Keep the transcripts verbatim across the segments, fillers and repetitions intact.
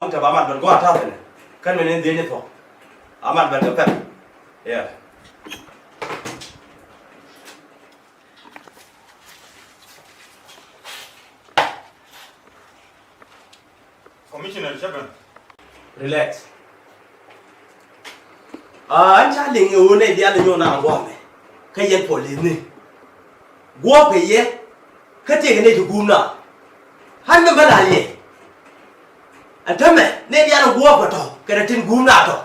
Ŋuɔ̱t tɛp amat ben gua̱a̱th ta̱th ɛnɛ. Kɛn mi ni dhiec ni thuɔ̱k. Amat ben kɛ pɛl. Yeah. Commissioner Chapman. Relax. Aa, ɛn ca liŋ ɛ ɣöö nɛy diaal ɛ nyɔk naaŋ gua̱a̱mɛ kä yɛn polithni. Guɔ̱ɔ̱pkɛ yɛ kä tëëkɛ nɛy ti guum naaŋ. Ɣän mi bä la̱r yɛ. Ɛn täämɛ nɛy diaal ɛ guɔ̱ɔ̱pkɛ tɔ̱ kɛnɛ tin guum naaŋ tɔ̱.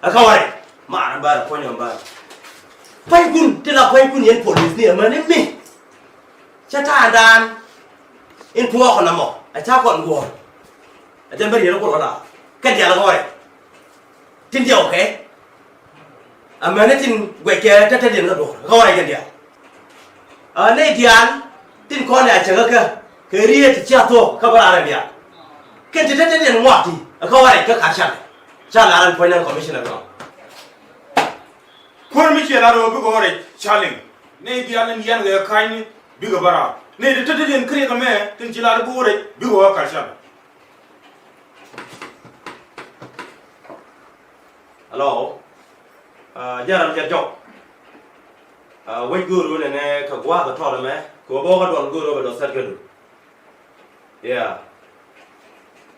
Ɛ kä wä rɛy. Maarä bärä puɔ̱nyä bärä. Pua̱nykun ti la pua̱nykun yɛn polithni ɛmäni mi. Cä ta̱a̱dan in tuɔɔk nɔmɔ ɛ ca kɔn guɔ̱ɔ̱r. Ɛ jɛn bä riet ɛ kuɔl kä da̱a̱ kɛn diaal ɛ kä wä rɛy. Tin diɛw kɛ amäni tin guɛckɛ tätädiɛn kä duɔ̱ɔ̱r kä wä rɛy kɛn diaal. Ɛ nɛy diaal tin kɔn ɛ a cäkä kä kɛ riet ti cia thuɔ̱k kä bä raan ɛ diaal. Kɛn ti tätädiɛn ŋuak ti ɛ kä wä rɛy kä ka̱r canɛ. Ca la̱r ɛn puɔ̱ny nɛn commissioner nɔ. Kuäär mi ciɛ la̱r ɣöö bikɛ wä rɛy ca liŋ. Nɛy diaal in yian kɛ ka̱nyni bikɛ bä raar. Nɛy ti tetdediɛn kɛ riɛk ɛmɛ tin ci la̱r bi wä rɛy bikɛ wä ka̱r canɛ. Hello. Ah, General Gat Jɔk. Ah, wec go̱o̱r wä nɛnɛ kɛ gua̱a̱th ɛ tɔt ɛmɛ kɛ wä bä wä kä duɔl go̱o̱r wä bɛ dɔth thɛt kädu. Yeah.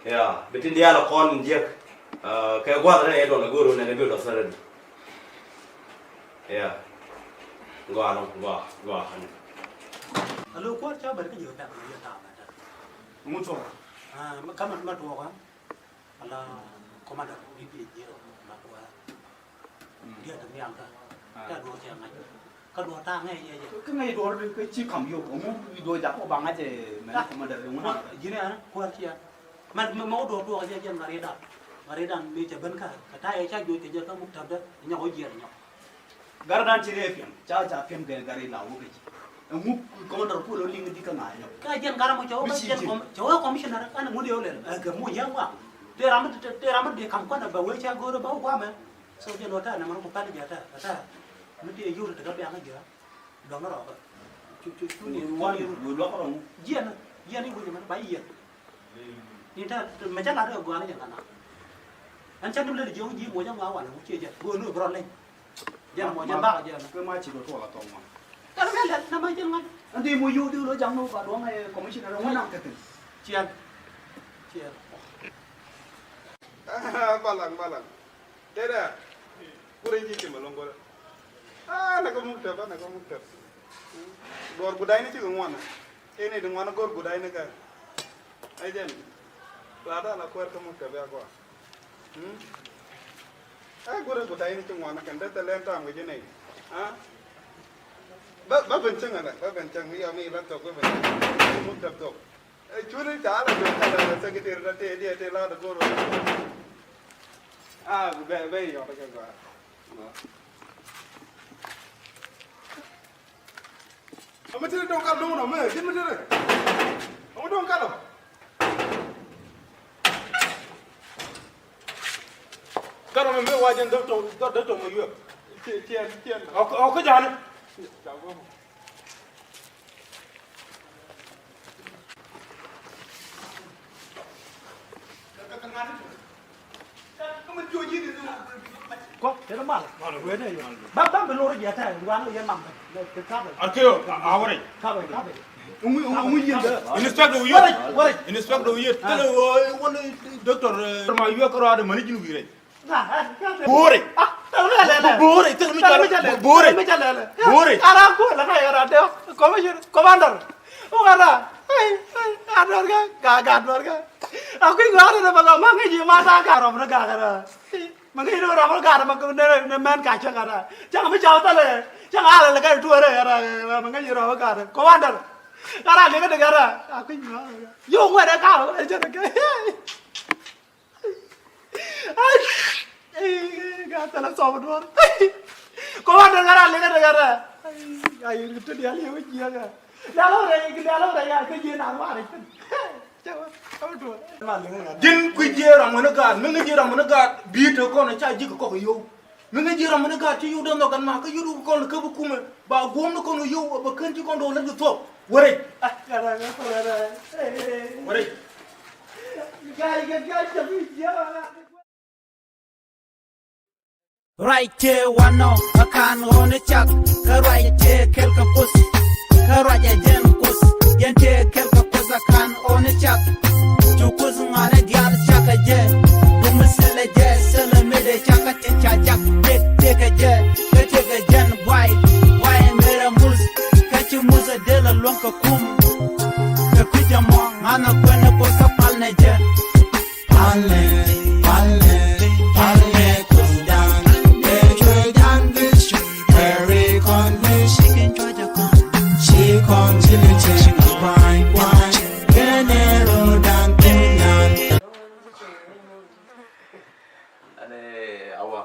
Yeah. Bi tin diaal ɛ kɔn in jiäk. Ah, kɛ gua̱a̱th nɛnɛ duɔl go̱o̱r wä nɛnɛ bi dɔth thɛt kädu. Yeah. Gɔaa nɔ, gɔaa, gɔaa. Alo, kuäär ca bɛr kä ji̱ kɛ pɛk kɛ yɛ ta̱a̱ bɛr. Ŋut tuɔɔk. Ah, ma, kamɛ ma tuɔɔk, ah. Ala commander, bi bi jiɛ ma kuäär. Mm. Diɛ ti nhial kä. Ah. Kä duɔ̱ɔ̱r cɛ ŋa̱c. Kä duɔ̱ɔ̱r ta̱a̱ ŋäc yɛ jɛ. Kä ŋäc duɔ̱ɔ̱r kä ci kam yio̱w, ŋu duɔ̱ɔ̱r jak kɔ ba ŋa̱c ɛ mɛn commander, ŋu na. Ji̱n ɛ kuäär ciɛ. Man, ma wä duɔ̱ɔ̱r tuɔɔk jɛ jɛn ŋa̱r i̱dan. Ŋa̱r i̱dan mi cɛ ben kä, kɛ ta̱a̱ yɛ ca juɔc kɛ jɛ kä muk täpdä, nyɔk wä jiɛn nyɔk. Gardan ci rɛɛ piɛm, ca ca piɛm kɛ gari la wä kɛ ci. Ɛŋu commander puɔl ɔ liŋ di kä ŋa̱ nyɔk. Kä jɛn gardan mɔ cɛ wä, mi ci jɛn ci. Com-, cɛ wä commissioner, ɛn ŋun yɛ wä lɛl, ɛ kɛ mu yɛ ŋuan. Tëë ram mi, tëë ram mi di kam kuan ɛ bɛ wee ca go̱o̱r ɛ bɛ wä guamɛ. So jɛn wä ta̱a̱ nɛ man ku pal jɛ ta̱a̱, ta̱a̱. Mi tëë yur ti kä biaŋ jɛ. Dɔ̱ŋ rɔɔkä. Cu, cu, cu ni, cu ni. Wä luɔk rɔɔŋ. Jiɛn, jiɛn i̱ wec mɛn ba yiɛn. Ni ta mɛ ca lat kɛ gɔaa ni jɛn kana. Ɛn ca ni lät jiɛ wec ji̱ moc ɛŋɔa wanɛ wec ciɛ jɛn go̱o̱r ni bi rɔ leny. Jɛn mɔ jɛn bakɔ jɛn. Kɛ ma ci kɛ tuɔl a thɔŋ ma. Kɛ mɛ lɛl na ma jɛn ŋa̱c. Ɛn di moc yio̱w di lo ja̱ŋ ni ba duɔ̱ŋ ɛ commissioner ŋun naŋ kɛ thi̱n. Ciɛn. Ciɛn. Balaŋ, balaŋ. Tëë dɛ. Kurɛ ji̱ cimɛ lo̱ŋ kurɛ. Aa, nɛ kɛ muk tɛp, nɛ kɛ muk tɛp. Duɔr gudayni cikɛ ŋuan. Tëë ni di ŋuan go̱r gudayni kɛ. Ɛ jɛn. Lat ala kuɛɛr kä muk tɛp ya kua. Ɛ gurɛ gudayni ci ŋuan kɛn dee thɛ lɛn tam kɛ ji̱ nɛy. Aa. Bä, bä ben cäŋ ala, bä ben cäŋ mi yɔ mi la thok bä ben cäŋ. Muk tɛp thok. Ɛ, cuni ca la jɔk ca la secretary ta tëë diɛ tëë la dee go̱r wä. A, bɛ, bɛ yɔt kɛ gɔaa. Ɛ mi tëë dɔŋ kal do̱ŋ nɔ mɛ, ji̱n mi tëë. Ɛ mi dɔŋ kal ɔ. Kal ɔ mɛ mɛ wa jɛn dɔ̱ tɔŋ, dɔ̱, dɔ̱ tɔŋ mɛ yuɛk. Tiɛn, tiɛn, tiɛn. Ɔ, ɔ, kä ja̱a̱ni. Kɔ, tëë mal. Mal, wee dee yɔ. Bam, bam, bi lori jɛ tɛ, wan yɛ mam. Ar kɛ yɔ, a wari. Kabe, kabe. Ungu, ungu, ungu yɛ. Inspector Uyet. Wari, wari. Inspector Uyet. Ah. Tele wani doctor, eh, ma yɔ karo ade mani jinu bire. Bore. Bore. Tell me, tell me, tell me, tell me, tell me, tell me, tell me. Bore. Ara ko la ka yara de. Commissioner, commander. O gara. Ai, ai, ador ga, ga, ga ador ga. Aku ga ada ba ga ma ngi ma ta ga rom ga ga. Ma ngi ro rom ga ma ko ne ne men ka cha ga. Cha ma cha ta le. Cha ala le ga tu re ara. Ma ngi ro ga. Commander. Gara le ga gara. Aku ga. Yo ngwe de ka. Ai, ai, ka thɛlɛ sɔp duɔr. Kɔma dee ŋara liŋɛ dee ŋara. Ai, ai, te dial yɛ wä jiɛ ŋa. Dial wä rɛ, dial wä rɛ ya, kä jiɛ na ruarɛ. Ji̱n kui̱ jiɛ ram ŋäni gaat, mi ŋäc jiɛ ram ŋäni gaat, bi̱i̱ te kɔn ca ji̱ kɛ kɔk yio̱w. Mi ŋäc ji̱ ram ŋäni gaat, ci yio̱w dee nhɔk ɛn ma, kä yio̱w kɔn kä bi kumɛ, ba guɔ̱m ni kɔn yio̱w, ba kän ci kɔn dee lät kɛ thuɔ̱k. Wä rɛc. Wä rɛc. Ruac tëë wanɔ ɛ kan ɣɔni cak. Kä ruac tëë kɛl kɛ Kuoth. Kä ruac ɛ jɛn Kuoth, jɛn tëë kɛl kɛ Kuoth ɛ kan ɣɔni cak. Cu Kuoth ŋuanɛ diaal cak ɛ jɛ. Dumi thilɛ jɛ, thilɛ mëë dee cak kä tin ca jak. Tëk tëk ɛ jɛ, kä tëk ɛ jɛn buay. Buay ɛ mëë rɛ muth, kä ci muth ɛ dee lɛ luäŋ kɛ kum. Kɛ kui̱c ɛmɔ ŋa̱n ɛ kuɛn ɛ Kuoth kä pal nɛ jɛ. Palnɛ, palnɛ, palnɛ kuecdan. Ɛ cuecdan bi cu pɛri kɔn bi ci kɛn cuɔc ɛ kɔn. Ci kɔn ci bi cɛ kuany kuany. Kɛnɛ rodan kuecdan. Ane awa.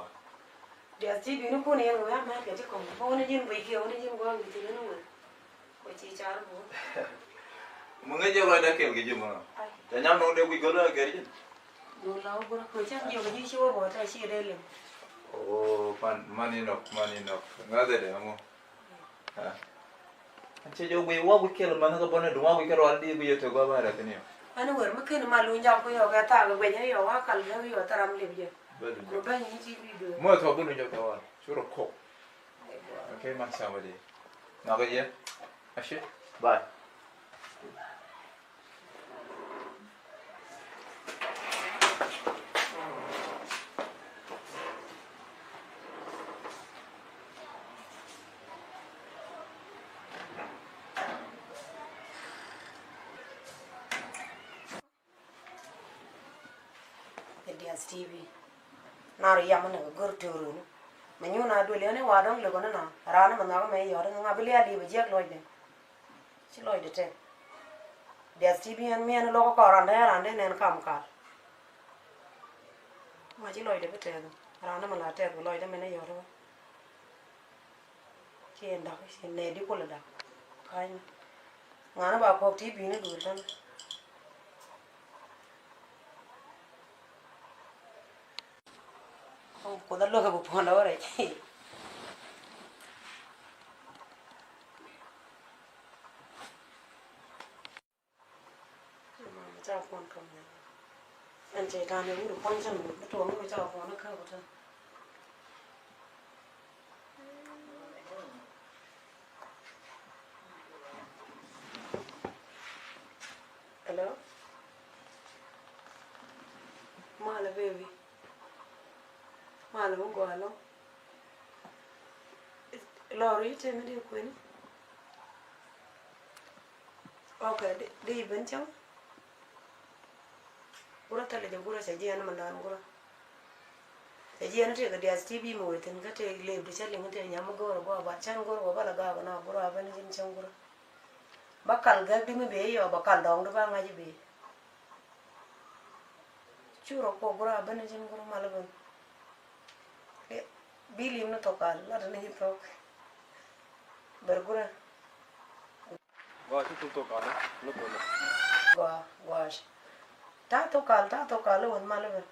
Diath ti bi ni kun yɛn wä mɛ kɛ ti kɔn. Bä wä ni ji̱n bui kiɛ wä ni ji̱n gua̱a̱ŋ bi ti ni wä. Kɔ ci car bu. Mɛ ŋäc jɛ lɔcdä kɛl kɛ ji̱ mɔnɔ. Ai. Ca nyam nɔŋ dee guic gɔlä kɛ gɛr ji̱n. Duŋ la wä gurä kɔ cam jiök ji̱ ci wä bɔ ta ci dee lem. Oo, man, man inɔk, man inɔk. Ŋa̱thɛ dee ŋu. Ha. An cɛ jɛ guic wa guic kɛl man kä bɔnɛ duŋ wa guic kɛl wal di guic yɛ te gua ba rɛ kini yɔ. Ani wër mi keni ma luny jam ku yɔ kɛ thak guic ni yɔ wa kal gɛ yɔ thar am lep jɛ. Bä luny jam. Ku bä nyi ci bi duŋ. Mɔ thɔ bi luny jam kɛ wal. Curɛ kok. Okay, man samedi. Nɔkɛ jɛ. Ashi. Bye. Kɛ D S T V. Nar yam ni kɛ gör tëë runi. Mɛ nyun a duël yɛn i̱ wa dɔ̱ŋ lëk ɣän inɔ. Raan ni mɛ nhɔk mɛ i̱ yɔt i̱ ŋa bi lial i̱ bɛ jiɛk lɔcdɛ. Ci lɔcdɛ tɛk. D S T V ɛn miɛn i̱ lo̱k kɔn randɛ randɛ nɛn kam kal. Ma ci lɔcdɛ bi tɛk. Raan ni mɛ la tɛk bi lɔcdɛ mɛn i̱ yɔt i̱ wä. Ci ɛn dak ci nɛ di kulɛ dak. Kany. Ŋa̱n ba kɔk ti bi̱i̱ni duël tän. Kuoth a luäk a bi puɔ̱n a wä rɛc. Mama ca puɔn kɛ mɛ. Ɛn cɛ ta̱a̱n ɛ wut puɔn cɛn mi tuɔɔk mi ca puɔn kä wut. Hello. Malɛ baby. Malɛ mi gɔaa lɔ. Lɔr i̱ tëë mi dee kueni. Ok, di, di ben cäŋ. Gurä thilɛ jɛ gurä cɛ jiɛn mi lɔn gurä. Cɛ jiɛn tëë kɛ D S T V mi wee thi̱n kä tëë lëëp di cä liŋ tëë nyam mi go̱o̱r gua bat cän go̱o̱r gua bä la gaak na gurä a ben ji̱n cäŋ gurä. Ba kal gäk di mi bee yɔ ba kal dɔŋ di ba ŋa̱c i̱ bee. Curɛ kɔ gurä a ben ji̱n gurä mal ben. Bi lim ni thok kal lat ni ji̱ thok. Ber gurä. Gua ci tuk thok kal ni thok ni. Gua, gua. Ta thok kal, ta thok kal wän mal ben.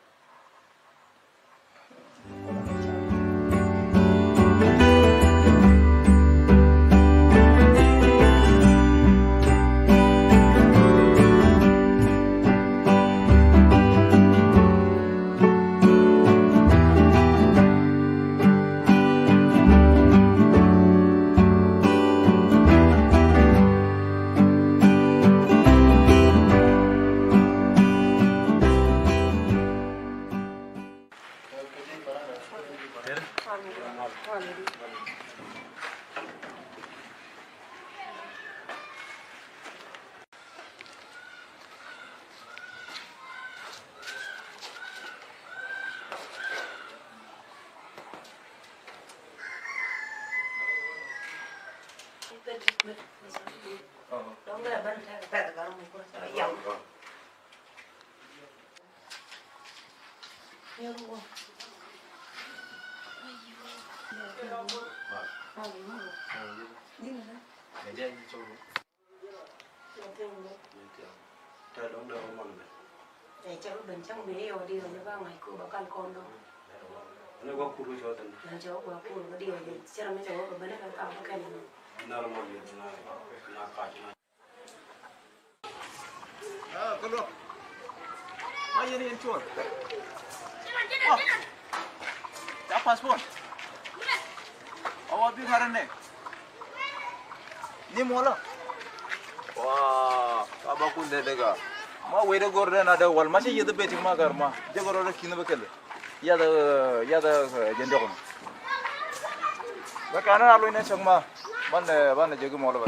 Ɛ cɛ rɔ ben cäŋ mi yɔ di rɔ ni ba ŋa̱c ko ba kal kɔn dɔ. Ni ba kur cɔ thin. Ni cɛ wä kur ba di rɔ ni cɛ rɔ mi cɛ wä ba ben ni ka kam ba kɛn ni. Normal ni na na ka na. Ah, kalo. Ma yɛn yɛn cuɔr. Wa. Ca passport. Awa bi ŋa̱rä nɛ. Ni muɔlä. Wa. Ka ba kun dee dee ka. Ma wee dee gor dee na dee wal ma ci yeth beti ma gar ma. Jɛ gor dee kin bɛ kɛlɛ. Yath, yath, jɛ ndiɔk ni. Bɛ kanɛ a luny nɛ cäŋ ma. Banɛ, banɛ jɛ ki mɔl bɛ.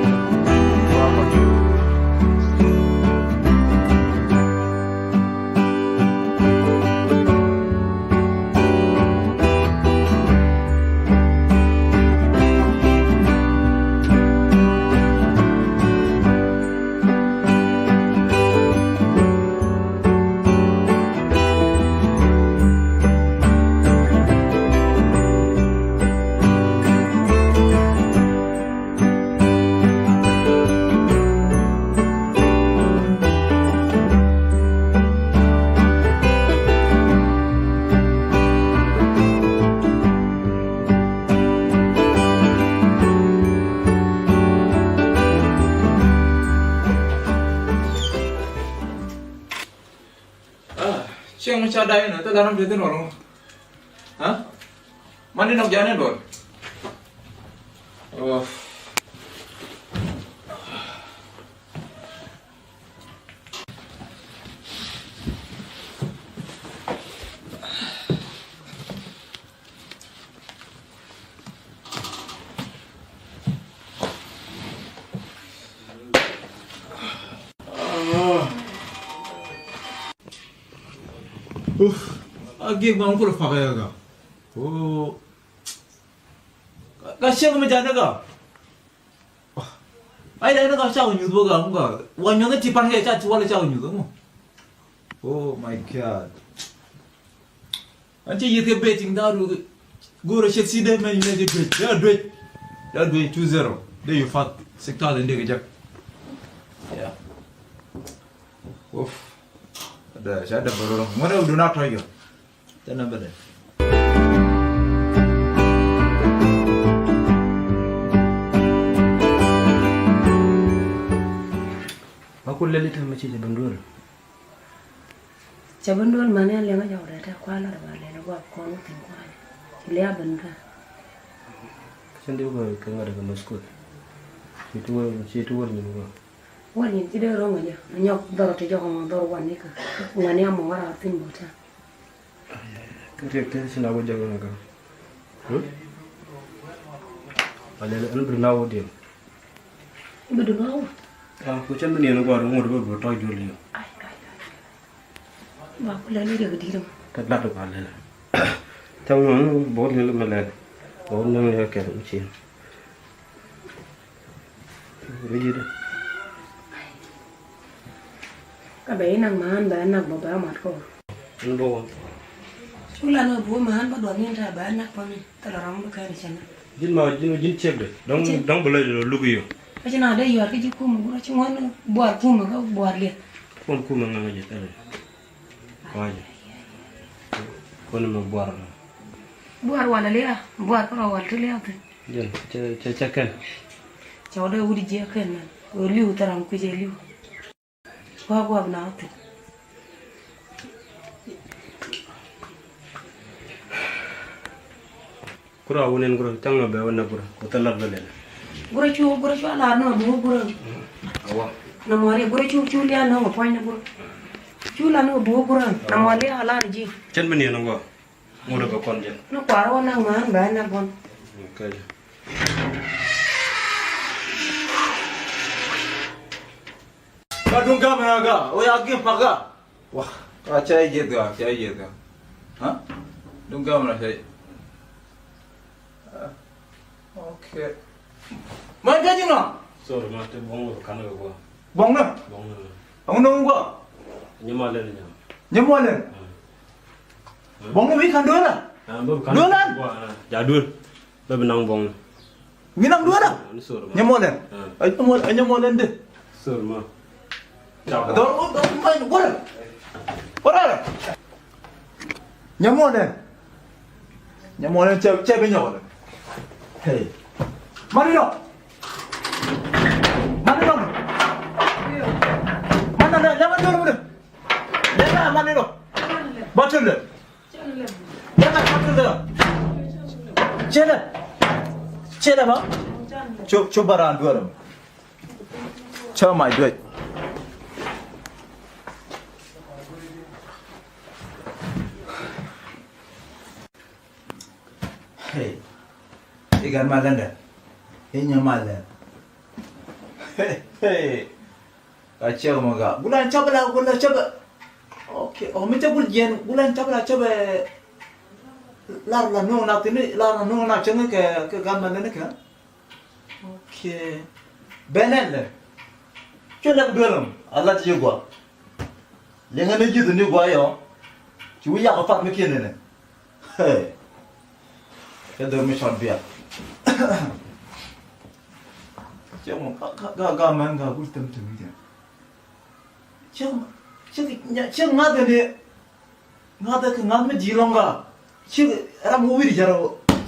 Ah, cieŋ mi ca da̱c inɔ thil ram te thin wal ŋu? Ha? Mani nɔk jani dol. Oh. Uf, a gi̱i̱k ma kulɛ pak ɛ ka. Oh. Ka, ka ciek mi jani ka. Ai, dai ni ka cak nyuth bä gam ka. Wa nyuth ti pan kɛ ca ti wala cak nyuth mo. Oh my God. An ci yith kɛ betting daru. Goro chet si de men ne de duet. Ya duet. Ya duet two zero. De yu fat. Six thousand de kɛ jak. Ya. Uf. Da, ca da baro. Ngone du na toyo. Tɛn namba dɛ. Ma ku lɛli tɛn ma ci jɛ ben duel. Cɛ ben duel mani a liɛŋ a jɔk rɛt a kua lat ba lɛli guap kɔn wä thin kua. Ci liab ben ka. Cɛn di wä kɛ ŋa̱t kɛ ma skul. Ci ti wä, ci ti wä nyin wä. Wä nyin ci dee rɔŋ a jɛ. A nyɔk dhɔr ti jɔk a mɔ dhɔr wan ni ka. Ŋuani a mɔ wara thin bota. Kä riɛk tëë ci na wä jɔk nä kä. Hmm? A lɛl ɛn bi na wä diɛn. Bi du na wä. Ah, ku cɛn bi niɛn guar ŋut bä bi tɔc jol yɛ. Ai, ai, ai. Ba ku lɛl riɛk di̱t mɔ. Kä lat ba lɛl. Cam nɔ ni bä lɛl mɛ lɛl. Bä nɔ ni kɛl mi ci. Kä bɛ inak man bɛ nak bä bɛ mat kɔ. Cu lan wä buɔ man bä duɔth ni ta bɛ nak bä mi thilɛ rɔm bä kɛn cɛ na. Jin ma jin jin ciek de dɔŋ dɔŋ bä lɛ luk iyo. Kä ci na dee yuar kä ji̱ kumɛ gurä ci ŋuan buar kumɛ kä buar liɛth. Kuɔn kumɛ ŋaŋ jɛ thilɛ. Kɔn mɛ buar. Buar wal a lia̱a̱ buar kä rɔ wal ti lia̱a̱ thin. Jɛn cɛ cɛ cɛ kɛn. Cɛ wä dee wut jiɛ kɛn mɛn wä li̱w thil ram kui̱c ɛ li̱w. Guak guak na wä thin. Kura wä nen kura caŋ na bɛ wä na kura wä thil lat bɛ lɛl. Kura cu kura cu a lar na bu kura. Awa. Na mɔri kura cu cu lian na wä pua̱ny na kura. Cu lar na bu kura na mɔri a lar ji̱. Cɛn bi niɛn na gua. Ŋut bɛ kɔn jɛ. Ni kuar wä naŋ ŋuan bɛ naŋ bun. Okay. Ka duŋ gam na ga, o ya gim pa ga. Wa, ka cɛ yeth ga, cɛ yeth ga. Ha? Duŋ gam na cɛ. Okay. Ma ka jiŋa? Sorry, ma te bɔŋ kan ga gua. Bɔŋ na? Bɔŋ na. Bɔŋ na gua. Nyɛ mɔ lɛn nyɛ. Nyɛ mɔ lɛn. Bɔŋ ni wi̱i̱ ka̱n duel a? Duel an? Ja duel. Bɛ bi naŋ bɔŋ ni. Wi̱i̱ naŋ duel a? Nyɛ mɔ lɛn. Ɛ nyɛ mɔ, ɛ nyɛ mɔ lɛn de. Sor ma. Dɔr dɔr ma ni gɔrɛ. Gɔrɛ. Nyɛ mɔ lɛn. Nyɛ mɔ lɛn cɛ cɛ bi nyɛ wala. Hey. Mani dɔ. Mani dɔ. Mani dɔ. Lɛ ma duel wala. Lɛ ma. Amanɛ nɔ. Ba tun lɛ. Ba tun lɛ. Cɛ lɛ. Cɛ lɛ ba. Cop, cop ba raan duɔl. Cop ma duɔl. Hey. I̱ gat ma ländɛ. I̱ nyɛ ma lɛn. Hey, hey. Ka cɛ mɔ ga. Gula cɛ bɛ la, gula cɛ bɛ. Okay. Ɔ mi cɛ gul jiɛn, gula cɛ bɛ la cɛ bɛ. Lar la nuŋ na tini, lar la nuŋ na cɛ ŋɛ kɛ, kɛ gat ma ländɛ kɛ. Okay. Bɛnɛn lɛ. Cuɛ lɛ bi duel ɔm. A lat ci gua. Liŋɛ ni ji̱th ni gua yɔ. Ci wi̱i̱ yak ɔ pat mi kiɛn ni nɛ. Hey. Kɛ dhor mi cɔt bia. Cɛ mɔ ga, ga, ga mɛn ga gul tem tem jɛ. Cɛ, cɛ, cɛ ŋa̱th ni. Ŋa̱th kɛ ŋa̱th mi ji̱ lɔŋ ga. Cɛ ram mi wi̱i̱ di jɛ rɔ.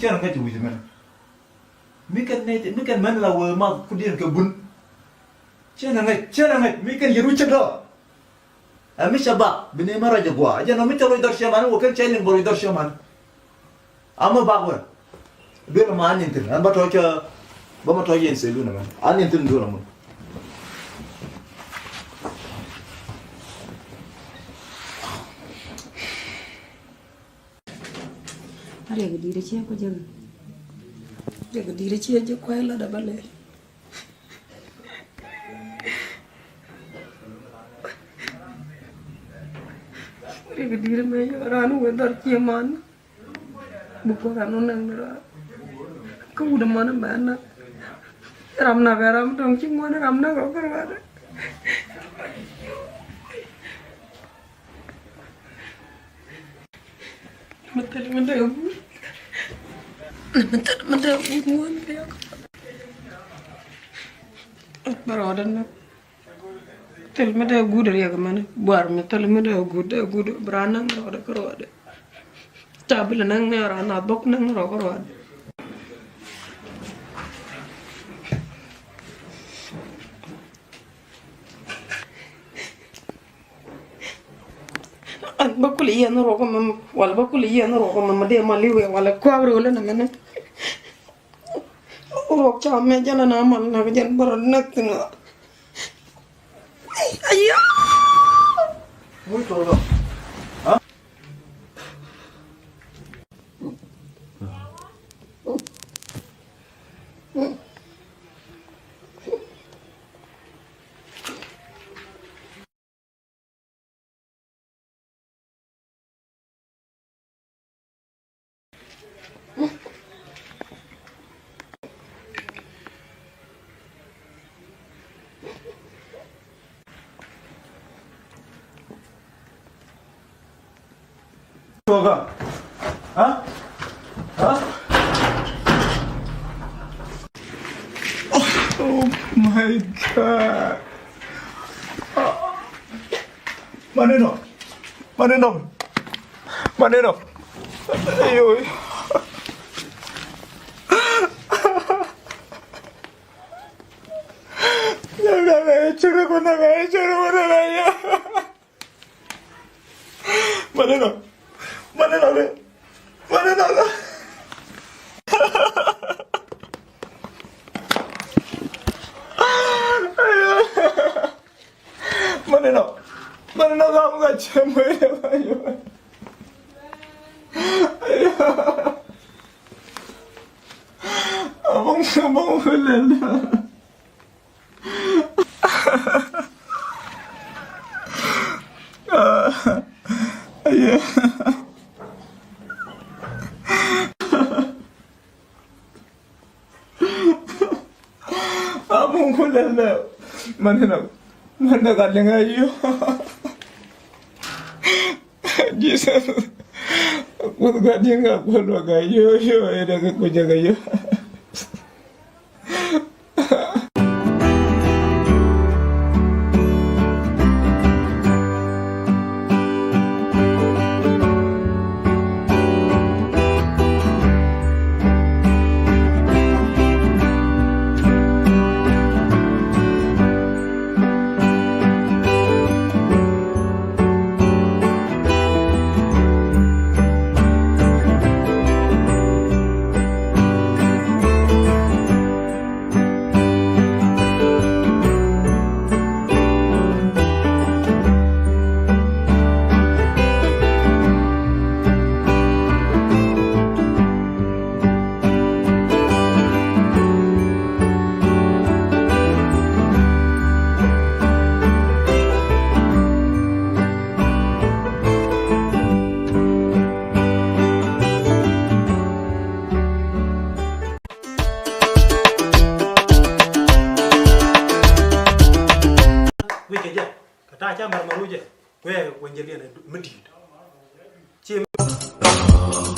Cɛ ram ŋa̱c wi̱i̱ di mɛn. Mi kɛn nɛy ti, mi kɛn mɛn la wee ma kudiɛn kɛ bun. Cɛ na ŋäc, cɛ na ŋäc, mi kɛn yɛn wi̱c cɛ dɔ̱. Ɛ mi cɛ bak, bi ni mɛ rɔc ɛ gua̱a̱. Ɛ jɛn ɔ mi cɛ rɔc dhɔr cɛ man, wä kɛn cɛ liŋ bä rɔc dhɔr cɛ man. Amä bak wä. Duel ma an in thin, an ba tɔc, ba ma tɔc yɛn sɛ lun ɛmɛ. An in thin duel mun. A riɛk di̱i̱t ciɛ ku jɛ. Riɛk di̱i̱t ciɛ jɛ kuay la da ba lɛ. Riɛk di̱i̱t mɛ yɔ ran wä dhɔr ciɛ man. Bukɔ ran wä naŋ ni ran. Kä wut man mɛ na. Ram na kɛ ram dɔŋ ci ŋuan ram na kɛ kɛ ran. Mi thil mi dee guut. Mi thil mi dee guut ŋuan riɛk. Bä rɔɔdɛ ni. Thil mi dee guut riɛk mɛn. Buar mi thil mi dee guut dee guut. Bra naŋ rɔɔdɛ kä rɔɔdɛ. Ca bi lɛ naŋ ni ran a bok naŋ rɔɔdɛ kä rɔɔdɛ. An bä kul i̱ yɛn ruɔk mɛ wala bä kul i̱ yɛn ruɔk mɛ mɛ dee mal i̱ wee wala kuak rööl ɛn mɛnɛ. Ruɔk ca mɛ jɛn ɛn amal nak jɛn bärɔ näk thi̱n ɣä. Aya. Toga. Ha? Ha? Oh my God. Maneno. Maneno. Maneno. Ayoi. Maneno. Maneno. Maneno. Maneno. Maneno kam ka cɛ mɛ. Abong abong lel. Abong kulɛl dɛ. Mani na mani na ka liŋ a yo. Jesus. Kuth ka diŋ ka kuth wa ka yo yo ɛ dɛ ka kuja ka yo.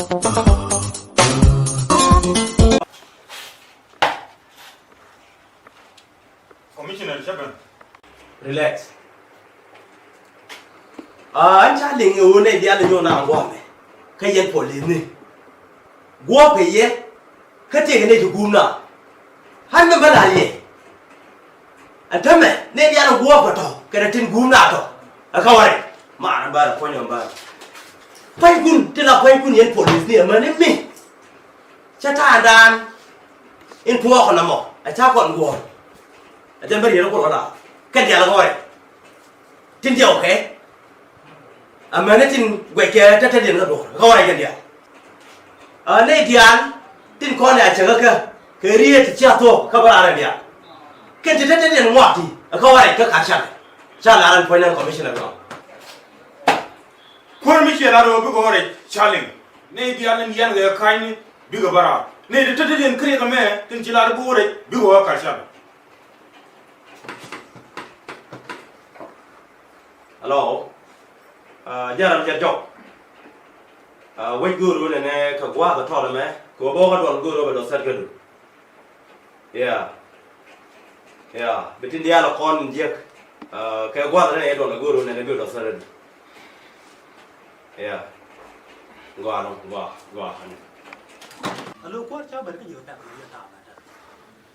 Commissioner Chapman. Relax. Aa, ɛn ca liŋ ɛ ɣöö nɛy diaal nyɔk naaŋ gua̱a̱mɛ kä yɛn polisni. Guɔ̱ɔ̱p kɛ yɛ kä tëëkɛ nɛy ti guum naaŋ. Ɣän mi bä la̱r yɛ. Ɛn täämɛ nɛy diaal guɔ̱ɔ̱p kɛ tɔ̱ kɛnɛ tin guum naaŋ tɔ̱. Ɛ kä wä rɛy maarä bärä puɔ̱nyä bärä. Pua̱nykun ti la pua̱nykun yɛn polisni ɛmäni mi. Cä ta̱a̱ dan in tuɔɔk nɔmɔ ɛ ca kɔn guɔ̱ɔ̱r. Ɛ jɛn bä riet ɛ kuɔl kä da̱a̱ kɛn diaal kä wä rɛy. Tin diaw kɛ amäni tin guɛckɛ tätädiɛn kä duɔ̱ɔ̱r kä wä rɛy kɛn diaal. Ɛ nɛy diaal tin kɔn ɛ a cäkä kä kɛ riet ti cia thuɔ̱k kä bä raar ɛ diaal. Kɛn ti tätädiɛn ŋuak ti ɛ kä wä rɛy kä ka̱r canɛ. Ca la̱r ɛn puɔ̱ny nɛn commissioner nɔ. Kuäär mi ciɛ la̱r ɣöö bikɛ wä rɛy ca liŋ. Nɛy diaal in yɛn kɛ ka̱nyni bikɛ bä raar. Nɛy ti tätädiɛn kɛ riɛk ɛmɛ tin ci la̱r bi wä rɛy bikɛ wä ka̱r canɛ. Hello. Aa, jɛn ram jɛ jɔk. Aa, wec go̱o̱r wä nɛnɛ kɛ gua̱a̱th ɛ tɔl ɛmɛ kɛ wä bä wä kä duɔl go̱o̱r wä bɛ dɔth thɛt kädu. Yeah. Yeah. Bi tin diaal ɛ kɔn in jiäk. Aa, kɛ gua̱a̱th ɛ nɛnɛ duɔl go̱o̱r wä nɛnɛ bi dɔth thɛt kädu. Yeah. Gɔaa nɔ, gɔaa, gɔaa. Alo kuäär ca bɛr kä ji̱ kä pɛk ni yɛ ta̱a̱ bɛ tɛth.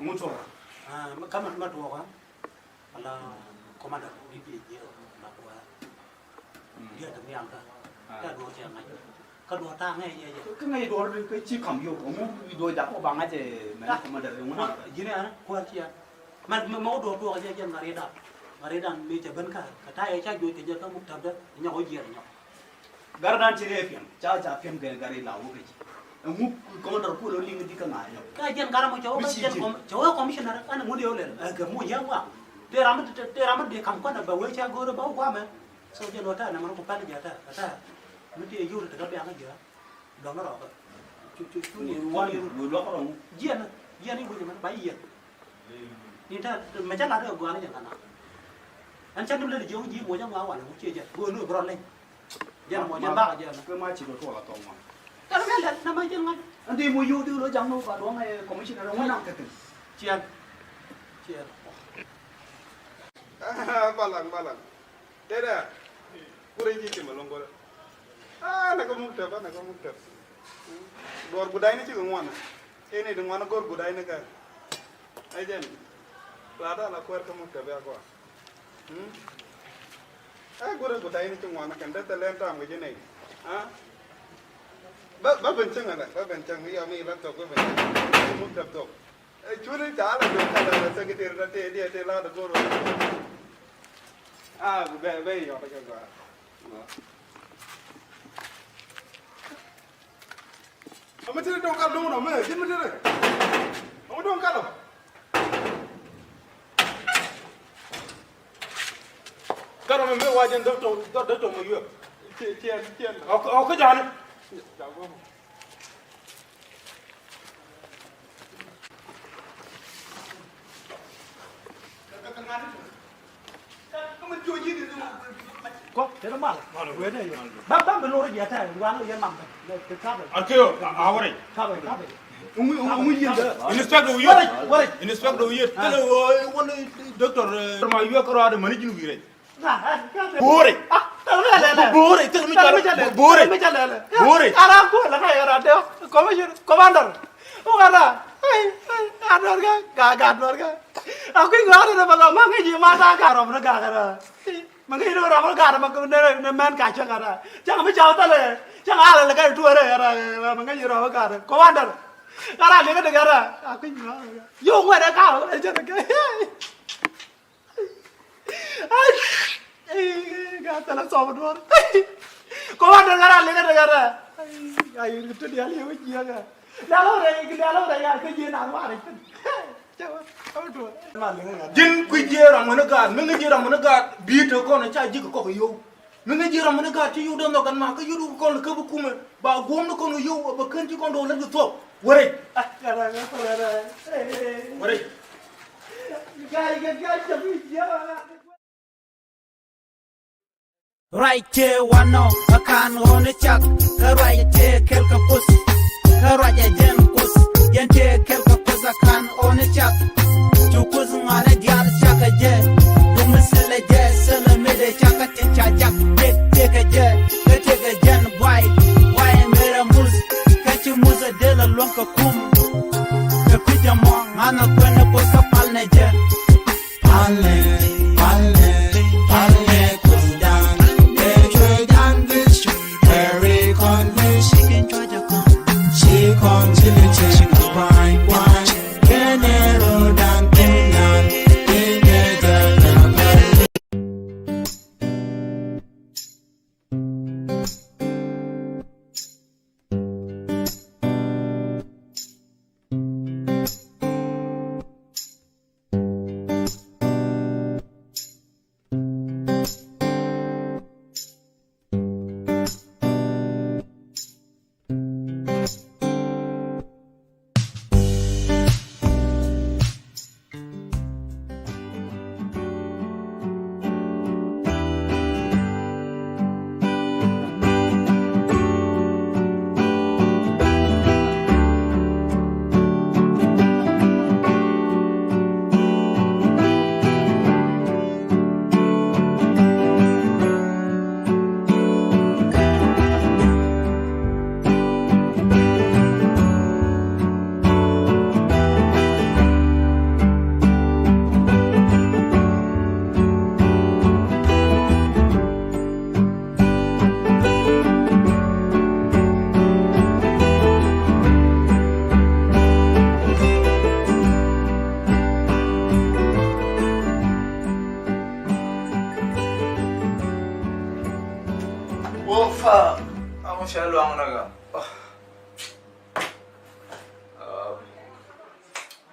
Ŋut tuɔɔk. Aa, ma kamɛ ma tuɔɔk. Ala commander D P J la kuäär. Diɛ ti nhial kä. Kä duɔ̱ɔ̱r cɛ ŋa̱c. Kä duɔ̱ɔ̱r ta̱a̱ ŋäc yɛ yɛ. Kä ŋäc duɔ̱ɔ̱r kä ci kam yio̱w. Ŋu duɔ̱ɔ̱r jak kɔ ba ŋa̱c ɛ mɛ commander ŋu na. Ji̱n ɛ kuäär ciɛ. Mɛ mɛ wä duɔ̱ɔ̱r tuɔɔk jɛ jɛ ŋa̱r yɛ dap. Ŋa̱r yɛ dan mi cɛ ben kä. Kä ta̱a̱ yɛ ca juɔc kɛ jɛ kä muk täpdä. Nyɔk wä jiɛn nyɔk. Gar dan ci rɛy piɛm ca ca piɛm kɛ gar ila wä kɛ ci. Ɛŋu commander kulo liŋ di kä ŋa̱ nyɔk. Ka jɛn gar mɔ cɛ wä cɛ wä commissioner ɛn ŋun yɛ wä lɛl ɛ kɛ mu yɛ ŋuak. Tëë ram mi tëë ram mi di kam kɔn ɛ bɛ wee ca go̱o̱r ɛ bä wä guamɛ. So jɛn wä tɛ̈ nɛ mɛn ku pɛl jɛ tɛ̈ tɛ̈ mi tëë yur tɛ kɛ biaŋ jɛ. Dɔŋ rɔɔkä. Cu cu cu ni wan ni luɔk rɔŋ. Jiɛn jiɛn i̱ wec mɛn ba yiɛn. Ni tɛ̈ mɛ cä lat rɛ gua̱a̱n jɛ ŋa̱na. Ɛn cä ni lät jiɛ wec ji̱ moc ɛ ŋuak walɛ wec ciɛ jɛ go̱o̱r ni wec bi rɔ leny. Jɛn mɔ jɛn bak jɛn. Kɛ ma ci kɛ tuɔl a thɔŋ wan. Tɛr mɛ lɛl na ma jɛn ŋa̱n. Ɛn di mo yo̱o̱ di lo jaŋ ni wä ba duɔŋ ɛ commissioner ŋun naŋ kɛ kɛ. Ciɛn. Ciɛn. Balaŋ balaŋ. Tëë dɛ. Kurɛ ji̱ ci mɛ lo̱ŋ kurɛ. Aa nɛ kɛ muk tɛp a nɛ kɛ muk tɛp. Duɔr gudayni cikɛ ŋuan. Tëë ni di ŋuan go̱r gudayni kɛ. Ɛ jɛn. Lat a la kuɛr kɛ muk tɛp ya kɔa. Ɛ gurɛ gudayni ci ŋuan kɛn dee thɛlɛn tam kɛ ji̱ nɛy. Ba ben cäŋ ɛlɛ ba ben cäŋ mi yɔ mi laptop ba ben cäŋ. Muk tɛp thok. Ɛ cuni ca la jɔk ca la secretary ta tëë diɛ tëë la dee goro. A bɛ bɛ yɔ ta kɛ gɔaa. Ɔmɔ tiri dɔŋ kal dɔŋ nɔ mɛ jin mi tiri. Ɔmɔ dɔŋ kal ɔ. Kal ɔ mɛ mɛ wa jɛn dɔk tɔŋ dɔk tɔŋ mɛ yuɛ. Tiɛn tiɛn. Ɔ kä jani. Kɔ tɛn mal mal wee ne yɛ. Bam bam bi lori jɛ tɛ wan yɛ mam bɛ. Arkeo a wari. Inspector wi yet. Inspector wi yet. Tɛn wani doctor ma yue karo ade mani jin wi rɛ. Bore. Bore. Tell me, tell me, bore. Bore. Ara ko la ka yara de. Commissioner, commander. O gara. Ai, ai, ador ga, ga, ga ador ga. Aku ga ada ba ga mangi ji ma ta ga rom ga gara. Mangi ro rom ga ma ko ne ne man ka cha gara. Cha ma cha ta le. Cha ala le ga tu re gara. Mangi ro ga. Commander. Gara le ga gara. Aku ga. Yo ngwe da ka. Ai cha ga. Ai, ai, ka tɛlɛ sɔm duɔr. Kɔma dɔr kara lɛ kara kara. Ai, ai, kete dial yɛ wä jiɛ ka. Dial wä rɛ, dial wä rɛ ya ke jiɛ na wä rɛ. Ji̱n kui̱ jiɛ ram wä ni gaat, mi ŋi̱ jiɛ ram wä ni gaat, bi̱i̱ te kɔn ca ji̱ kɛ kɔk yio̱w. Mi ŋäc ji̱ ram mi ni gaat ti yio̱w dee nhɔk ɛn ma kä yio̱w kɔn kä bi kumɛ ba guɔ̱m ni kɔn kɛ yio̱w bɛ kän ti kɔn do̱ lät bi thuɔ̱k. Wä rɛc. Wä rɛc. Ruac tëë wanɔ ɛ ka̱n ɣɔ̱n ɛ cak kä ruac tëë kɛl kɛ kuoth. Kɛ kum kɛ pi̱c ɛmɔ ŋa̱n ɛ kuɛn ɛ kuoth kä pal nɛ jɛ. Pal nɛ, pal nɛ, pal nɛ kuecdan. Ɛ cuecdan guic, ɛ ri kɔn guic. Ci kɔn, ci kɔn, ci kɔn, ci kɔn, ci kɔn. Kɛnɛ ro̱dan kuecdan. I̱ kɛ jɛ kɛ pal. Wofa, amu sha luaŋ na ga. Oh. Ah,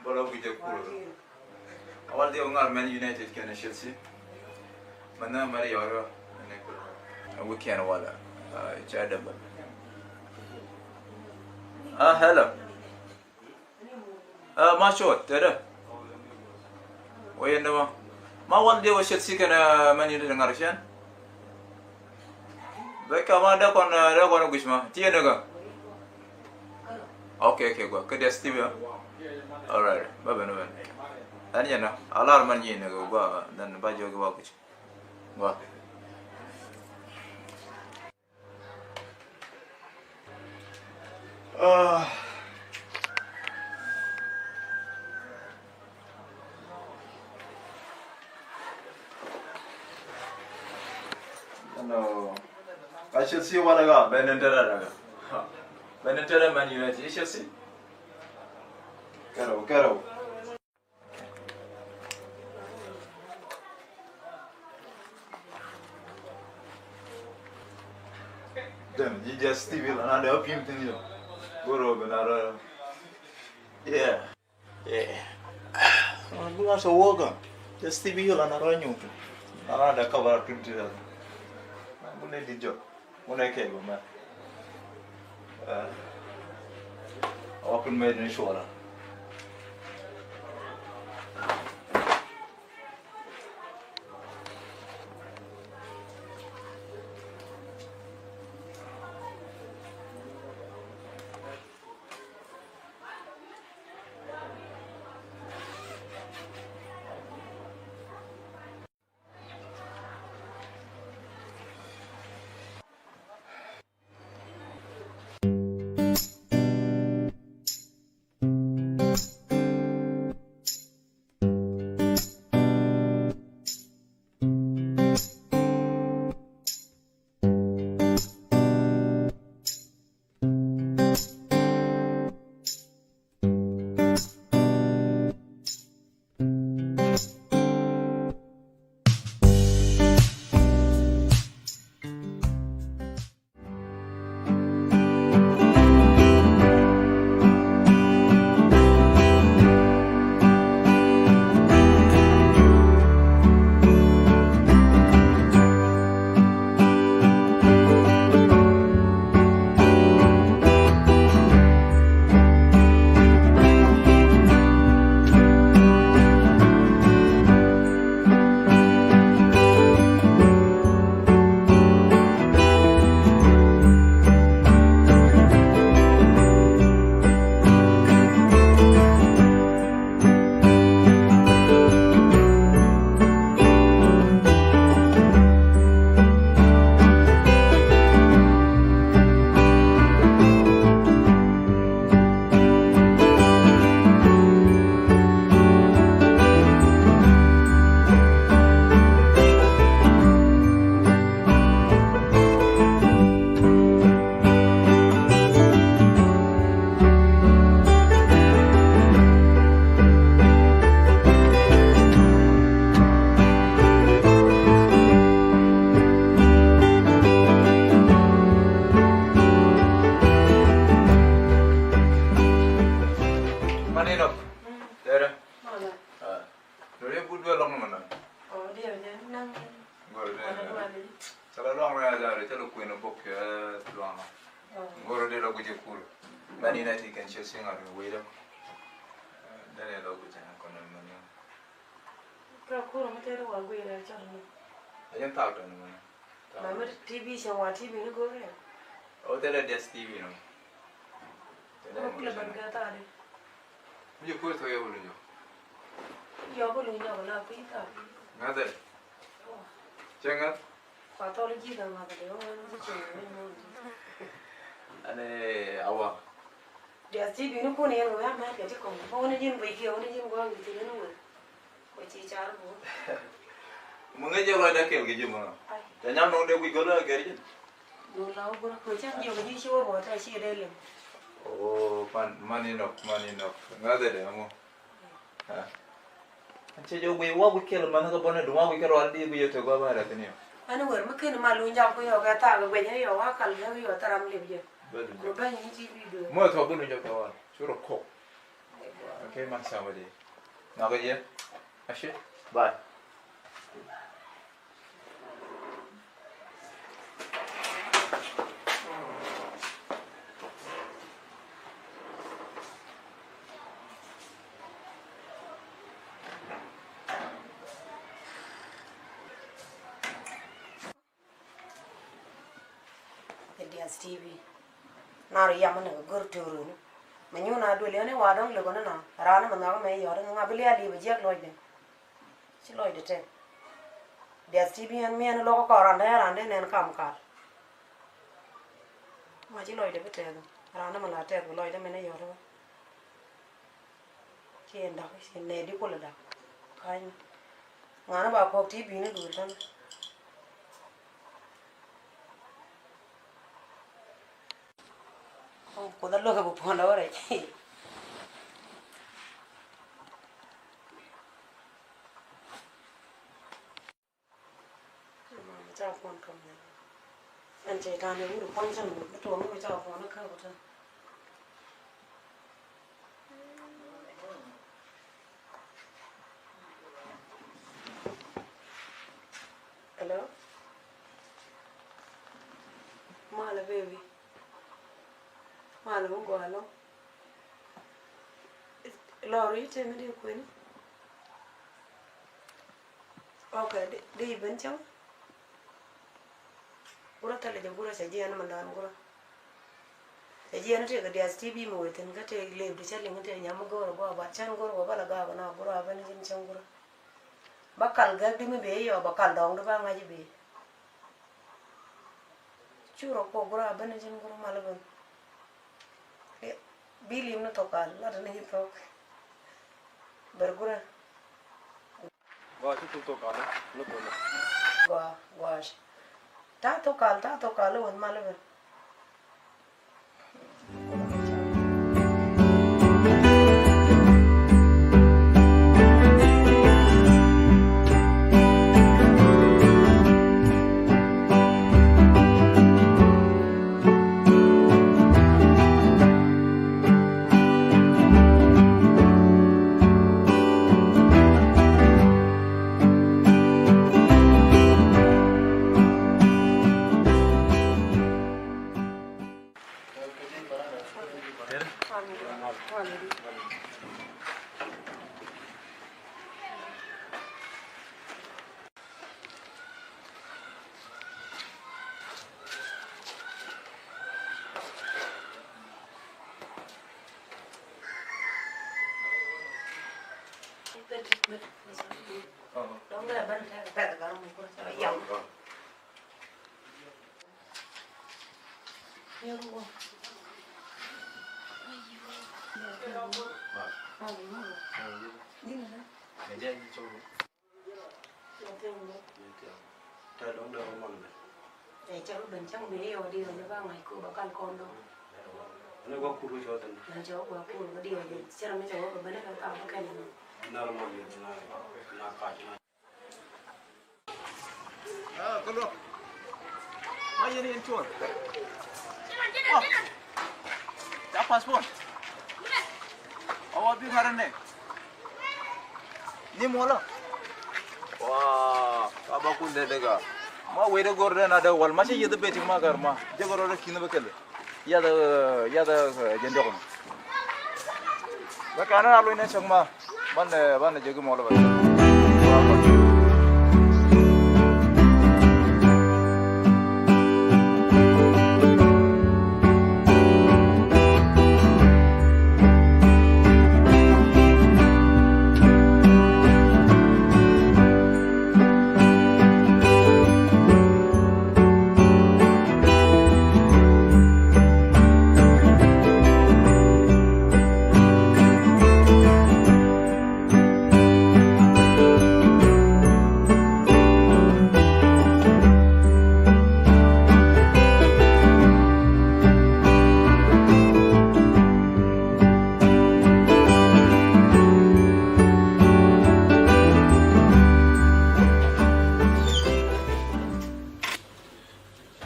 bolo guje kuro. Awal dia ŋar Man United kɛnɛ Chelsea. Mana mari yɔrɔ ne kuro. Weekend wala. Ah, cha double. Ah, hello. Ah, ma cuɔt tɛdɛ. Wä yɛn dämä. Ma wal diɛ wä Chelsea kɛnɛ Man United ŋa̱r cɛn. Bɛ kama dɛ kɔn, ah, dɛ kɔn guic ma. Tiɛ nɛ ka. Okay, okay, gua. Kɛ diɛ Steve ya. All right. Bä ben, bä ben. Ɛn yɛn na. A lar man nyi nɛ ka gua. Then ba jɔ gua guic. Gua. Ah. Ɛnɔ. A Chelsea wala ga, bɛ nin tɛrɛ daga. Bɛ nin tɛrɛ Man United, Chelsea. Kɛrɛ, kɛrɛ. Then you just Steve Hill and I pimped in you. Go over and I, yeah. Yeah. I'm going to walk on. Just Steve Hill and I run you. I run the cover up twenty. I'm going to do job. Wunɛ kɛ bä mɛ. Ɛ, a wa kun mɛ ni shuɔla. Guic i̱ kur. Mɛn inɛ ti kɛn ciöt cieŋ a rin wecdä. Daniel ɔ guic ɛn kɔn ɛn mɛn yɔn. Kɛ kur mi tëë ri wa guic rɛ cɔl ni. Ɛ jɛn thaak tɔn mɛn. Mɛ mi T V cɛ wa T V ni go̱o̱r yɛ. Ɔ tëë dɛ diɛth T V nɔ. Tëë dɛ mɛ kulɛ ben kɛ thaak di. Mi jɛ kur thok yɛ wulu nyɔ. Yɔ wulu nyɔ la kui̱ thaak. Ŋa̱thɛ. Cɛ ŋa̱th. Kua thɔl ji̱ kɛ ŋa̱th dee wä wä ji̱ cieŋ wä nyuɔ̱n. Ɛn ɛ awa. Diath ti bi̱i̱ni kun yɛn wä mɛt kɛ ti kɔŋ bä wä ni ji̱n guic kiɛ wä ni ji̱n gua̱a̱ŋ wi̱i̱ thi̱n ni wä. Kua ci car bä. Mɛ ŋäc jɛ ruacda kɛl kɛ ji̱ mɔnɔ. Ai. Ca nyam nɔŋ dee guic gɔl a gɛr ji̱n. Duŋ la wä gurä kua cam jiɔk ji̱ ci wä ruɔt a ci dee lem. Oo man man inɔk man inɔk ŋa̱th dee ɛmɔ. Cɛ jɛ guic wä guic kɛl mɛn kä bɔnɛ duŋ wä guic kɛl wal di guic yɛ tɛ gua ba rɛ thin yɔ. Ani wër mi ken ma luny jam ku yɔ kɛ thaak guic ni yɔ wa kal gɛ yɔ tharam lip jɛ. Bä luny jɔ. Ku bä nyi ci bi duɛ. Mɔ thɔ bä luny jɔ kɛ wal. Cu rɔ kok. Okay, ma sa wä di. Na kɛ jɛ. Ashi. Bye. Kɛ D S T V. Nar yam ni kɛ gör tëë runi. Mɛ nyun a duël yɛn i̱ wa dɔ̱ŋ lëk ɣän inɔ raan ni mɛ nhɔk mɛ yɔt in ŋa bi lial i̱ bɛ jiɛk lɔcdɛ. Ci lɔcdɛ tɛk. D S T V ɛn miɛn lɔk kɔn randɛ randɛ nɛn kam kal. Ŋa ci lɔcdɛ bi tɛk randɛ mɛ la tɛk bi lɔcdɛ mɛ ni yɔt i̱. Ci ɛn dak ci nɛ di kulɛ dak. Ka̱ny ŋa̱n ba kɔk ti bi̱i̱ni duël tän. Kuoth a luäk a bi puɔ̱n a wä rɛc. Mama ca puɔn kam nɛ. Ɛn cɛ tan ɛ wut puɔn cɛn wut bi tuɔɔk ni ca puɔn ni kä wut. Hello. Malɛ baby. Malɛ mi gɔaa lɔ. Lɔr i̱ tëë mi di kueni. Ok, di, di ben cäŋ. Gurä thilɛ jɛ gurä cɛ jiɛn mi lɔn gurä. Cɛ jiɛn tëë kɛ D S T V mi wethin kä tëë lëëp di cä liŋ tëë nyam mi go̱o̱r gua bat cän go̱o̱r gua bala gaak na gurä a ben ji̱n cäŋ gurä. Ba kal gäk di mi bee yɔ ba kal dɔŋ di ba ŋa̱c i̱ bee. Cu rɔ kuɔk gurä a ben ji̱n gurä mal ben. Bi lim ni thok kal lat ni ji̱ thok. Ber gurä. Gua ci thok kal ni thok. Gua gua. Ta thok kal ta thok kal wän mal ben. Ɛ cä rɔ ben cäŋ bee yɔ di rɔ ni ba ŋa̱c ko ba kal kɔn dɔ̱ŋ. Ni gua kur cɔ thin. Ni cɔ gua kur ba di rɔ ni cɛ rɔ mi cɛ wä ba ben ni ka ka ba kɛn ni. Nar mɔ ni na na ka na. Ah, kalo. Ma yeni in tuan. Oh. Ta passport. Awa bi ŋa̱rä nɛ. Ni mɔlɔ. Waa, ka ba kun dee dee ka. Ma wede gor dee na dee wal ma ci yeth beti ma gar ma. Jɛ gor dee kin be kele. Yath, yath, jɛ diɔk ni. Bɛ kanɛ a luny ni cäŋ ma. Banɛ, banɛ jɛ ki mɔl bɛ.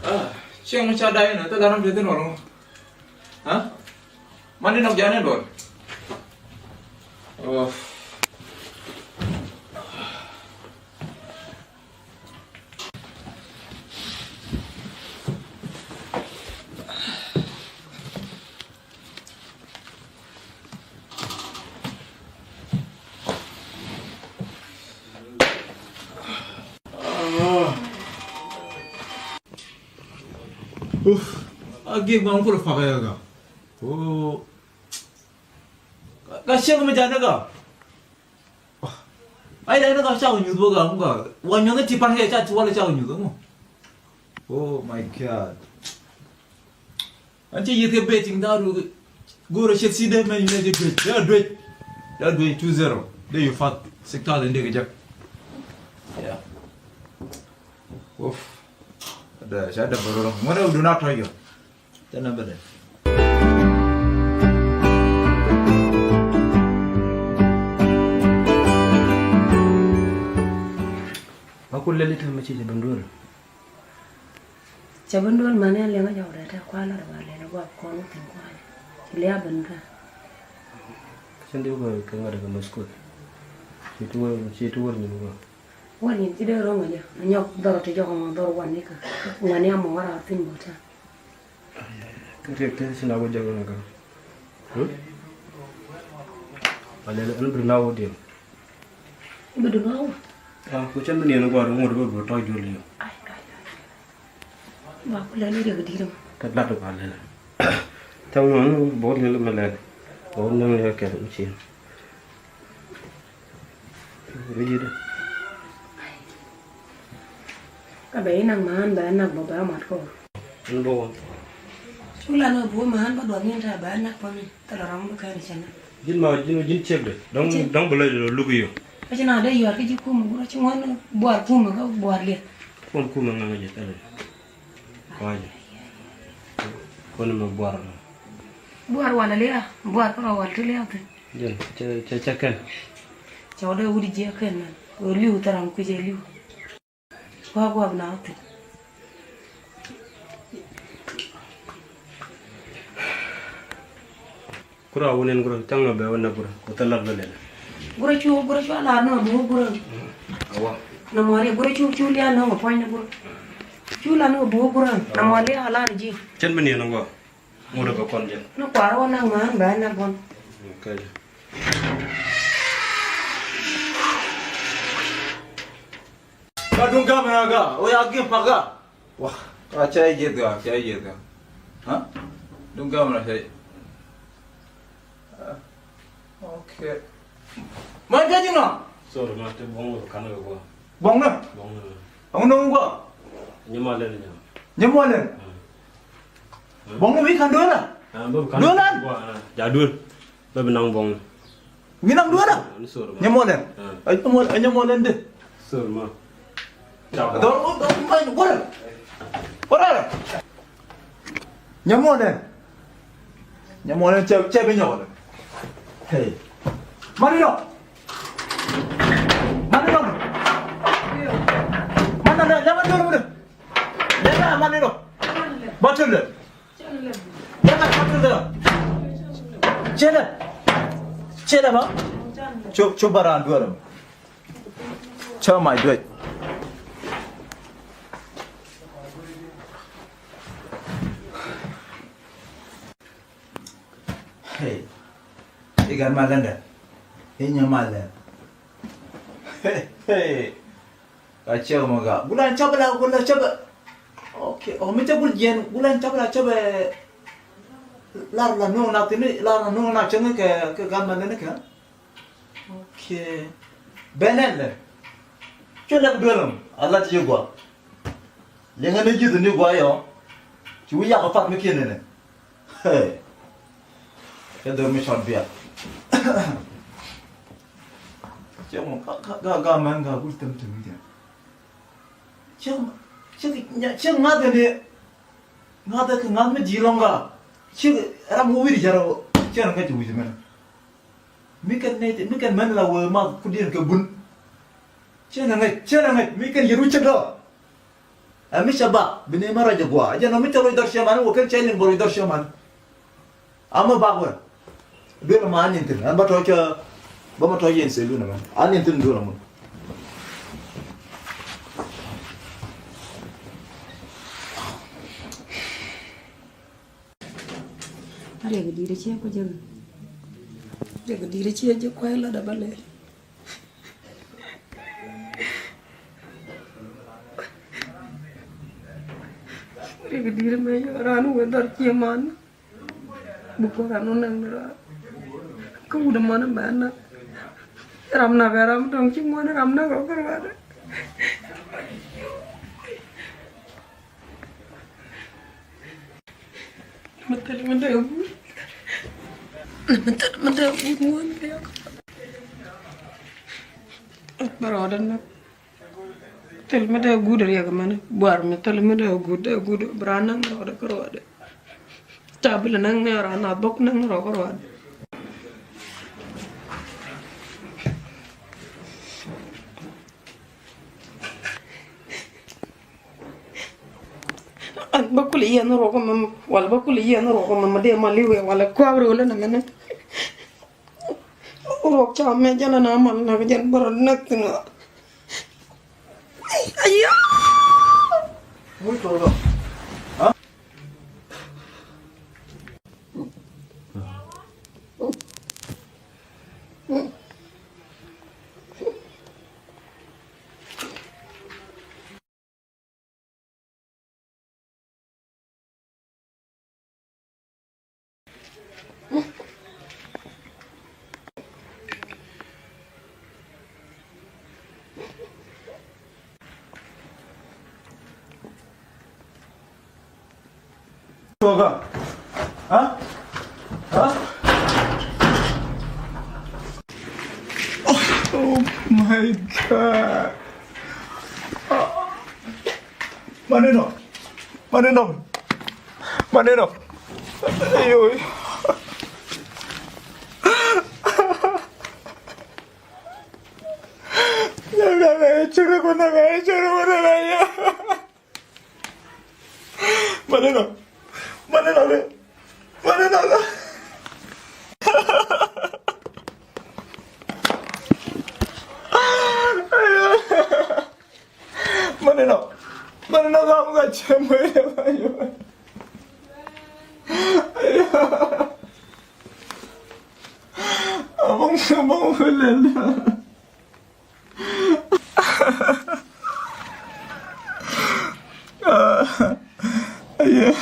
Ah, cieŋ ca day na, te la ram de tin wala. Ha? Mani nok jane dol. Oh. Uf, a gi̱i̱k ma ŋukulɛ pakä yɛ ka. Oh. Ka, ka ciek mi jandɛ ka. Ai, dai ni ka ca wä nyuth bä ka, ka. Wa nyuth ti pan kɛ ca ti wala ca wä nyuth ŋu. Oh my God. An cɛ yith kɛ betting da ru. Go̱o̱rä cɛ si dee mɛn inɛ jɛ duec. Dee duec. Dee duec two zero. Dee yu fat. Six thousand dee kɛ jɛ. Yeah. Uf. Dee, ca dee bä rɔ. Ŋuɔrɛ du na tɔy yɔ. Tɛn a bɛ dɛ. Ma ku lɛl itam ma ci jɛ ben duel. Cɛ ben duel mani a liɛŋ a jɔk rɛt a kual a rɛ wa lɛl a guap kɔn wä thi̱n kual. Ci liap ben duel. Cɛn di wä kɛ ŋa̱t kɛ mɛ skul. Ci ti wä, ci ti wä nyin wä. Wä nyin ci dee ro̱ŋ a jɛ. A nyɔk dhɔr ti jɔk a mɔ dhɔr wan ni kɛ. Wan ni a mɔ wä ra thi̱n bɔ ta. Kä riɛk te ci na wä jɛ wä na kä. Hmm? A lɛl ɛn bi na wä diɛn. Bi du na wä. Ah, ku cɛn bi niɛn guar ŋot bä bä tɔc jol yɔ. Ai, ai, ai. Ba ku lɛl riɛk di dum. Kä lat ba lɛl. Tɛm ŋuan bä lɛl ma lɛl. Bä näŋ yɛ kɛ mi cin. Kä bɛ inaŋ man bɛ anak bä bɛ amat kɔ. Ɛn bä wä. Cu lan wä buɔ man bä duɔth ni ta bɛ anak kɔ ni. Thilɛ ram bä kɛn cɛ na. Ji̱n ma ji̱n ji̱n ciek de. Dɔŋ dɔŋ bä lɛ luk yɔ. Kä ci na dee yuar kä ji̱ kum gurä ci ŋuan buar kum kä buar liɛ. Kum kum ŋaŋ jɛ thilɛ. Kɔc. Kɔn mɛ buar. Buar wal a lia̱a̱, buar kärɔ wal ti lia̱a̱ thi̱n. Jɛn, cɛ, cɛ, cɛ kɛn. Cɛ wä dee wut jiɛ kɛn mɛn. Wä li̱w thäram kui̱ cɛ li̱w. Gua̱a̱ gua̱a̱ bi na wä thi̱n. Kura wä nen kura, caŋ a bɛ wä nɛ kura, wä thɛ lat bä lɛl. Gurä cu, gurä cu a lar nɔ bi wä gurä. Awa. Nɔmɔ ri gurä cu, cu lian nɔ mɔ puɔ̱ny ni gurä. Cu lan wä bi wä gurä, nɔmɔ ri a lar ji̱. Cɛn bi niɛn ŋɔ. Ŋut a bɛ kɔn jɛ. Ni kuar wä nak ŋa̱a̱n bɛ nak bɔn. Okay. Ka duŋ gam ya ga, o ya gim pa ga. Wa, wa cɛ jieth ga, cɛ jieth ga. Ha? Duŋ gam na cɛ. Okay. Ma ka jiŋa? Sorry, ma te bɔŋ kan ga kwa. Bɔŋ na? Bɔŋ na. Aŋ nɔŋ kwa? Nyɛ ma lɛn nyɛ. Nyɛ ma lɛn? Bɔŋ na wi kan duel na? Duel na? Ja duel. Bɛ bi naŋ bɔŋ. Wi̱i̱ naŋ dueerä? Nyɛ mɔlɛn. Ɛ nyɛ mɔlɛn de. Dɔr dɔr ma in wurɛ. Wurɛ. Nyɛ mɔlɛn. Nyɛ mɔlɛn cɛ cɛ bi nyɔk. Hey. Mani nɔ. Mani nɔ. Mani nɔ lɛ ma dueerä mu de. Lɛ ma mani nɔ. Ba tun de. Cɛ lɛ. Cɛ lɛ ba. Cu cu ba raan duɔrɛ. Cä mac duec. Hey. I̱ gat ma ländɛ. I̱ nyɛ ma lɛn. Hey, hey. Ka cɛ mɔ ga. Gula cɛ bɛ la, gula cɛ bɛ. Okay. Ɔ mi cɛ gul jiɛn, gula cɛ bɛ la cɛ bɛ. Lar la nuŋ na tini, lar la nuŋ na cɛ ŋɛ kɛ, kɛ gat ma ländɛ kɛ. Okay. Bɛnɛn lɛ. Cuɛ lɛ bi duel ɔm. A la ti ji̱ gua. Liɛŋɛ ni ji̱ dhuni gua yɔ. Ci wi̱i̱ yak a pat mi kiɛn nɛnɛ. Hey. Kɛ dhor mi cɔt bia. Cɛ mɔ ka, ka, ka, ka mɛn ka gul tem tem ni jɛ. Cɛ, cɛ, cɛ ŋa̱th ni. Ŋa̱th kɛ ŋa̱th mi ji̱ lɔŋ ka. Cɛ ram wä wi̱r jɛ rɔ. Cɛ ram ka ci wi̱c mɛn. Mi kɛn nɛy, mi kɛn män la wee math kudiɛn kɛ bun. Cɛ na ŋäc, cɛ na ŋäc, mi kɛn yɛ ruc cɛ dɔ̱. Ɛ mi cɛ bak, bi ni mɛ rɔc ɛ gua̱a̱. Jɛn ɔ mi cɛ rɔc dhɔr cɛ man, wä kɛn cɛ liŋ bä rɔc dhɔr cɛ man. Amä bak wä. Duel ma an nin thi̱n, an bä tɔ̱ cɛ, bä ma tɔ̱ yɛn selu nɛ mɛ. An nin thi̱n duel ma mun. A riɛk di̱i̱t a ciɛ ku jɛ. Riɛk di̱i̱t a ciɛ jɛ kuay lat a bä lɛl. Riɛk di̱i̱t a mɛ yɔ ran wä dhɔr ciɛ man. Buk wä ran wä näŋ ni ran. Kä wut a man a mɛ näk. Ram nak a ram dɔ̱ŋ ci ŋuan ram nak rɔ kä ruaadɛ. Nɛmɛ thil mi dee guut. Nɛmɛ thil mi dee guut ŋuan riɛk. Bä rɔɔdɛ näk. Thil mi dee guut riɛk mɛn. Buar mi thil mi dee guut, dee guut. Bra näŋ rɔɔdɛ kä rɔɔdɛ. Ca bi lɛ näŋ ni rɔɔdɛ na bok näŋ rɔɔdɛ kä rɔɔdɛ. An bä kul yɛn ruɔk mɛ, wal bä kul yɛn ruɔk mɛ, mɛ dee mal iwɛ, wal kuak rol ni mɛnɛ. Ruɔk ca mɛ jɛn na mal na jɛn bä rɔ näk thin. Ayo. Tuɔkä. Ha? Ha? Oh my God. Maneno. Maneno. Maneno. Ayoi. Maneno. Maneno. Maneno. Maneno. Maneno, kam ka cɛ mɛ. Abong, abong, lele. Ah, yeah.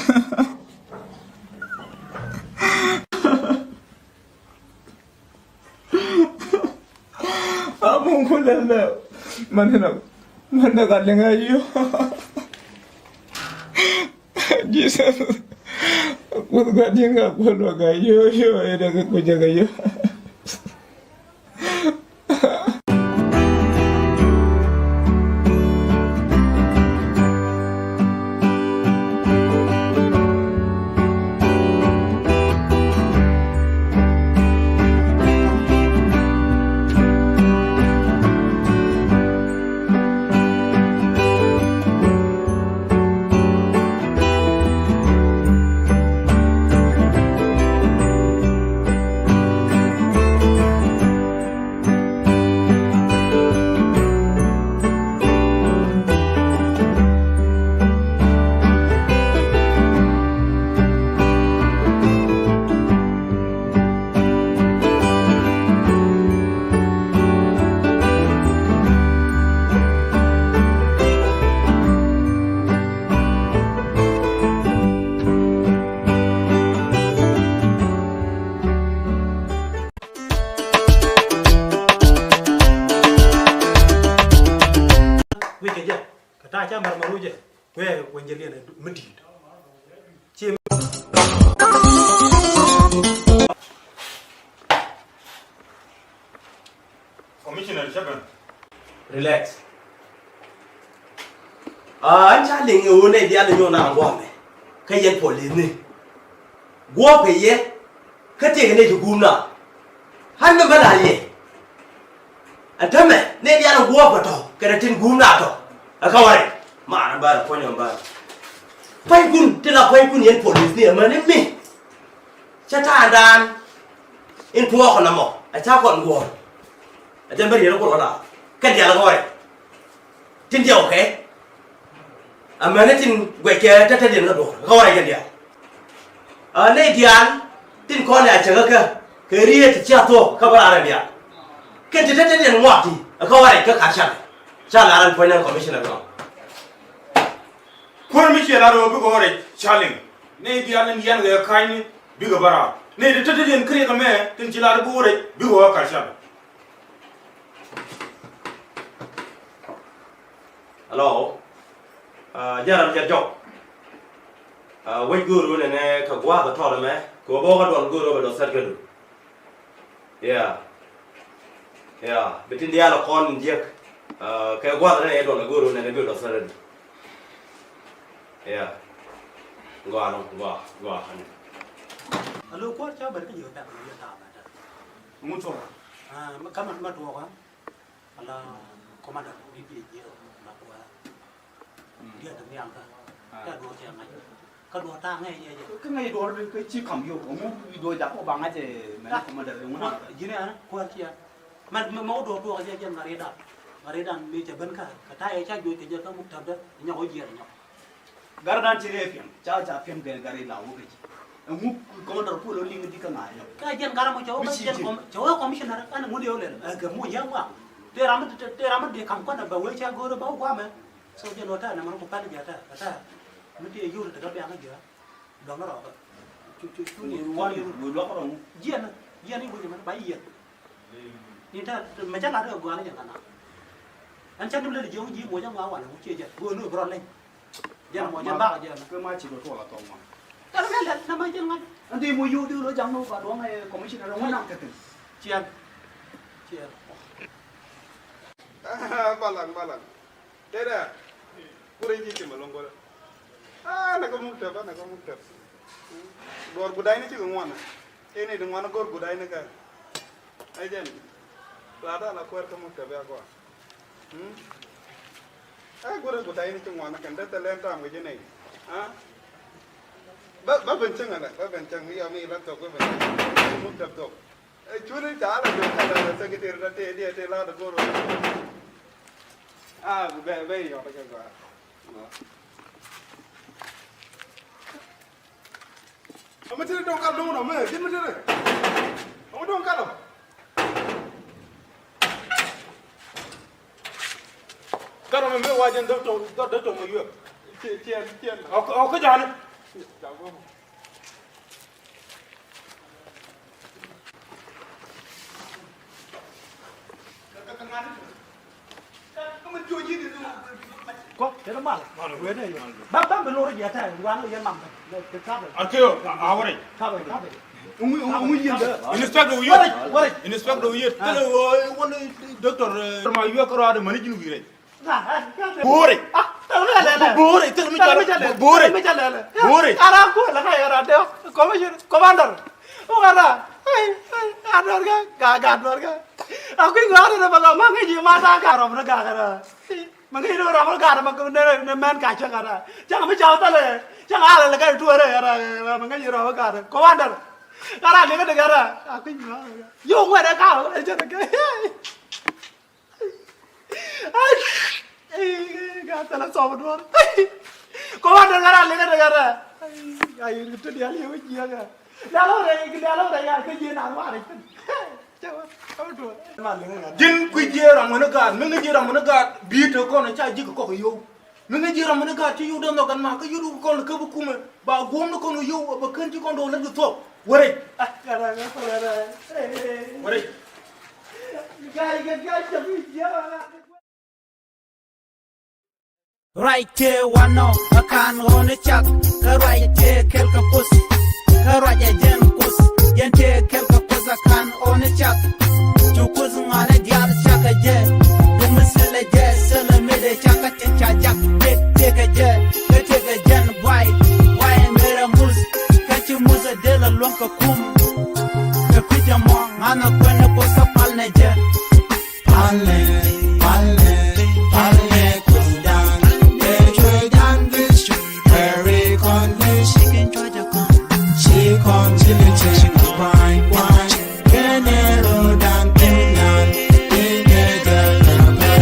Abong ku lele. Maneno. Maneno ka liŋ a yo. Jesus. Kuth ka liŋ a kuth ka yo, yo, ɛ dɛ ka kuth ka yo. Ca mɛr mɛr wä jɛ. Kuɛ wä jɛ liɛn mi di̱i̱t. Ci Commissioner Chapman. Relax. Aa, an ca liŋ ɛ ɣöö nɛy diaal ni nyɔk na guɔ̱ɔ̱mɛ kä yɛn puɔl li̱thni. Guɔ̱ɔ̱pkɛ yɛ kä tëëkɛ nɛy ti guum na. Ɣän mi bä la̱r yɛ. Ɛ tämɛ nɛy diaal ni guɔ̱ɔ̱pkɛ tɔ̱ kɛnɛ tin guum na tɔ̱. Ɛ kä wä rɛy maarä bä rɛ puɔ̱nyɛ bä rɛ. Pua̱nykun ti la pua̱nykun yɛn puɔl li̱thni ɛmäni mi. Cä ta̱a̱ daan in tuɔɔk nɔmɔ ɛ ca kɔn guɔ̱ɔ̱r. Ɛ jɛn bä riet ɛ kuɔl kɔn a kɛn diaal ɛ kä wä rɛy. Tin diaw kɛ amäni tin guɛckɛ tɛtɛdiɛn kä duɔ̱ɔ̱r kä wä rɛy kɛn diaal. Ɛ nɛy diaal tin kɔn ɛ a cäŋä kä kɛ riet ti cia thuɔ̱k kä bä raan ɛ diaal. Kɛn ti tɛtɛdiɛn ŋuak ti ɛ kä wä rɛy kä ka̱r canɛ. Ca la̱r ɛn puɔ̱ny nɛn commissioner kɛ lɔ̱ŋ. Kuäär mi ciɛ lar ɣöö bikɛ ɣöö rɛc ca liŋ. Nɛy diaal in yɛn kɛ ka̱nyni bikɛ bä raar. Nɛy ti tetdiɛn kiriɛk ɛmɛ tin ci lar bi ɣöö rɛc bikɛ ɣöö ka̱r ca. Hello. Aa, jɛn ram jɛn jɔk. Aa, wec go̱o̱r ɣöö nɛnɛ kɛ gua̱a̱th ɛ tɔl ɛmɛ kɛ ɣöö bä wä kä duɔl go̱o̱r ɣöö bɛ dɔth thɛt kädu. Yeah. Yeah. Bi tin diaal ɛ kɔn in jiäk. Aa, kɛ gua̱th rɛn ɛ duɔl ɛ go̱o̱r nɛn ɛ bi dɔth särä. Yeah. Gɔaa nɔ, gɔaa, gɔaa. Alo kuɔr ca bɛr kä yio̱w tak yio̱w tak bɛr tak. Ŋu tuɔk? Aa, ma, ka ma, ma tuɔk, aa. Ala commander bi bi jiɛn ma kuɔra. Diɛ ti nhial kä. Kä duɔ̱ɔ̱r cɛ ŋa̱c. Kä duɔ̱ɔ̱r ta̱a̱ ŋäc yɛ jɛ. Kä ŋäc duɔ̱ɔ̱r kä ci kam yio̱w. Ŋu bi duɔ̱ɔ̱r jak kɔ ba ŋa̱c ɛ mɛ commander ŋu na. Ji̱n ɛn kuäär ciɛ. Mɛ mɛ wä duɔ̱ɔ̱r tuɔɔk jɛ jɛ ŋa̱r yɛ dan. Ŋa̱r yɛ dan mi cɛ ben kä. Kä ta̱a̱ yɛ ca juɔc kɛ jɛ kä muk täpdä nyɔk wä jiɛn nyɔk. Gar dan ci rɛɛ piɛŋ ca ca piɛŋ kɛ gar ila wä kɛ ci. Ɛŋu kɔmandɔr puɔl ɔ liŋ di kä ŋa̱a̱c ɔ. Kä jɛn gar mɔ cɛ wä kä jɛn kɔm cɛ wä commissioner ɛn ŋu di ɔ lɛl ɛ kɛ mu yɛ ŋuam. Tëë ram mi tëë ram mi di kam kɔn ɛ bɛ wee ca go̱o̱r ɛ bɛ wä guamɛ. So jɛn wä tɛɛ nɛ mɛn ku pɛn jɛ tɛɛ ɛ tɛɛ. Mi tëë yur ti kä biaŋ kä jiɛ. Dɔŋ ni rɔɔdä. Cu cu cu ni wan ni luɔk rɔŋ. Jiɛn jiɛn i̱ wi̱c mɛn ba yiɛn. Ni ta mɛ ca lat kɛ gɔaa ni jɛ ŋa na. Ɛn ca ni lɛ jiɔŋ ji̱ muɔc a ŋɔaa walɛ wä ciɛ jɛ go̱o̱r ni bi rɔ leny. Jɛn muɔc jɛ bak jɛ na. Kɛ ma ci dɔ tuɔl a thɔŋ ma. Kɛ kɛ lɛ na ma jɛn ŋa̱c. Ɛn di muɔc yo̱o̱ di lo jaŋ ni wä ba duɔŋ ɛ commissioner wä naŋ kɛ kɛ. Ciɛn. Ciɛn. Balaŋ balaŋ. Tëë dɛ. Kurɛ ji̱ cimɛ lo̱ŋ go̱rɛ. Aa, nɛ kɛ muk tɛp, nɛ kɛ muk tɛp. Duɔr gudayni cikɛ ŋuan. Tëë ni di ŋuan go̱r gudayni kɛ. Ɛ jɛn. Raada la kuɛɛr kɛ muk tɛp ya kɔa. Ɛ go̱rɛ gudayni ci ŋuan kɛn dee thɛ lɛn tam kɛ ji̱ nɛy. Aa. Bä, bä ben cäŋ ɛlɛ, bä ben cäŋ mi yɔ mi la thok bä ben cäŋ. Muk tɛp thok. Ɛ cuni ca la ben kɛ la secretary la tëë diɛ tëë la dee go̱r. Ah, bɛ bɛ yɔt kɛ gɔaa. Ɔmɔ tiri dɔŋ kal dɔŋ nɔ mɛ, jin mi tiri. Ɔmɔ dɔŋ kal ɔ. Kal ɔ mɛ mɛ wa jin dɔŋ tɔŋ dɔŋ tɔŋ mɛ yɔ. Tiɛn tiɛn tiɛn. Ɔk ɔk jani. Kɔ tɛn mal. Bam bam bi lor jɛ tɛ wan yɛ mam. Arkeo awore. Kabe kabe. Ungu ungu yinda. Inspector uyot. Inspector uyot. Kele wani doctor ma yuwa karo ada mani jinu gire. Boore. Boore. Tɛn mi ca lɛlɛ. Boore. Boore. Ara ko la ka yara de. Commissioner, commander. O kara. Ai ai. Ador ga ga ga ador ga. Aku ngi ara de ba ga ma ngi ma ta ga ro ga ga. Ma ngi ro ro ga ma ko ne ne men ka cha ga. Cha ma cha ta le. Cha ala le ka tu re. Ma ngi ro ga. Commander. Ara le ga de ga. Aku ngi. Yo ngwe de ka. Ai cha ga. Ai, ai, gat thilɛ thɔp duɔ̱ɔ̱r. Kɔmandɛr gat a liŋä ti gat a. Ai, ai, ri ti diaal yɛ wä jiääk a. Diaal wä rɛy, diaal wä rɛy a, kä jiääk naath warɛ. Ji̱n kui̱ jiääk ram ŋuɛ̈ni gaat, mi ŋäc jiääk ram ŋuɛ̈ni gaat, bi̱i̱ te kɔn ca ji̱ kɛ kɔk yio̱w. Mi ŋäc ji̱ ram mi ni gaat ci yio̱w dee nhɔk ɛn ma kä yio̱w dee kɔn lɛ käp kumɛ ba guɔ̱m ni kɔn kɛ yio̱w ɛ bɛ kän ci kɔn dee lät kɛ thuɔ̱k. Wä rɛc. Wä rɛc. Ruac tëë wanɔ ɛ ka̱n ɣɔ̱n ɛ cak, kä ruac tëë kɛl kɛ Kuoth, kä ruac ɛ jɛn Kuoth, jɛn tëë kɛl kɛ Kuoth ɛ ka̱n ɣɔ̱n ɛ cak. Cu Kuoth ŋa̱n ɛ diaal cak kɛ jɛ, cu mi thilɛ jɛ, thilɛ mëë dee cak kä tëë ca jak, tëë tëë kɛ jɛ, kä tëë kɛ jɛn buay, buay mëë rɛ muth, kä ci muth ɛ dee lɛ luäŋ kɛ kum. Kɛ kui̱c ɛmɔ ŋa̱n ɛ kuɛn ɛ Kuoth kä pal nɛ jɛ. Palnɛ, palnɛ, palnɛ Kuothdan, ɛ cuɛɛdan bi cuc bɛ ri kɔn bi ci kɛn cuɔc ɛ kɔn. Ci kɔn ci li cieŋ kuany kuany, kɛnɛ ro̱o̱dan Kuothdan, bi nɛ jɛ kɛ pɛl.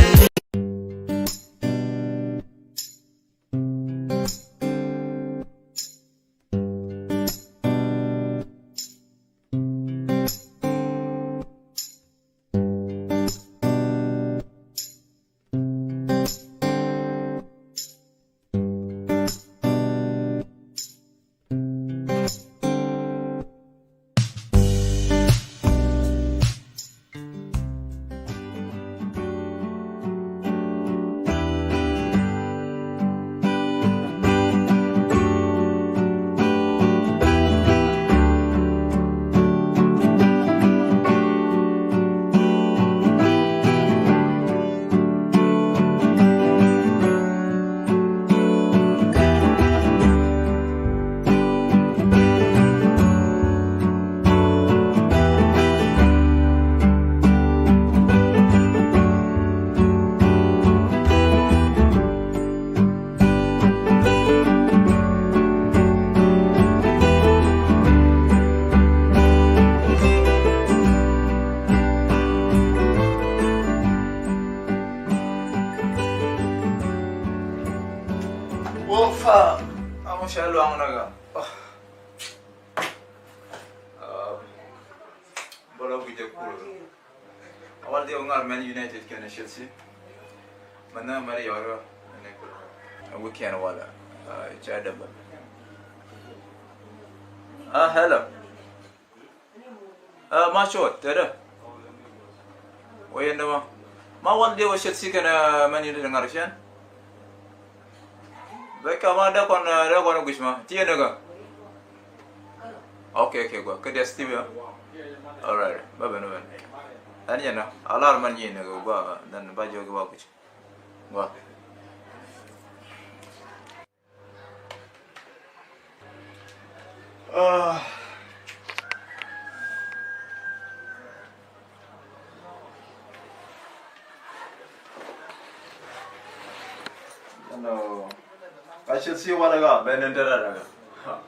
Woo, fa, a mɔ cɛ luaŋ nɛ ɣä. Oh. Um, bä lɔ guic jɛ kur. A wal diɛ wä ŋar Man United kɛnɛ Chelsea. Mɛ nɛ mɛ ri yɔr ɣä nɛ kur. A weekend wala, uh, ca dɛ bä. Ah, hello. Ɛ, ma cuɔt tɛtdä. Wä yɛn dämä. Ma wal diɛ wä Chelsea kɛnɛ Man United ŋa̱r cɛn. Bɛ ka ma dee kɔn, ɛ, dee kɔn guic ma ti yɛn däkä. Ok, ok, gua kä diɛ Steve ya. All right, bä ben, bä ben. Ɛn yɛn a lar man nyi ni gua, then ba jiɔ gua guic. Gua. Ah. Ɛnɔ. Ka Chelsea wala ka, bɛ ni tɛrɛ rɛ ka.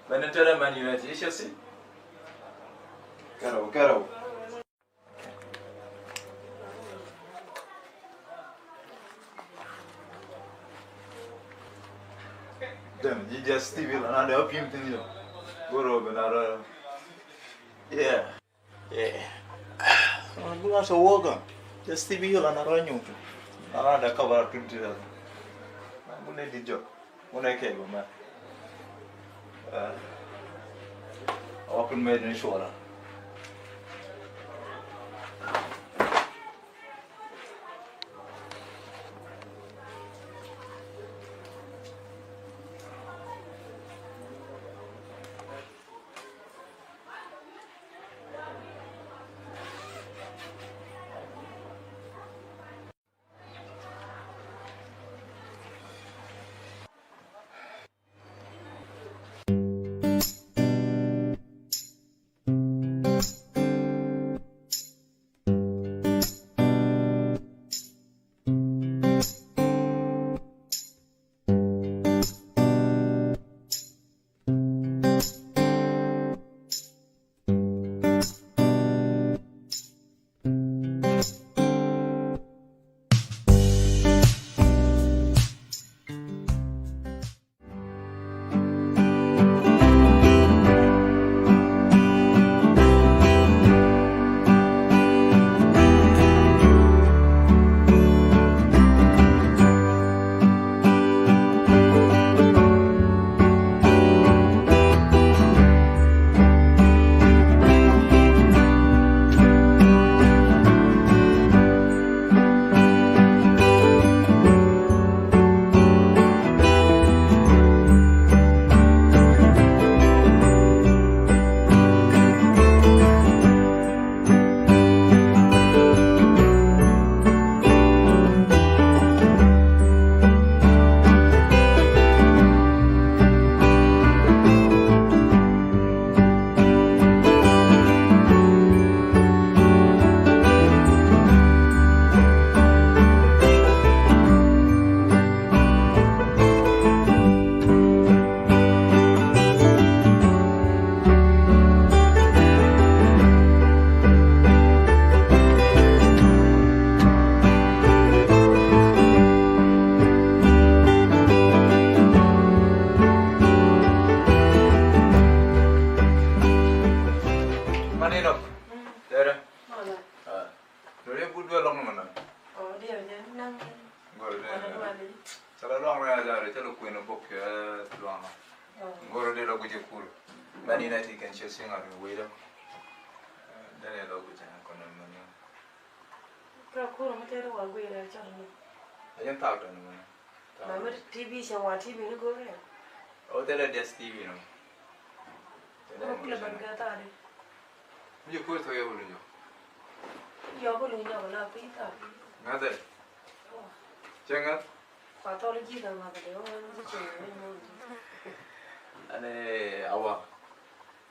Bɛ ni tɛrɛ Man United, Chelsea. Kɛrɛ, kɛrɛ. Dɛm, ji̱ jɛ Steve Hill, ana dɛ ɔ pi̱m thi̱n yɔ. Go̱r ɔ ben a rɔ. Yeah. Yeah. Ana bi ŋa̱ sɔ wä kä. Jɛ Steve Hill ana rɔ nyuŋ. Ana dɛ kaba twenty thousand. Ana bi ne di jɔ. Wunɛ kɛ bä mɛ. Ɛ, a wakun mɛ ni cuɔra. Mani nɔk. Tɛrɛ. Mala. Ah. Dore bu duel lɔŋ mɛ nɔ. Oh, diɛ nyɛ naŋ. Gɔr diɛ. Mala nyɛ. Duel. Cɛ la lɔŋ rɛ la rɛ cɛ la kuɛn bok kɛ lɔŋ. Oh. Gɔr diɛ la gujɛ kur. Mani na ti kɛn cɛ siŋ a bi wei dɛ. Dɛn ɛ la gujɛ kɔnɔ mɛ nɔ. Ka kur mɛ tɛrɛ wa gui rɛ cɛ nɔ. Ɛ jɛn tak dɔn mɛ nɔ. Mami T V cɛ wa T V ni go̱o̱rɛ. O tɛlɛ dias T V nɔ. Tɛlɛ kulɛ ban kɛ thaadi. Mi jɛ kuɛ tɔ yɛ wulu nyɔ. Yɔ wulu nyɔ la pi thaadi. Ŋa̱thɛ. Cɛ ŋa̱th. Kua thɔl ji̱ dha ŋa̱th dee wä ŋa̱th cɛ ŋa̱th mɔ. Ɛnɛ awa.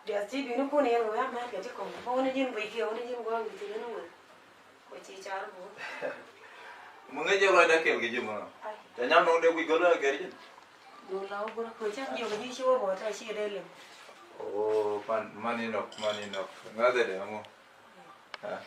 Dias T V ni kun yɛn wä ya mɛt kɛ ti kɔŋ. Bä wä ni ji̱n bui kiɛ wä ni ji̱n gua̱a̱ŋ ji̱ ti ni wä. Kɛ ci car bä. Mɛ ŋäc jɛ lɔcdä kɛl kɛ ji̱ mɔ. Ai. Ca nyam nɔŋ dee guic gɔl ɛ gɛr ji̱n. Duŋ la wä gurä kɛ cä jiök ji̱ ci wä bä tɛ ci dee lem. Oo, man, man inɔ, man inɔ. Ŋa̱thɛ dee mɔ. Ha.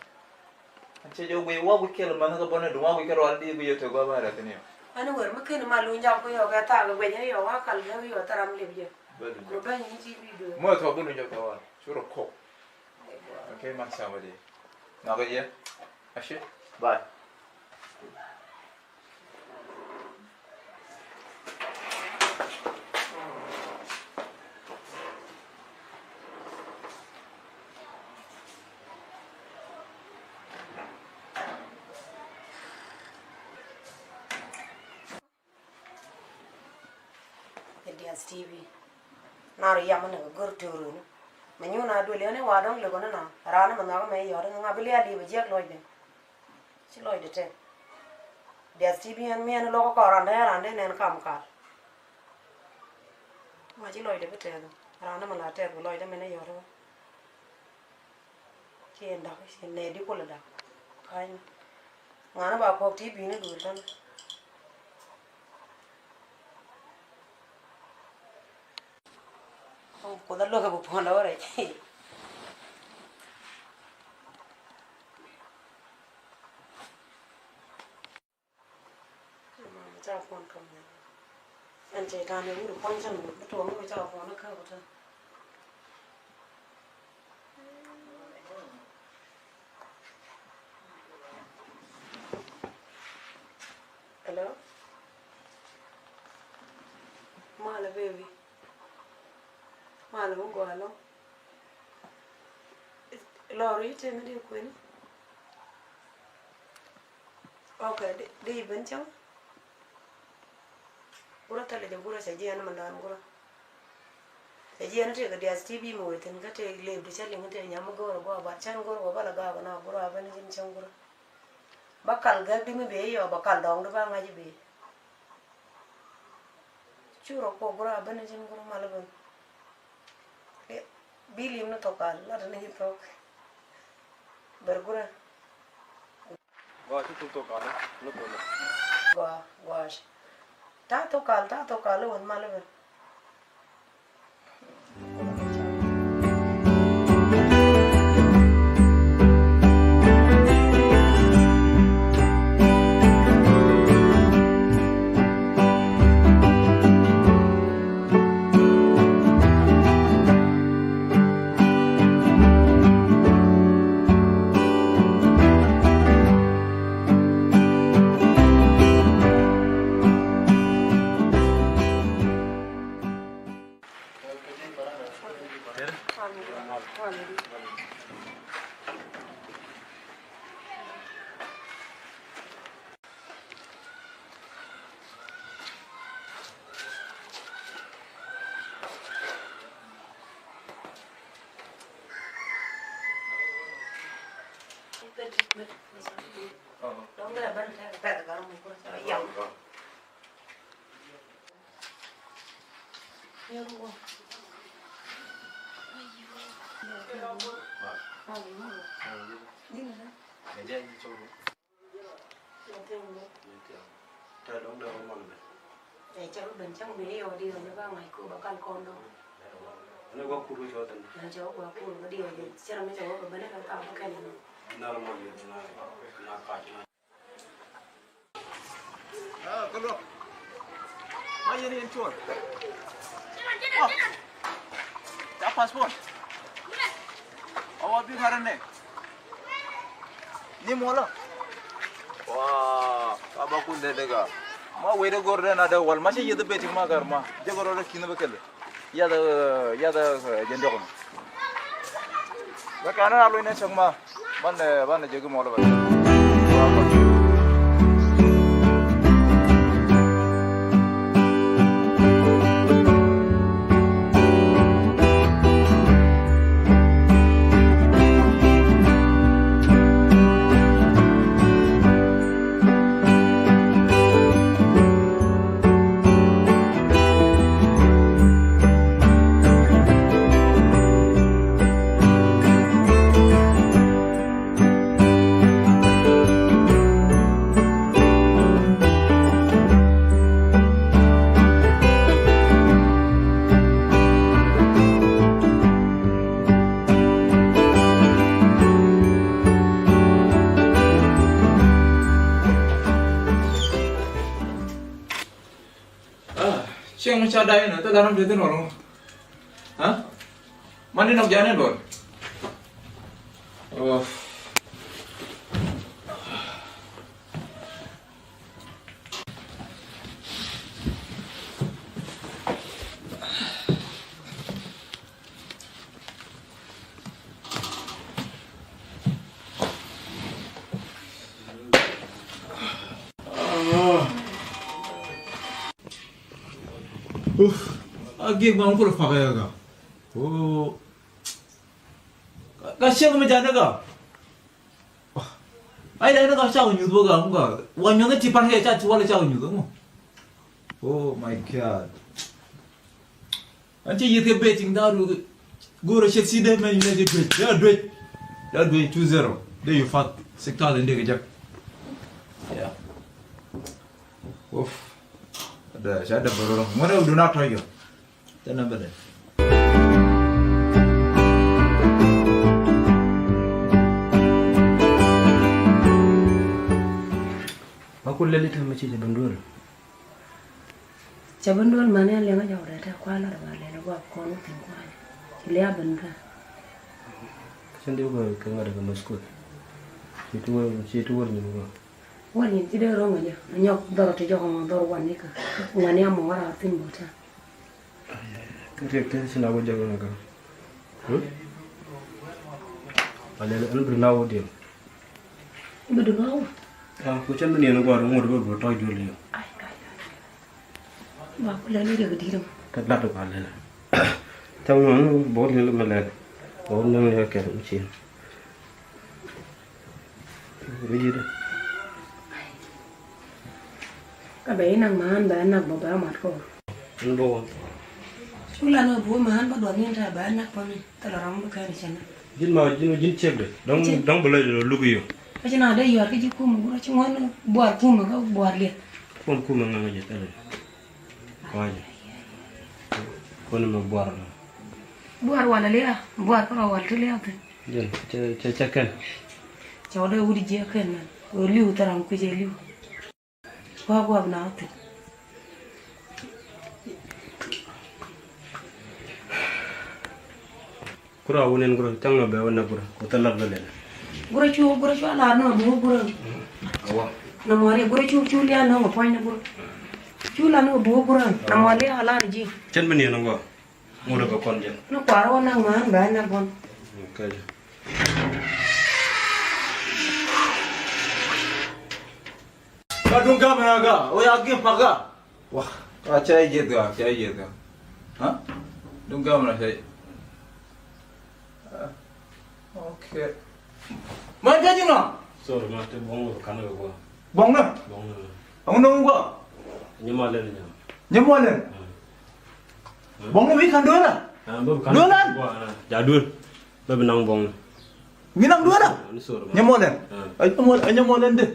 Cɛ jɛ guic wä guic kɛl man kä bɔnɛ duŋ wä guic kɛl wal di guic yɛ tɛ gua ba rɛ thin yɔ. Ani wër mi ken ma luny jak ku yɔ kɛ thak guic ni yɔ wa kal gɛ yɔ thar am lep jɛ. Bä luny jak. Ku bä nyi ci bi duŋ. Mɔ thɔ bä luny jak thɔ wal. Curɛ kok. Okay, man, somebody. Nɔkɛ jɛ. Ashi. Bye. Kɛ D S T V. Nar yam ni kɛ gör tëë runi. Mɛ nyuun a duël yɛn i̱ wa dɔ̱ŋ lëk ɣän inɔ. Raan mɛ nhɔk mɛ yɔt i̱ ŋa bi lial i̱ bɛ jiäk lɔcdɛ. Ci lɔcdɛ tɛk. D S T V ɛn miɛn lo̱k kɔn randɛ randɛ nɛn kam kal. Ma ci lɔcdɛ bi tɛk. Raan mɛ la tɛk bi lɔcdɛ mɛ ni yɔt i̱. Ci en dak, ci nɛ di kulɛ dak. Kany. Ŋa̱n ba kɔk ti bi̱i̱ni duur tän. Kuoth a lo̱k ɛ bi puɔ̱n dɔ̱ rɛc. Ca puɔn kam ni. Ɛn cɛ tan ni wuri puɔn cɛ ni wuri tuɔm ni ca puɔn ni kä wuri. Hello? Malɛ baby. Malɛ mi gɔaa lɔ. Lɔr i̱ tëë mi di kueni. Ok, di, di ben cäŋ. Gurä thilɛ jɛ gurä cɛ jiɛn mi lɔn gurä. Cɛ jiɛn tëë kɛ D S T V mi wee thi̱n kä tëë lëëp di cä liŋ tëë nyam mi go̱o̱r ɛ gua̱a̱ bat cän go̱o̱r wä bä lɛ gaak ɛ na gurä a ben ji̱n cäŋ gurä. Bä kal gäk di mi bee yɔ bä kal dɔɔŋ di ba ŋa̱c i̱ bee. Cu rɔ kok gurä a ben ji̱n gurä mal ben. Bi lim ni thok kal lat ni thok. Ber gurä. Gua ci thok kal ni thok. Gua gua. Ta thok kal ta thok kal wän mal ben. Ɛ cɛ ben cäŋ bee yɔ di rɔ ni ba ŋa̱c ko ba kal kɔn dɔ̱ŋ. Ni gua kur cɔ thin. Ni cɛ gua kur ba di rɔ ni cɛ rɔ mi cɛ wä ba ben ni ka ka ba kɛn ni. Nar mɔ ni na na ka na. Ah, kalo. Ma yeni en chuan. Oh. Ya passport. Wa bi ŋa̱rä nɛ. Ni muɔlä. Wa, ka ba kun dee dee ka. Ma wee dee gor dee na dee wal. Ma ci yeth beti ma gar ma. Jɛ gor dee kin ba kele. Yadɛ, yadɛ, jɛ ndiɔk ni. Ba ka na luny nɛ cak ma. Ban, ban jɛ gi muɔlä ba. Ah, cieŋ mi ca da̱c inɔ thil ram te thi̱n wala ŋu? Ha? Mani nɔk jani luɔl. Oh. Uf, a gi̱i̱k ma kulɛ pak ɛ ka. Oh. Ka, ka ciek mi jani ka. Ai, dai ni ka cak nyuth bä ka, ka. Wa nyuth ti pan kɛ ca ti wala cak nyuth mo. Oh my God. An ci yith kɛ betting da̱a̱ du. Go̱o̱rä cɛ si dee mɛn yunɛ jɛ duec. Ya duec. Ya duec two zero. Dee yu fat six thousand dee kɛ jek. Yeah. Uf. Ada, ca dee bä rɔ. Ŋuɔnɛ du na tɔy yɔ. Tɛ nambɛ dɛ. Ma ku lɛli tɛ ma ci jɛ ben duel. Cɛ ben duel mani a liɛŋ a jɔk rɛt a kua lar ba lɛl a guap kɔn wä thin kua. Ci liab ben ka. Cɛn di wä kɛ ŋa̱t kɛ ma skul. Ci ti wä, ci ti wä nyin wä. Wä nyin ci dee rɔŋ a jɛ a nyɔk dhɔr ti jɔk a ma dhɔr wan ni ka. Ŋuani a mɔ wara thin bɔ ta. Kä riɛk kä ci na wä jɔk na kä. Hmm? A lɛl ɛn bi na wä diɛn. Bi du na wä. Ah, ku cɛn bi niɛn guar ŋot bi bi tɔc jol yɛ. Ai, ai, ai. Ba ku lɛl riɛk di̱t mɔ. Kä lat ba lɛl. Cam ŋuan bɔ lɛl ma lɛl. Bɔ nɛn yɛ kɛn mi ci. Kä bɛ inak ma̱a̱n bɛ nak bä bɛ mat kɔ. Ɛn bä wä. Cu lan wä buɔ ma̱a̱n bä duɔth ni ta bɛ nak bä mi thilɛ ram bä kɛn cɛn. Ji̱n ma ji̱n ji̱n ciek de dɔ̱ŋ dɔ̱ŋ bä lɛ luk iyo. Kä ci na dee yuar kä ji̱ kumɛ gurä ci ŋuan buar kumɛ kä buar liɛth. Kum kumɛ ŋaŋ jɛ thilɛ. Kɔc. Kɔn mɛ buar la. Buar wal a lia̱a̱ buar kä rɔ wal ti lia̱a̱ thin. Jɛn cɛ cɛ cɛ kɛn. Cɛ wä dee wut jiɛ kɛn mɛn wä li̱w thil ram kui̱ cɛ li̱w. Guak guak na wä thin. Kura wä nen kura caŋ na bɛ wä na kura kɔ thil lat bɛ lɛl. Kura cu kura cu a lar na bu kura. Awa. Na mɔ ri kura cu cu lia na wä pua̱ny na kura. Cu la na bu kura na mɔ lia a lar ji̱. Cɛn bi niɛn a gua. Ŋut a bɛ kɔn jɛn. Ni kuar wä nak ŋuan bɛ nak bɔn. Kɛl. Ka duŋ gam ya ga o ya gim pa ga. Wa ka cɛ yeth ga cɛ yeth ga. Ha? Duŋ gam na cɛ. Okay. Ma ka jiŋa. Sorry ma te bɔŋ wä kan wä. Bɔŋ na. Bɔŋ na. Aŋ na wä. Nyɛ ma lɛn nyɛ. Nyɛ ma lɛn. Bɔŋ ni wi̱i̱ ka̱n duel a. Duel an. Ja duel. Bɛ bi naŋ bɔŋ ni. Wi̱i̱ naŋ duel a. Nyɛ mɔlɛn. Ɛ nyɛ mɔlɛn de.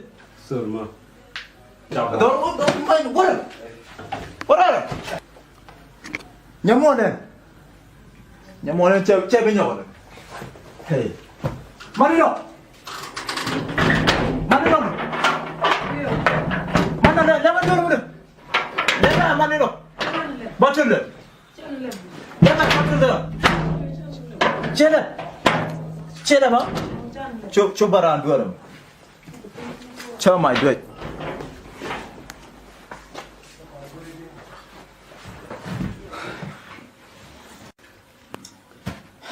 Dɔr dɔr ma in wurɛ. Wurɛ. Nyɛ mɔlɛn. Nyɛ mɔlɛn cɛ cɛ bi nyɔk lɛ. Hey. Mani dɔ. Mani dɔ. Mani dɔ lɛ ma dɔr mu de. Lɛ ma mani dɔ. Ba tun lɛ. Lɛ ma ba tun lɛ. Cɛ lɛ. Cɛ dɛ ma? Cop, cop ba raan duɔl. Cop ma duɔl.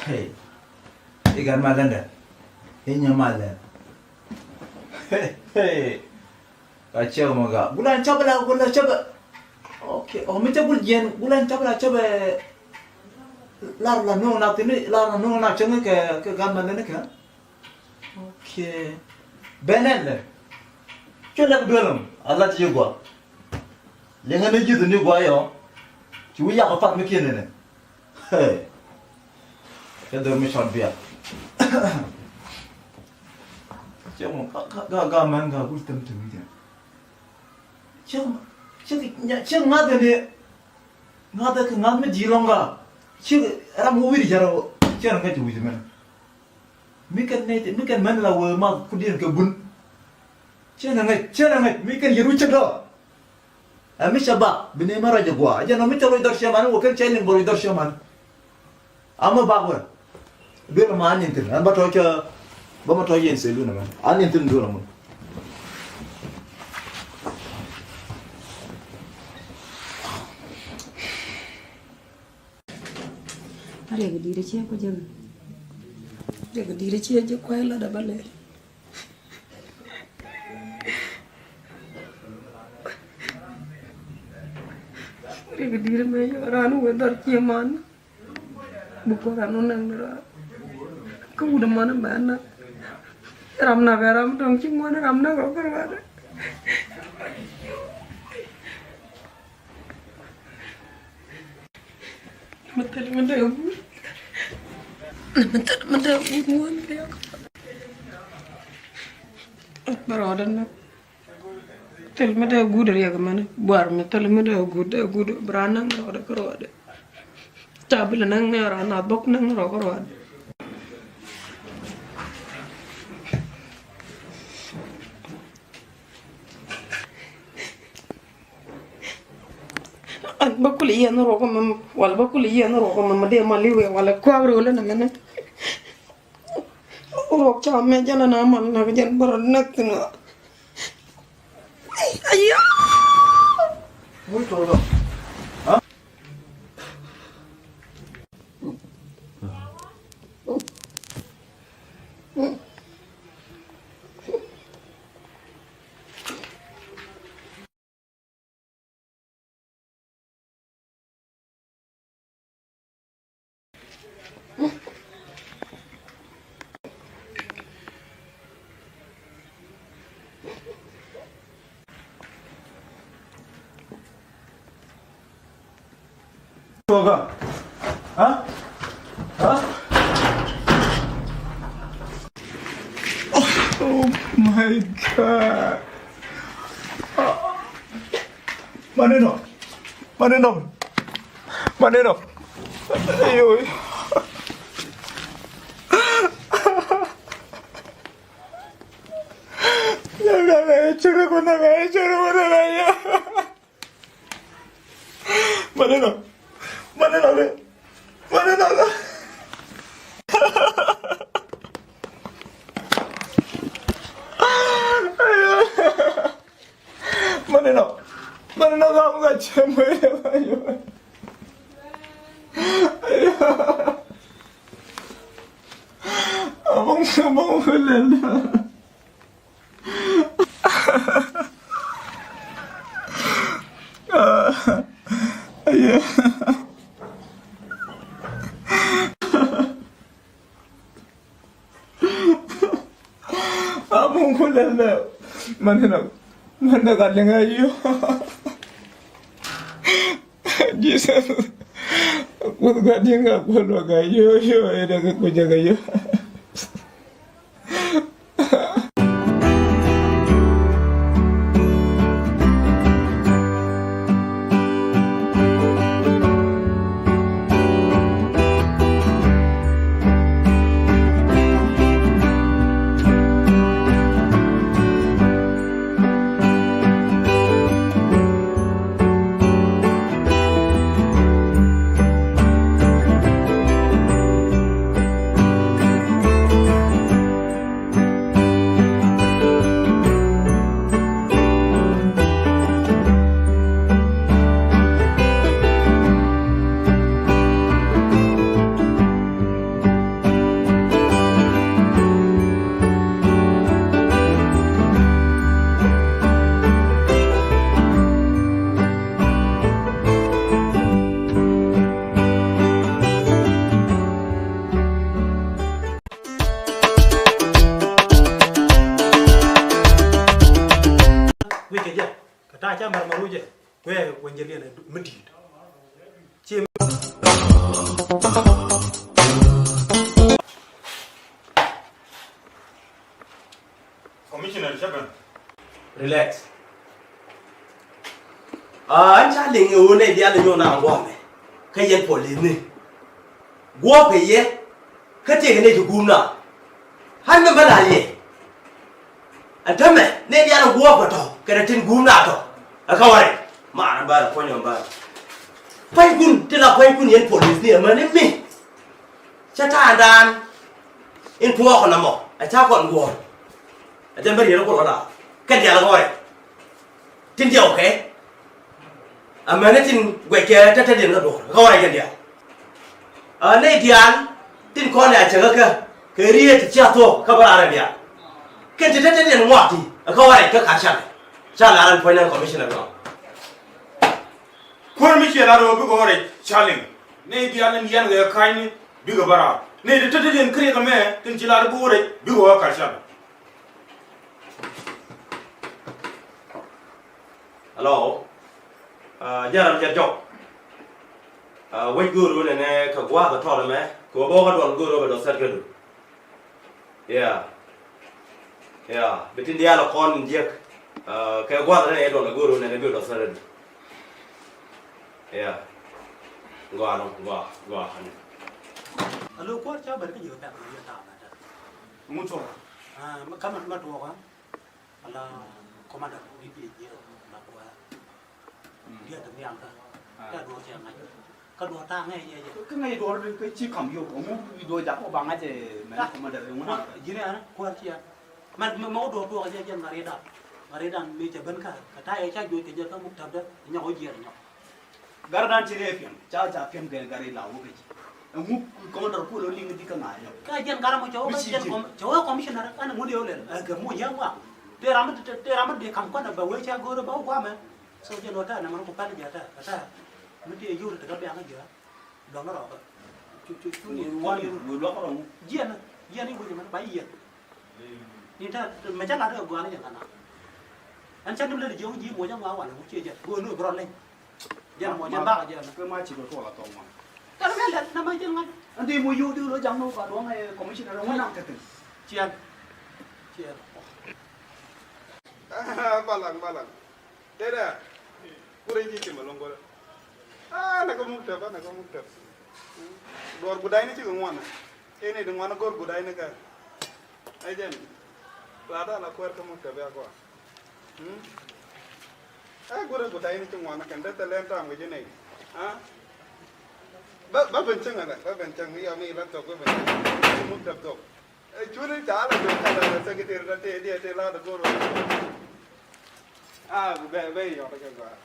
Hey. I̱ gat ma ländɛ. I̱ nyɛ ma lɛn. Hey, hey. Ka cɛ mɔ ga. Gulan cɛ bɛ la, gulan cɛ bɛ. Okay. Ɔ mi cɛ gul jiɛn, gulan cɛ bɛ la cɛ bɛ. Lar la nuŋ na tini, lar la nuŋ na cɛ ŋɛ kɛ, kɛ gat ma ländɛ kɛ. Okay. Bɛnɛn lɛ. Cuɛ lɛ bi duel mɔ. A lat ci gua. Liŋɛ ni ji̱th ni gua yɔ. Ci wi̱i̱ yak a pat mi kiɛn nɛ. Hey. Cɛ dor mi cɔt bia. Cɛ mɔ ka, ka, ka, ka mɛn ka gul tem tem jɛ. Cɛ, cɛ, cɛ ŋa̱th ni. Ŋa̱th kɛ ŋa̱th mi di lɔŋ ka. Cɛ ram mi wi̱i̱ di jɛ rɔ. Cɛ ram ka ci wi̱i̱ di mɛn. Mi kɛn nɛy ti, mi kɛn mɛn la wee ma kudiɛn kɛ bun. Cɛ na ŋäc, cɛ na ŋäc, mi kɛn yɛn wi̱c cɛ dɔɔ. Ɛ mi cɛ bak, bi ni mɛ rɔ jɛ gua̱a̱. Ɛ jɛn ɔ mi cɛ rɔ jɛ dhɔr cɛ man, wä kɛn cɛ liŋ bɔ rɔ jɛ dhɔr cɛ man. Amä bak wɛ. Duel ma an in thin, an ba tɔ cɛ, ba ma tɔ yɛn sɛ lun mɛ. An in thin duel mun. A riɛk di̱i̱t ciɛ ku jɛ. Riɛk di̱i̱t ciɛ jɛ kuay la da ba lɛ. Riɛk di̱i̱t mɛ yɔ ran wä dhɔr ciɛ man. Bukɔ ran wä naŋ ni ran. Kä wut man mɛ na. Ram na kɛ ram dɔŋ ci ŋuan ram na kɛ kɛ ran. Mi thil mi dee guur. Mi thil mi dee guur ŋuan riɛk. Bä rɔɔdɛ näk. Thil mi dee guur riɛk mɛn. Buar mi thil mi dee guur dee guur. Bra näk rɔɔdɛ kä rɔɔdɛ. Ca bi lɛ näk ni ran a bok näk ni rɔɔdɛ kä rɔɔdɛ. An bä kul i̱ yɛn ruɔk mɛ wala bä kul i̱ yɛn ruɔk mɛ mɛ dee ma li̱w yɛ wala kuak röö lä nɛ mɛnɛ. Ruɔk ca mɛ jɛn ana mal nak jɛn bä rɔ näk thi̱n. Aya. Toga. Huh? Huh? Oh my God. Maneno. Maneno. Maneno. Ayo. Maneno. Maneno le. Maneno le. Maneno. Maneno ka mu ka cɛ mɛ. Abang abang lele. Amu kulele. Maneno. Maneno ka lenga yo. Jesus. Kuth ka dinga kulo ka yo yo ede ka kuja ka yo. Ta̱a̱ ca mɛr mɛr wä jɛ. Kuɛ wä jɛ liɛn mi di̱i̱t. Ci Commissioner Chapman. Relax. Ah, an ca liŋ i̱ ɣöö nɛy diaal inyuɔn a ŋuɔmɛ kä yɛn polithni. Guɔ̱ɔ̱pkɛ yɛ kä tëëkɛ nɛy ti guum na. Ɣän mi bä la̱r yɛ. Ɛn täämɛ nɛy diaal iŋuɔ̱ɔ̱pkɛ tɔ̱ kɛnɛ tin guum na tɔ̱. Ɛ kä wä rɛy. Maarä bä rɛ puɔ̱ny ɔ bä rɛ. Puɔ̱nykun ti la puɔ̱nykun yɛn polithni ɛmäni mi. Cä ta̱a̱dan in tuɔɔk nɔmɔ ɛ ca kɔn guɔ̱ɔ̱r. Ɛ jɛn bä riet ɛ kuɔl ɣä la kɛn diaal ɛ kä wä rɛy. Tin diaw kɛ. Amäni tin guɛckɛ tɛtɛdiɛn kä duɔ̱ɔ̱r kä wä rɛy kɛn diaal. Ɛ nɛy diaal tin kɔn ɛ a cäŋä kä kɛ riet ti cia thuɔ̱k kä bä raar ɛ diaal. Kɛn ti tɛtɛdiɛn ŋuak ti ɛ kä wä rɛy kä ka̱r canɛ. Ca la̱r ɛn puɔ̱ny nɛn commissioner gɔaa. Kuäär mi ciɛ lat ɣöö bikɛ ɣöö rɛc ca liŋ. Nɛy diaal in yɛn kɛ ka̱nyni bikɛ bä raar. Nɛy ti tetdediɛn kiriɛk ɛmɛ tin ci lat bi ɣöö rɛc bikɛ ɣöö ka̱r cal. Hello. Ah, jɛn ram jɛ jɔk. Ah, wec go̱o̱r ɣöö nɛnɛ kɛ gua̱a̱th ɛ tɔt ɛmɛ kɛ ɣöö bä wä kä duɔl go̱o̱r ɣöö bɛ dɔ̱th thɛt kädu. Yeah. Yeah. Bi tin diaal ɛ kɔn in jiäk. Ah, kɛ gua̱th ni ɛ duɔl ɛ go̱o̱r nɛn ɛ bi dɔ̱th thɛt. Yeah. Gɔaa lɔŋ, gɔaa, gɔaa. Alo kuäär ca bɛr kä ji̱ kɛ pɛk ni yɛ ta̱a̱ mɛ tɛr. Ŋu tuɔɔk? Ah, mɛ kamɛ mɛ tuɔɔk, ah. Ala commander ni bi jiɛ la kuäär. Diɛ ti nhiam kä. Kä duɔ̱ɔ̱r cɛ ŋa̱c. Kä duɔ̱ɔ̱r ta̱a̱ ŋäc yɛ jɛ. Kä ŋäc duɔ̱ɔ̱r kä ci kam yop. Ŋu duɔ̱ɔ̱r jak kɔ ba ŋa̱c mɛ ni commander ŋu na. Ji̱n ɛn kuäär ciɛ. Mɛ mɛ wä duɔ̱ɔ̱r tuɔɔk jɛ jɛ ŋa̱r i̱ dan. Ŋa̱r i̱ dan mi cɛ ben kä. Kä ta̱a̱ yɛ ca juɔc kɛ jɛ kä muk täpdä. Nyɔk wä jiɛɛr nyɔk. Gar dan ci rɛɛ piɛŋ. Ca ca piɛŋ kɛ gar i̱ la wä kɛ ci. Ɛŋu commander ku lo liŋ di kä ŋa̱r nyɔk. Kä jɛn gar mɔ cɛ wä kä jɛn com-, cɛ wä commissioner ɛn ŋun yɛ wä lɛl. Ɛ kɛ mu yɛ ŋuak. Tëë ram mi tëë ram mi dee kam kuan ɛ bɛ wee ca go̱o̱r ɛ bɛ wä guamɛ. So jɛn wä ta̱a̱ nɛ mɛn ku pɛl jɛ ta̱a̱ kɛ ta̱a̱. Mi tëë yio̱w ti ti kä biaŋ ji̱ luɔ̱ŋ ni rɔɔkä. Cu cu cu ni wan wee luɔk rɔŋ. Jiɛn jiɛn i̱ wi̱c mɛn ba yiɛn. Ni ta̱a̱ mɛ ca lat kɛ gua̱a̱n ni jɛn kana. Ɛn ca nim lät jiɛ wi̱c ji̱ muɔc a ŋuan wal wi̱c ciɛ jɛn go̱o̱r ni bi rɔ leny. Jɛn muɔc jɛn bakɛ jɛn. Kɛ ma ci kɛ tuɔl a thɔŋ wan. Kɛ mɛ lɛt na ma jɛn ŋa̱t. Ɛn di muɔc yio̱w di lo jaŋ ni wä ba duɔ̱ŋ ɛ commissioner ŋun naŋ kɛ thi̱n. Ciɛn. Ciɛn. Balaŋ, balaŋ. Tëëdɛ. Kurɛ ji̱ cim ɛlɔ̱ŋ go̱rɛ. Ah, nakä muktab, ah, nakä muktab. Duɔ̱ɔ̱r gudayni cikɛ ŋuan. Ini di ŋuan go̱r gudayni kɛ. Ɛ jɛn. Latda la kuɛɛr kä muktab ya kɔa. Hmm? Ɛ go̱rɛ gudayni ci ŋuan kɛn dee thɛ lɛn tam kɛ ji̱ nɛy. Ah? Ba, ba ben cäŋ ɛlɛ, ba ben cäŋ, ya mi la thok, ba ben cäŋ. Muktab thok. Ɛ cuni ca la jɔk ca la secretary ta tëë diɛ tëë la dee go̱r. Ah, bɛ, bɛ yɔt kɛ gɔaa.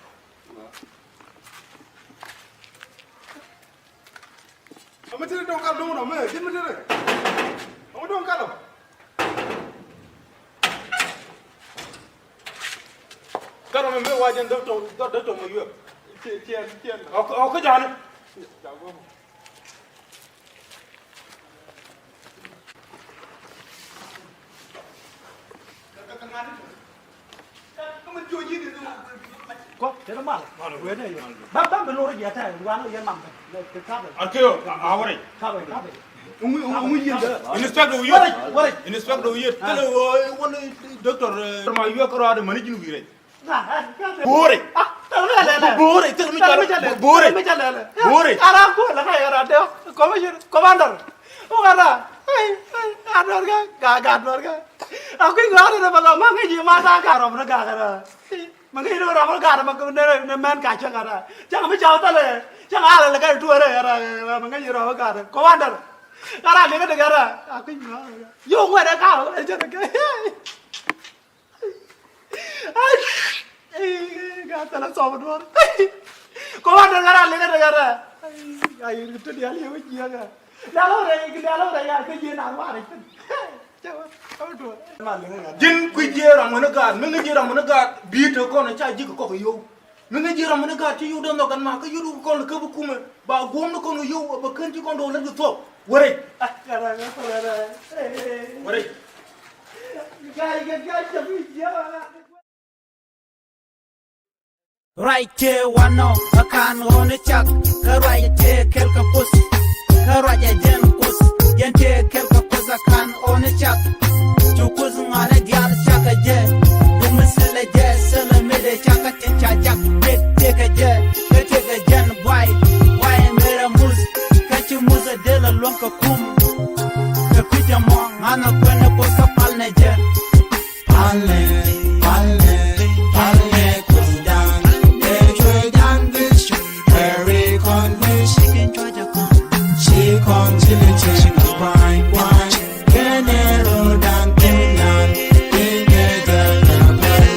Ɔmɔ tiri dɔŋ kal doŋ nɔ mɛ, jin mi tiri. Ɔmɔ dɔŋ kal ɔ. Kal ɔ mɛ mɛ wa jɛn dɔk tɔŋ, dɔk tɔŋ mɛ yuɛ. Tiɛn, tiɛn, tiɛn. Ɔk, ɔk kɛ jani. Kɔ tëë mal. Mal wee ne yɛ. Bam bam bi lori jɛ tɛ wan yɛ mam bɛ. Ar kɛ yo a wari. Kabe kabe. Ungu ungu yɛ. Inspector wu yɛ. Wari wari. Inspector wu yɛ. Tele wo wani doctor ma yɛ kɔrɔ ada mani jin wi rɛ. Bore. Bore. Tele mi ca lɛ. Bore. Bore. Ara ko la ka yara de. Commissioner, commander. O kara. Ai ai. Ador ga ga ga dor ga. Aku ngi ara de ba ma ngi ma ta ka rom ga ga. Ma ngi ro rom ga ma ne ne men ka cha ga. Cha mi cha ta le. Cha ala le ka tu re ara ma ngi ro ga. Commander. Ara le ga de ga. Aku ngi. Yo ngwe de ka. Ai cha ga. Ai, ka tɛlɛ sɔm duɔr. Kɔ wa dɛr ɣara lɛ dɛr ɣara. Ai, ai, tu dial yɛ wä jiɛ ɣa. Dial wä rɛ, dial wä rɛ ya, kɛ jiɛ na wa rɛ. Ji̱n kui̱ jiɛ ram wä ni gaat, mi ŋi̱ jiɛ ram wä ni gaat, bi̱i̱ te kɔn ca ji̱ kɛ kɔk yio̱w. Mi ŋi̱ ji̱ ram mi ni gaat ci yio̱w dee nhɔk ɛn ma kä yio̱w kɔn lɛ käp kumɛ ba guɔ̱m ni kɔn kɛ yio̱w ba kän ci kɔn dee wä lät kɛ thuɔ̱k. Wä rɛy. Wä rɛy. Ruac tëë wanɔ ɛ kan ɣɔni cak, kä ruac tëë kɛl kɛ Kuoth, kä ruac ɛ jɛn Kuoth, jɛn tëë kɛl kɛ Kuoth ɛ kan ɣɔni cak. Cu Kuoth ŋa̱n ɛ diaal cak ɛ jɛ, cu mi thilɛ jɛ, thilɛ mi dee cak kä tin ca jak, tëk tëk ɛ jɛ, kä tëk ɛ jɛn buay, buay ɛ mëë rɛ muth, kä ci muth ɛ dee lɛ luäŋ kɛ kum, kɛ kui̱c ɛmɔ ŋa̱n ɛ kuɛn ɛ Kuoth kä pal nɛ jɛ. Palnɛ, palnɛ, palnɛ Kuothdan, ɛ cuɛɛdan bi cu very convinced. Ci kɔn ci li cieŋ a buany buany, kɛnɛ rɔɔdan Kuothdan, iŋɛ jɛ kɛ pɛl.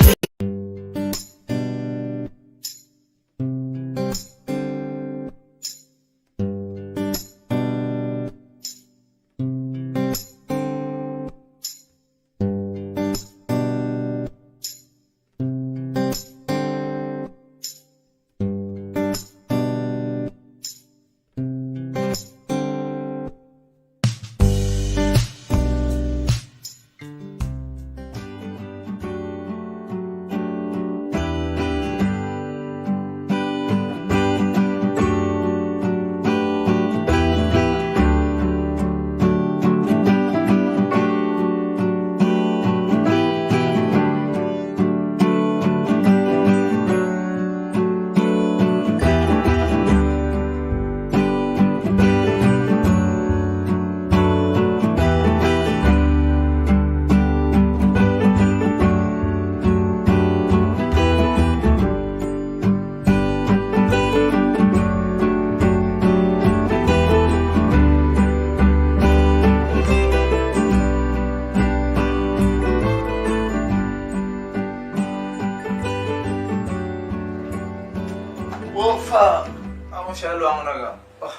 Wofa, amu sha luaŋ na ga. Ah.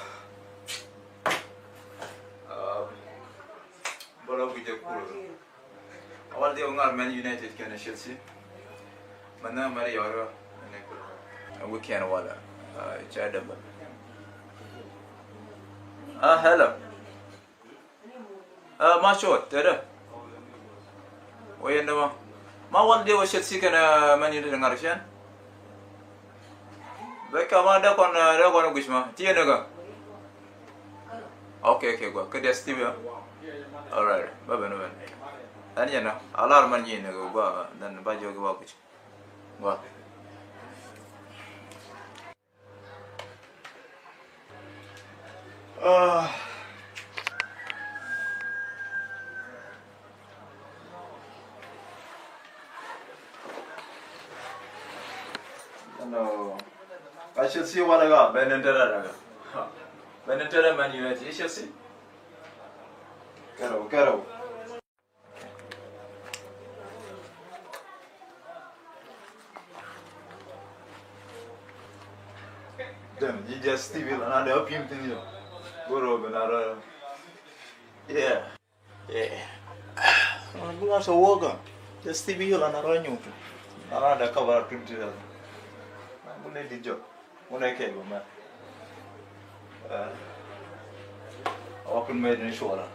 Ah. Bolo guje kuro. Awal dia ŋar Man United kɛnɛ Chelsea. Mana mari yɔrɔ. Weekend wala. Ah, cha damba. Ah, hello. Ah, ma cuɔt tɛdɛ. Wä yɛn dämä. Ma wal diɛ wä Chelsea kɛnɛ Man United ŋa̱r cɛn. Bɛ kɛ ma dee kɔn, ah, dee kɔn guic ma. Ti yɛn dämä. Okay, okay, gua. Kä dee Steve ya. All right. Bä ben, bä ben. Ɛn yɛn na. A lar man nyi ni gua. Then ba jɔ gua guic. Gua. Ah. Hello. A Chelsea wala ga, bɛ ni tɛrɛ daga. Bɛ ni tɛrɛ Man United, Chelsea. Kɛrɛ, kɛrɛ. Dɛn ji̱ jɛ Steve la na dɛ a pim thin yɔ. Goro bɛ na rɔ. Yeah. Yeah. Ŋa sɔ wä kä jɛ Steve yɔ la na rɔ nyutu. Na rɔ dɛ ka bara twenty la. Ŋa ne di jɔ. Ŋun ɛ kɛɛl bä mɛ. Ɛ, a wakun mɛ din cuɔla.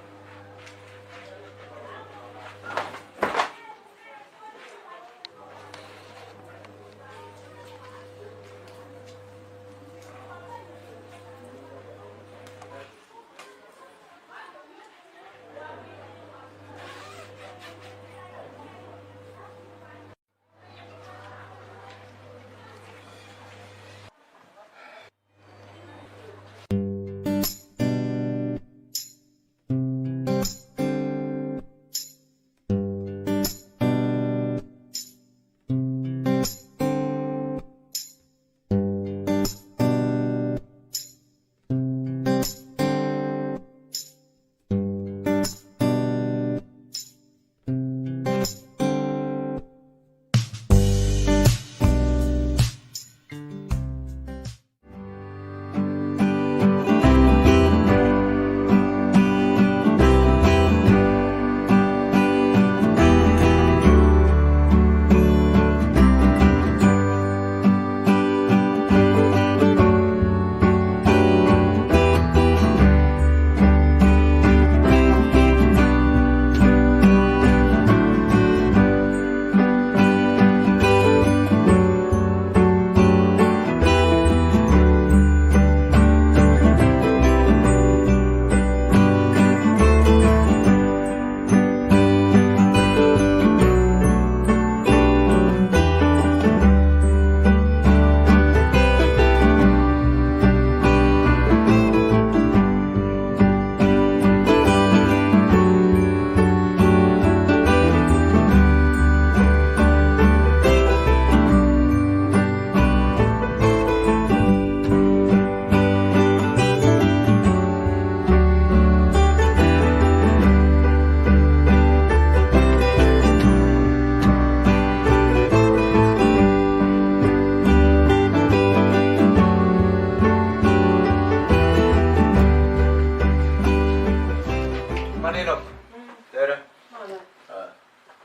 Dere. Mama. Ah.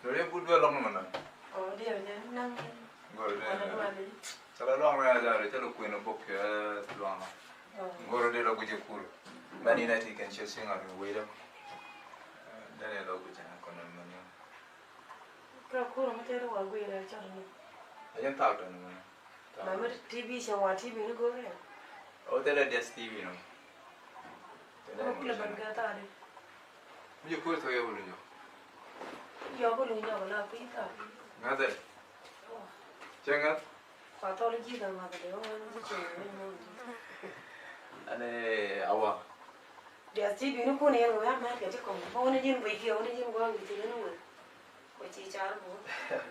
Dere bu duel lɔŋ mɛ nɔ. Oh, dere, dere, naŋ. Gɔr dere. Wala duel. Cɛ la luaŋ rɛ dere, cɛ la kuɛn bok kɛ luaŋ. Oh. Gɔr dere la guic kur. Mani na ti kɛn cɛ siŋ a wei dɛ. Dere la guic na kɔn mani. Ka kur mɛ tɛ wa guic rɛ cɛ ni. A jɛn tak dɔn mani. Mami T V cɛ wa T V ni go̱o̱rɛ. O tɛlɛ D S T V nɔ. Tɛlɛ. Kule ban ka ta̱a̱ di. Mi jɛ kuɛ tɔ yɛ wulu jɔ. Yɔ wulu jɔ la pi ta̱a̱. Ŋa̱thɛ. Cɛ ŋa̱th. Kua tɔl ji̱ ka ŋa̱th de o ŋa̱th cɛ ŋa̱th. Ane awa. D S T V ni kun yɛn wɛ amɛ kɛ ti kɔŋ. Bä wani ji̱n guic kiɛ wani ji̱n gua̱a̱ŋ wi̱i̱ ti ni wɛ. Kɔ ci car bä.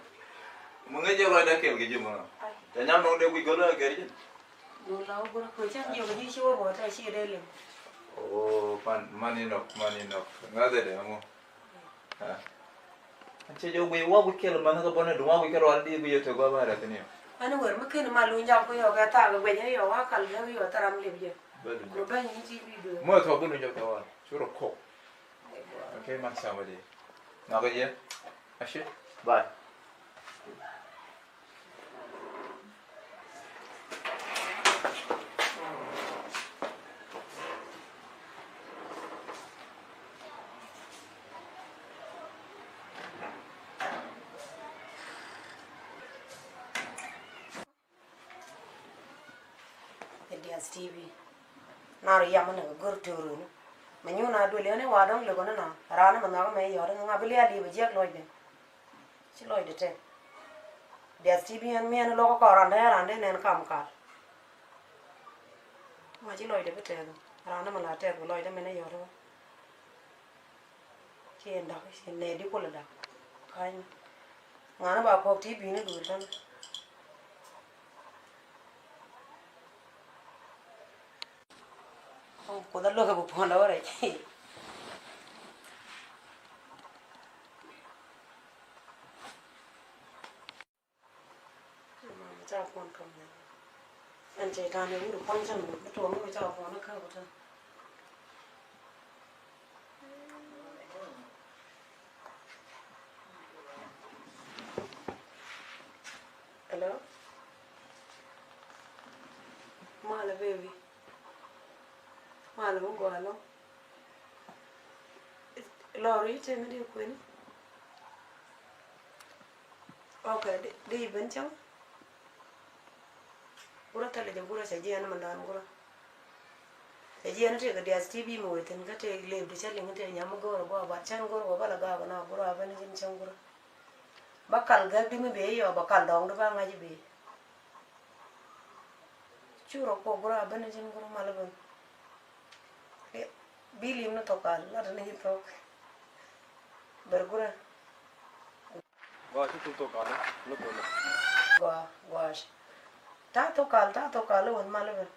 Mɛ ŋäc jɛ lɔcdä kɛl kɛ ji̱ mɔ. Ai. Ca nyam nɔŋ dee guic gɔl ɛ gɛr ji̱n. Duŋ la wä gurä kɔ ca jiök ji̱ ci wä bɔ tɛ ci dee lem. Oo, man, man inɔk, man inɔk. Ŋa̱thɛ dee mɔ. Ha. Cɛ jɛ guic wa guic kɛl man kä bɔnɛ duŋ wa guic kɛl wa di guic yɛ tɛ gɔaa ba rɛ kɛ ni. Ani wër mi ken ma luny jam kɔ yɔ kɛ thaak guic ni yɔ wa kal kɛ yɔ tharam lep jɛ. Bɛ luny jam. Kɔ bɛ nyi ci bi duŋ. Mɔ tɔ bɛ luny jam kɛ wa. Curɛ kɔk. Okay, man, somebody. Nɔkɛ jɛ. Ashi. Bye. Kɛ D S T V. Nar yam ni kɛ gör tëë runi. Mɛ nyuun a duël yɛn i̱ wa dɔ̱ŋ lëk ɣän inɔ. Raan ni mɛ nhɔk mɛ yɔt i̱ ŋa̱ bi lial i̱ bɛ jiɛk lɔcdɛ. Ci lɔcdɛ tɛk. D S T V ɛn miɛn i̱ lo̱k kɔn randɛ randɛ nɛn kam kal. Ŋa̱ ci lɔcdɛ bi tɛk. Raan ni mɛ la tɛk bi lɔcdɛ mɛn i̱ yɔt i̱. Ci en dak, ci nɛ di kulɛ dak. Kany. Ŋa̱n ba kɔk ti bi̱i̱ni duur tän. Kuoth a lo̱k ɛ bi puɔ̱n dɔ̱ rɛc. Ca puɔn kam nɛ. Ɛn cɛ kan ɛ wur puɔn cɛ mɛ bi tuɔm mi ca puɔn kä wutɛ. Hello. Malɛ baby. Malɛ mi gɔaa lɔ. Lɔr i̱ tëë mi di kueni. Ok, di, di ben cäŋ. Gurä thilɛ jɛ gurä cɛ jiɛn mɛ dan gurä. Cɛ jiɛn tëë kɛ D S T V mɛ wee thi̱n kä tëë lëëp di cä liŋ tëë nyam mi go̱o̱rä gua̱a̱ bat cän go̱o̱rä gua̱a̱ bä la gaak na gurä a ben ji̱n cäŋ gurä. Ba kal gäk di mi bee yɔ ba kal dɔɔŋ di ba ŋa̱c i̱ bee. Cu rɔ kuɔk gurä a ben ji̱n gurä mal ben. Bi lim ni thok kal lat ni ji̱ thok. Ber gurä. Gua ci tuk tok kal ni kol. Gua, gua. Ta tok kal, ta tok kal wun mal ben.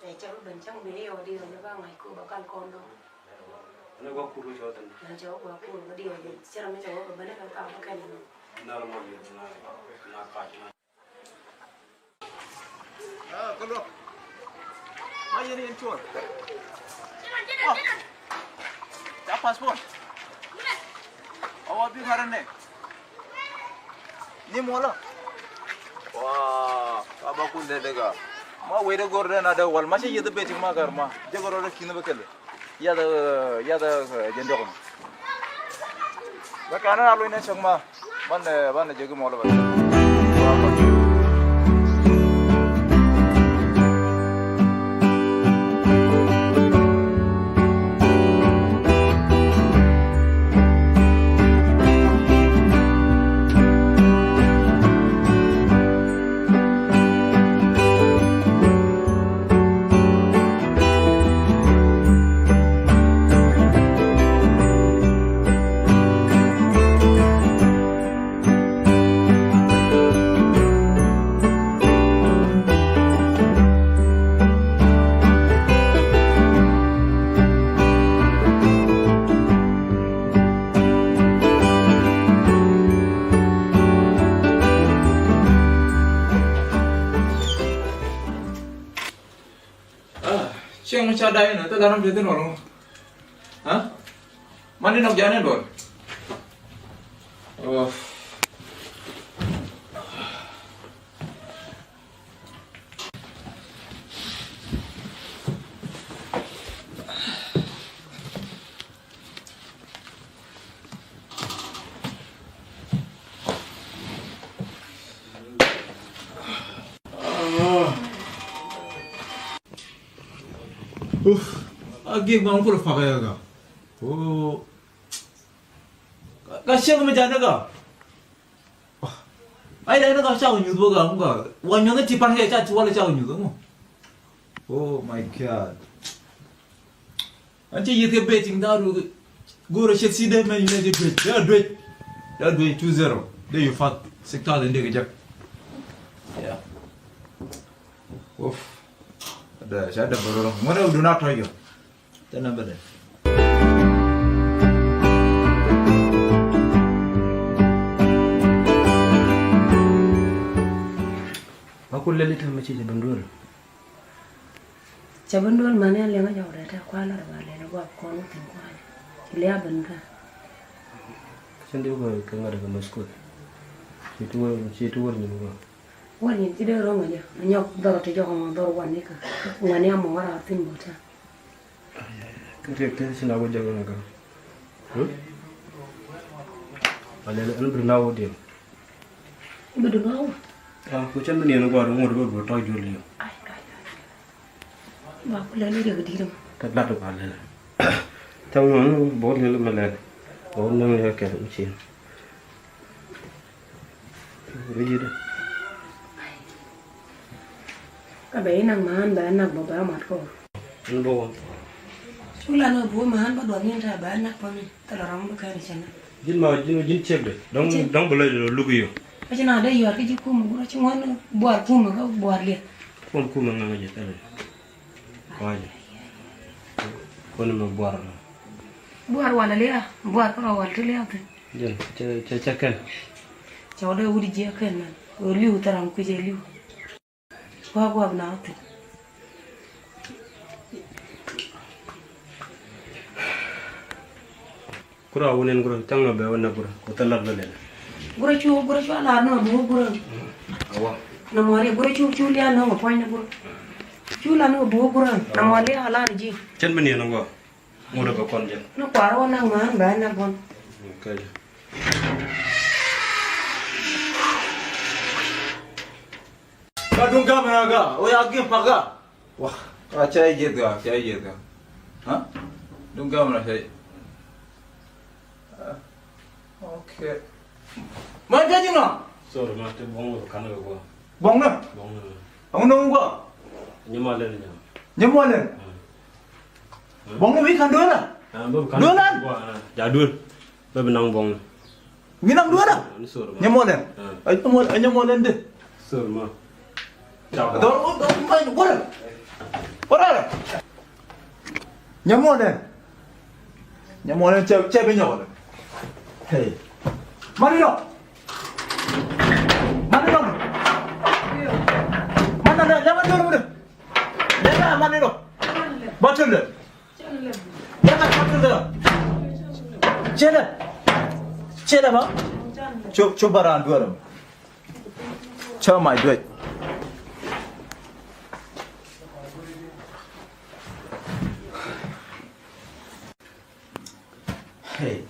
Ɛ cak ben cak ben yɔ di rɔ ni ba ŋa̱c ko ba kal kɔn dɔ̱ŋ. Ni gua kur cɔ thin. Ni cɔ gua kur ba di rɔ ni cɛ rɔ mi cɛ wä ba bene ka kal ba kɛn ni. Nar mɔ ni na na ka na. Ah, kalo. Ma yeni en chuan. Oh. Ya passport. Awa bi ŋa̱rä nɛ. Ni muɔlä. Waa, ka ba ku lɛl ɛ ka. Ma wee dee gɔr dee na dee wal ma cɛ yeth bɛ ti ma kar ma. Jɛ gɔr dee ki̱n bɛ kɛl. Yath, yath, jɛ ndiɔk ma. Bɛ kanɛ a luny nɛ cäŋ ma. Banɛ, banɛ jɛ ki muɔlä bɛ. Ah, cieŋ mi ca da̱c inɔ thil a ram te thin wal ŋu? Ha? Mani nɔk jani duɔl. Oh. Uf, a gi̱i̱k ma kulɛ pakä ya ka. Oh. Ka, ka ciek mi jani ka. Ai dai ni ka cak nyuth bä ka ŋu ka. Wa nyuth ni ti pan kɛ ca ti wal cak nyuth ŋu. Oh my God. An cɛ yith kɛ betting da ru. Go̱o̱rä cɛ si dee mɛ ni dee duec. Dee duec. Dee duec two zero. Dee yu fat. Six thousand dee kɛ jek. Yeah. Uf. Dee ca dee bä rɔ. Ŋuɔ̱t dee du na tɔy kɛ. Tɛ namba dɛ. Ma ku lɛli tɛmɛ ci jɛ ben duel. Cɛ ben duel mani a liɛŋ a jɔk dɛ tɛ kualɛ rɛ ba lɛli guap kɔn wä thin kualɛ. Ci liab ben ka. Cin di wä kɛ ŋa̱t kɛ mɛ skul. Ci ti wä, ci ti wä nyin wä. Wä nyin ci dee rɔ ŋa̱ jɛ. Nyɔk dhɔr ti jɔk ŋa̱ dhɔr wä ni ka. Ŋa̱ ni a mɔ wä ra thin bɔ tɛ. Kä riɛk te ci na wä jɛ ɣän kä. Hmm? A lɛl ɛn bi na wä diɛn. Bi du na wä. Ah, ku cɛn bi niɛn guar ŋot bä bi tɔ̱ jol yɛ. Ai, ai, ai. Ba ku lɛl riɛk di̱t mɔ. Kä lat ba lɛl. Cɛ ŋuan bä lɛl mɛ lɛl. Bä näŋ yɛ kɛl mi cin. Kä bɛ inaŋ man bɛ anak bä bɛ amat kɔ. Cu lan ɛ buɔ man bä duɔth ni tɛ bɛ anak bä mi thilɛ rɔm bä kɛn cɛ na. Ji̱n ma ji̱n ji̱n ciek de dɔŋ dɔŋ bä lɛ luk yio. Kä ci na dee yuɔr kä ji̱ kumɛ gurä ci ŋuan buar kumɛ kä buar liɛ. Kuɔn kumɛ ŋaŋ jɛ thilɛ. Kuɔn mɛ buar. Buar wal liɛ buar kä rɔ wal ti liɛ thil. Jɛn cɛ cɛ cɛ kɛn. Cɛ wä dee wut jiɛ kɛn mɛn wä liw thil ram kui̱ jɛ liw. Guak guak na wä thil. Kura wä nen kura caŋ na bɛ wä na kura wä thil lat bɛ lɛl. Kura cu kura cu a lar na wä kura. Awa. Na mɔri kura cu cu lian na wä puɔ̱ny na kura. Cu lar na wä kura na mɔri a lar ji̱. Cɛn bi niɛn na wä. Ŋut a bɛ kɔn jɛ. Ni kuar wä nak ŋuan bɛ nak bun. Okay. Ka duŋ gamɛ na ga o ya gim pa ga. Wa ka cɛ yeth ga cɛ yeth ga. Ha? Duŋ gamɛ na cɛ. Okay. Ma jaji na. Sorry ma te bong lo kan ga go. Bong na. Bong na. Ang na go. Nyama le nyama. Nyama le. Bɔŋni wi̱i̱ ka̱n dueerä. Dueerä. Ja dueer. Bɛ bi naŋ bɔŋni. Wi̱i̱ naŋ dueerä. Nyɛ mɔlɛn. Nyɛ mɔlɛn de. Dɔr dɔr ma ni gorɛ. Gorɛ. Nyɛ mɔlɛn. Nyɛ mɔlɛn cɛ cɛ bi nyɔk. Hey. Mani dɔ. Mani dɔ. Mani dɔ. Lɛ ma dueerä mi de. Lɛ ma mani dɔ. Ba tullɛ. Lɛ ma ba tullɛ. Cɛlɛ. Cɛlɛ ma. Cu cu bara dueerä. Cä mac duec. Hey.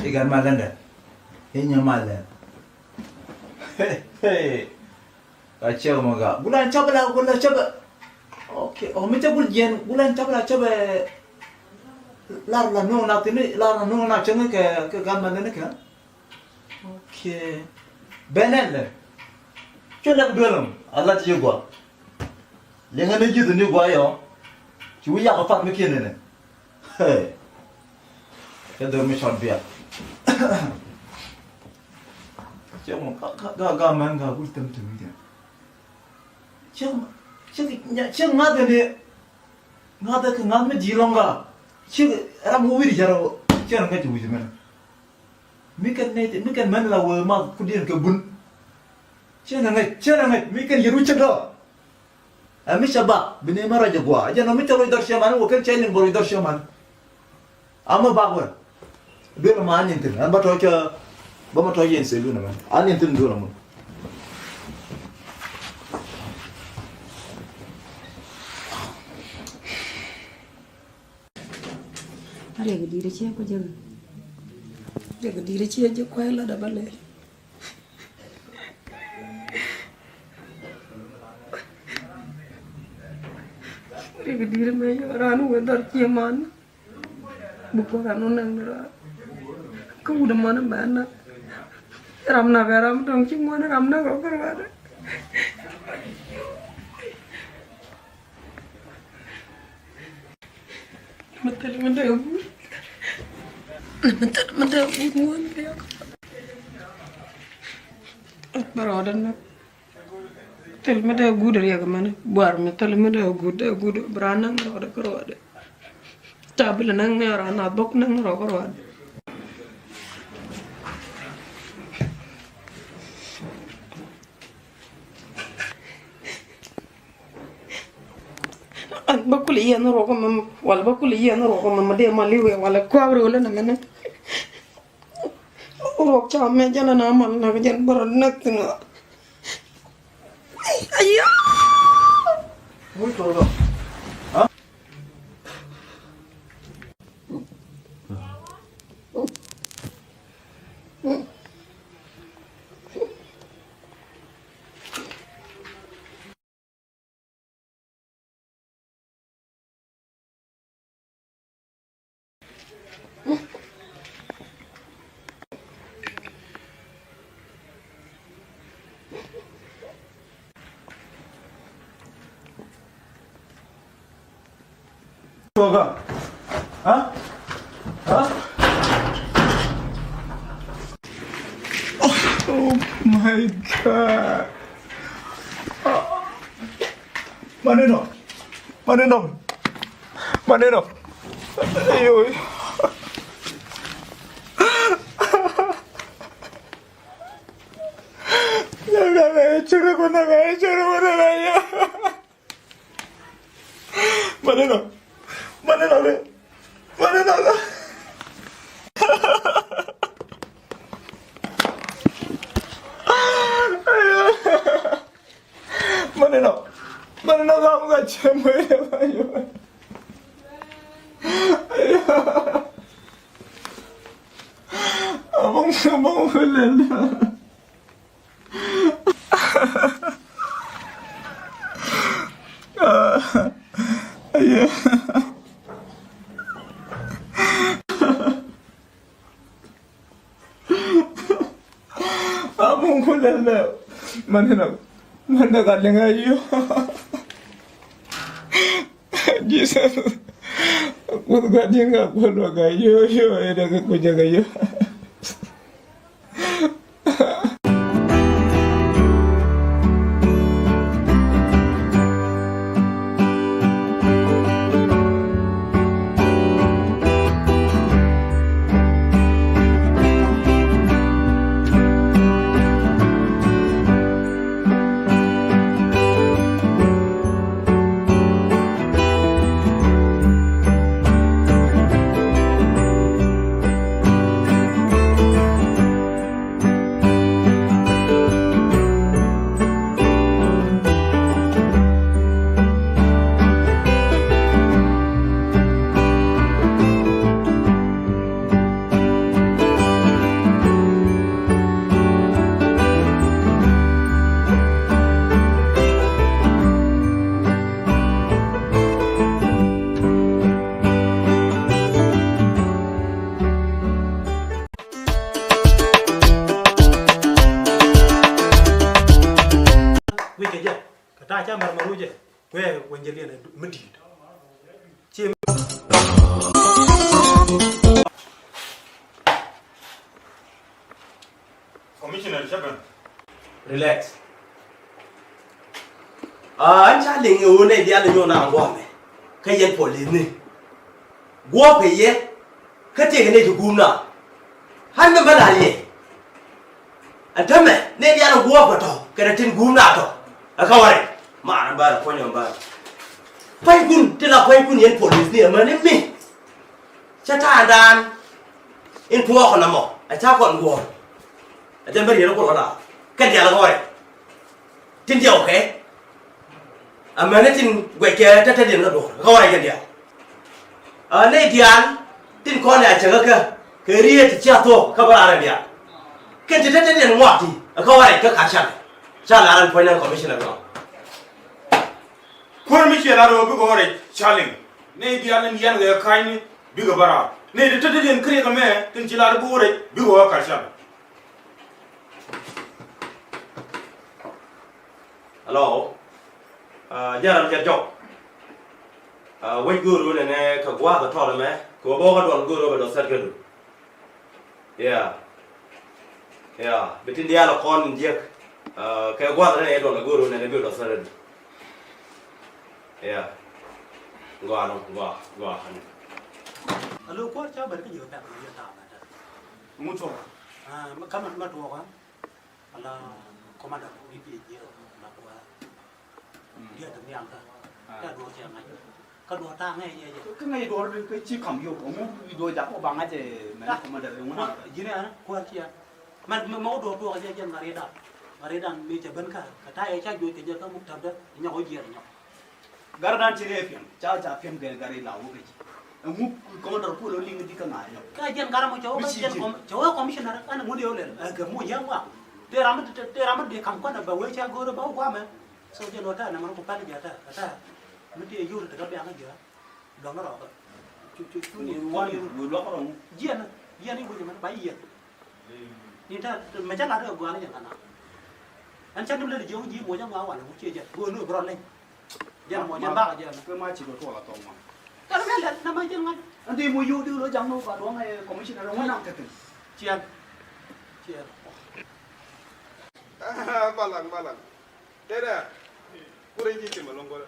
I̱ gat malä ndɛ. I̱ nyɛ malä. Hey, hey. Ka cɛ mɔ ga. Gula cɛ bɛ la, gula cɛ bɛ. Okay. Oh, mi cɛ gul jiɛn. Gula cɛ bɛ la, cɛ bɛ. Lar la nɔ na tini, lar la nɔ na cɛ ŋɛ kɛ, kɛ gat malä ni kɛ. Okay. Bɛ nɛn lɛ. Cuɛ lɛ bi duel ɔm. A lat yɛ gua. Liɛŋɛ ni ji̱th ni gua yɔ. Ci wi̱i̱ yak a pat mi kiɛn nɛnɛ. Hey. Kɛ dhɔr mi cɔt bia. Cɛ mɔ ka, ka, ka, ka mɛn ka gul tem tem diɛ. Cɛ mɔ, cɛ, cɛ ŋa̱th ni. Ŋa̱th kɛ ŋa̱th mi ji̱ lɔŋ ka. Cɛ ram wi̱i̱ di jara. Cɛ ram ka ci wi̱i̱ mɛn. Mi kɛn nɛy, mi kɛn mɛn la wee ma kudiɛn kɛ bun. Cɛ na ŋäc, cɛ na ŋäc, mi kɛn yɛn wi̱c cɛ dɔɔk. Ɛ mi cɛ bak, bi ni mɛ rɔc ɛ gua̱a̱. Ɛ jɛn ɔ mi cɛ rɔc dhɔr cɛ man, wä kɛn cɛ liŋ bɔ rɔc dhɔr cɛ man. Amä bak wɛ. Duel ma an in thin, an ba tɔc, ba ma tɔc yɛn selu na mɛ. An in thin duel ma. A riɛk di̱i̱t a ciɛ ku jɛ. Riɛk di̱i̱t a ciɛ jɛ kuay la da ba lɛ. Riɛk di̱i̱t mɛ yɔ ran wä dhɔr ciɛ man. Buk wä ran wä näŋ ni ran. Kä wut man mɛ na. Ram nak ram dɔŋ ci ŋuan ram nak rɔ kär wan. Nɛ mɛ thil mi dee guut. Nɛ mɛ thil mi dee guut ŋuan riɛk. Bä rɔɔdɛ nɛ. Thil mi dee guut riɛk mɛn. Buar mi thil mi dee guut dee guut. Bra näŋ rɔɔdɛ kä rɔɔdɛ. Ca bi lɛ näŋ ni rɔɔdɛ na bok näŋ rɔɔdɛ kä rɔɔdɛ. An bä kul i̱ yɛn ruɔk mɛ wala bä kul i̱ yɛn ruɔk mɛ mɛ dee mal i̱ wee wala kua̱r wala nɛ mɛnɛ. Ruɔk ca mɛ jɛn ana mal nak jɛn bärɔ näk thi̱n. Aya. Toga. Huh? Huh? Oh my God. Maneno. Maneno. Maneno. Ayoi. Maneno. Maneno. Maneno. Maneno. Maneno, kam ka cɛ mɛ. Abang, abang, abang. Abang kulele. Maneno. Maneno ka lenga yo. Jesus. Kuth ka dinga kulwa ka yo yo eda ka kuja ka yo. Jɛ kɛ ta̱a̱ ca mɛr mɛr wä jɛ. Kuɛ wä jɛ liɛn mi di̱i̱t. Ci Commissioner Chapman. Relax. Aa, ɛn ca liŋ ɛ ɣöö nɛy diaal in nyɔk naaŋ gua̱a̱mɛ kä yɛn polisni. Guɔ̱ɔ̱pkɛ yɛ kä tëëkɛ nɛy ti guum naaŋ. Ɣän mi bä la̱r yɛ. Ɛn täämɛ nɛy diaal in guɔ̱ɔ̱pkɛ tɔ̱ kɛnɛ tin guum naaŋ tɔ̱. Ɛ kä wä rɛy maarä bärä puɔ̱nyɛ bärä. Pua̱nykun ti la pua̱nykun yɛn polisni ɛmäni mi. Cä ta̱a̱dan in tuɔɔk nɔmɔ ɛ ca kɔn guɔ̱ɔ̱r. Ɛ jɛn bä riet ɛ kuɔl kä da̱a̱ kɛn diaal kä wä rɛy. Tin diaw kɛ amäni tin guɛckɛ tätädiɛn kä duɔ̱ɔ̱r kä wä rɛy kɛn diaal. Ɛ nɛy diaal tin kɔn ɛ a cäkä kä kɛ riet ti cia thuɔ̱k kä bä raar ɛ diaal. Kɛn ti tätädiɛn ŋuak ti ɛ kä wä rɛy kä ka̱r canɛ. Ca la̱r ɛn puɔ̱ny nɛn commissioner gɔaa. Kuäär mi ciɛ lar ɣöö bikɛ ɣöö rɛc ca liŋ. Nɛy diaal in yɛn kɛ ka̱nyni bikɛ bä raar. Nɛy ti tetdediɛn kiriɛk ɛmɛ tin ci lar bi ɣöö rɛc bikɛ ɣöö ka̱r cal. Hello. Aa, Jɛral Jɛt Jɔk. Aa, wec go̱o̱r ɣöö nɛnɛ kɛ gua̱a̱th ɛ tɔl ɛmɛ kɛ ɣöö bä wä kä duɔl go̱o̱r ɣöö bɛ lɔ thɛt kädu. Yeah. Yeah. Bi tin diaal ɛ kɔn in jiäk. Aa, kɛ gua̱th rɛn ɛ duɔl ɛ go̱o̱r nɛn ɛ bi lɔ thärädu. Yeah. Gɔaa nɔ, gɔaa, gɔaa. Alo kuäär ca bɛr kä ji̱ kɛ pɛk ni yɛ ta̱a̱ bɛ tɛth. Ŋut tuɔk. Aa, ma, kamɛ ma tuɔk ɛ. Ala commander ni piɛ jiɛ la kuäär. Diɛ ti nhial kä. Kä duɔ̱ɔ̱r cɛ ŋa̱c. Kä duɔ̱ɔ̱r ta̱a̱ ŋäc yɛ yɛ. Kä ŋäc duɔ̱ɔ̱r kä ci kam yop. Ŋu duɔ̱ɔ̱r jak kɔ ba ŋa̱c ɛ mɛn commander ŋu na. Ji̱n ɛ kuäär ciɛ. Mɛn mɛ wä duɔ̱ɔ̱r duɔ̱ɔ̱r cɛ jɛn ŋa̱r yɛ da̱a̱. Ŋa̱r yɛ da̱a̱ mi cɛ ben kä. Kä ta̱a̱ yɛ ca juɔc kɛ jɛ kä muk täpdä. Nyɔk wä jiɛn nyɔk. Gar dan ci rɛɛ piɛŋ ca ca piɛŋ kɛ gar ila wä kɛ ci. Ɛŋu kɔmandɔr puɔl ɔ liŋ di kä ŋa̱ nyɔk. Kä jɛn gar mɔ cɛ wä kä jɛn kɔm cɛ wä commissioner ɛn ŋun yɛ wä lɛl ɛ kɛ mu yɛ ŋuak. Tëë ram mi tëë ram mi di kam kɔn ɛ bɛ wee ca go̱o̱r ɛ bɛ wä guamɛ. So jɛn wä tɛɛ nɛ mɛn ku pɛl jɛ tɛɛ tɛɛ mi tëë yur tɛ kä biaŋ jɛ. Luɔ̱ŋ rɔɔkä. Cu cu cu ni wan ni luɔ̱k rɔɔŋ. Jiɛn jiɛn i̱ wec mɛn ba yiɛn. Ni ta mɛ ca lat kɛ gua̱a̱r ni jɛ ŋa̱na. Ɛn ca nim lät jiɔ̱ŋ ji̱ moc ɛŋɔa wal ɛŋu ciɛ jɛ go̱o̱r ni bi rɔ leny. Jɛn mɔ jɛn bakɛ jɛn. Kɛ ma ci kɛ tuɔl a thɔŋ ma. Kɛn mɛ lɛl na ma jɛn ŋa̱n. Ɛn ti moc yio̱w di lo jaŋ ni ba duɔ̱ŋ ɛ commissioner ɛŋu naŋ kɛ thi̱n. Ciɛn. Ciɛn. Balaŋ balaŋ. Tëë dɛ. Kurɛ ji̱ cimɛ lo̱ŋ kurɛ.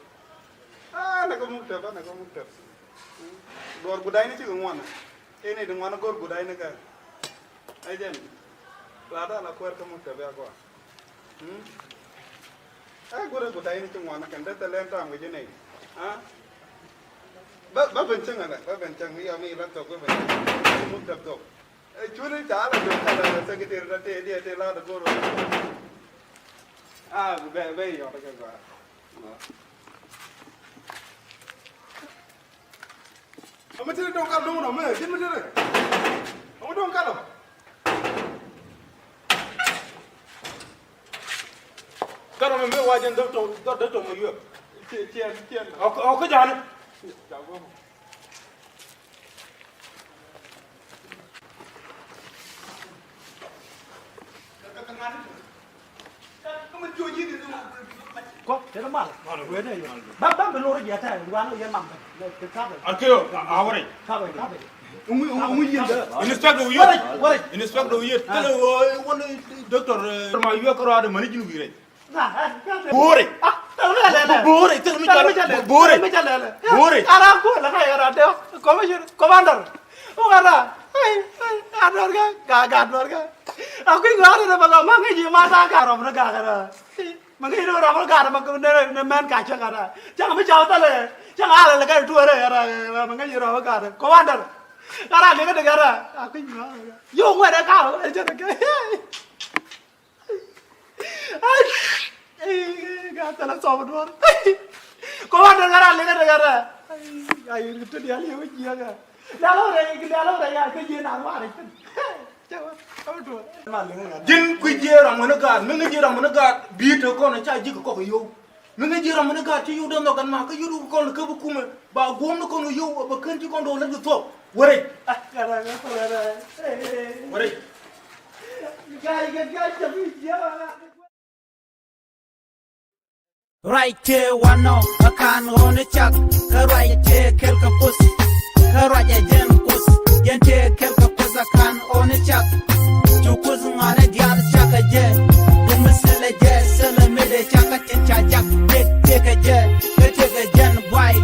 Aa, nɛ kɛ muk tɛp, nɛ kɛ muk tɛp. Duɔr gudayni cikɛ ŋuan. Tëë ni di ŋuan go̱r gudayni kɛ. Ɛ jɛn. La da la kuɛr kɛ muk tɛp ya kɔa. Ɛ gurɛ gudayni ci ŋuan kɛn dee thɛ lɛn tam kɛ ji̱ nɛy. Aa. Bä bä ben cäŋ alɛ, bä ben cäŋ mi yɔ mi la thok bä ben cäŋ. Muk tɛp thok. Ɛ cuni ca la jɔk ca la secretary da tëë diɛ tëë la da go̱r. Ah, bɛ bɛ yɔt kɛ gɔaa. Ɔmɔ tëë dɔŋ kal dɔŋ nɔ mɛ jin mi tëë. Ɔmɔ dɔŋ kal ɔ. Kal ɔ mɛ mɛ wa jɛn dɔk tɔŋ dɔk tɔŋ mɛ yuɛk. Ciɛ ciɛ ciɛ. Ɔk ɔk jaani. Kɔ tɛn mal. Bam bam bɛ lori jɛ tɛ wan yɛ mam bɛ. Arkio a wari. Inspector wi yet. Inspector wi yet. Kala wani doctor ma yuɛ karo ada mani jin wi rai. Bore. Bore. Tell me, tell me, bore. Bore. Bore. Ara ko la ka yara de. Commissioner, commander. O gara. Ai, ai, ador ga, ga, ga ador ga. Aku ga ada ba ma ngi ma ta ga rom ga gara. Ma ngi rom ga ma ko ne ne men ka cha gara. Cha ma cha ta le. Cha ala le ga tu re gara. Ma ngi rom ga. Commander. Gara le ga gara. Aku ga. Yo ngwe de ka. Ai cha ga. Ai, ka tala sɔm duɔr. Kɔ wa dɔn gara lɛ gara gara. Ai, ai, tu dia lɛ wä jiɛ ga. Lɛ lɛ rɛ, lɛ lɛ rɛ ya ke jiɛ na wa rɛ. Ji̱n kui̱ jiɛ ram wä ni gaat, mi ŋäc jiɛ ram wä ni gaat, bi̱i̱ te kɔn ca ji̱ kɛ kɔk yow. Mi ŋäc ji̱ ram mi ni gaat ti yio̱w dee nhɔk ɛn ma kä yio̱w kɔn kä bi kumɛ ba guɔ̱m ni kɔn yio̱w ba kän ti kɔn dee lät kɛ thuɔ̱k. Wärɛ. Wärɛ. Ruac tëë wanɔ ɛ ka̱n ɣɔ̱n ɛ cak, kä ruac tëë kɛl kɛ Kuoth, kä ruac ɛ jɛn Kuoth, jɛn tëë kɛl kɛ Kuoth ɛ ka̱n ɣɔ̱n ɛ cak. Cu Kuoth ŋɔaani diaal cak kɛ jɛ, cu mi thilɛ jɛ, thilɛ mëë dee cak kä tin ca jak, tëë tëë kɛ jɛ, kä tëë kɛ jɛn buay,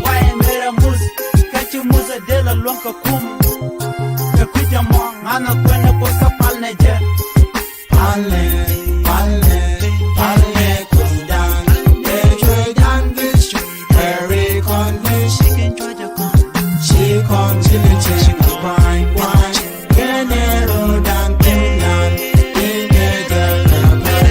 buay mëë rɛ muth, kä ci muth ɛ dee lɛ luäŋ kɛ kum. Kɛ kui̱c ɛmɔ ŋa̱n ɛ kuɛn ɛ Kuoth kä pal nɛ jɛ. Palnɛ, palnɛ, palnɛ kui̱dan, ɛ cuɛydan bi cui̱, ɛ ri kɔn bi ci kɛn cuɔ̱c ɛ kɔn, ci kɔn ci bi cieŋ ɛ kuany, kuany, kɛnɛ ro̱dan kui̱dan, bi kɛ jɛ kɛ pal.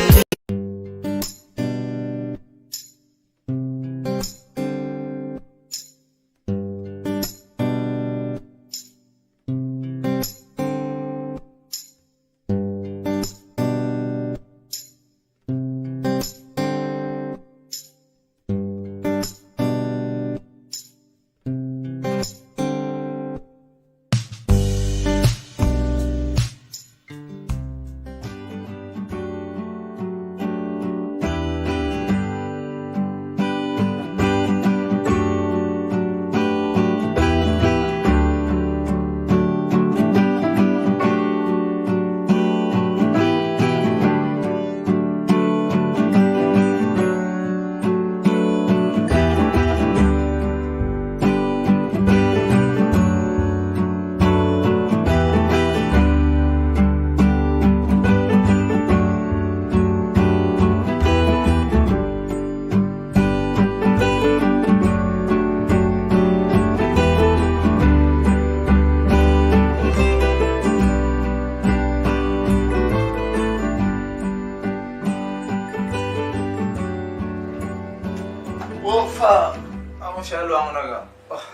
Wofa, amu sha luaŋ na ga. Oh.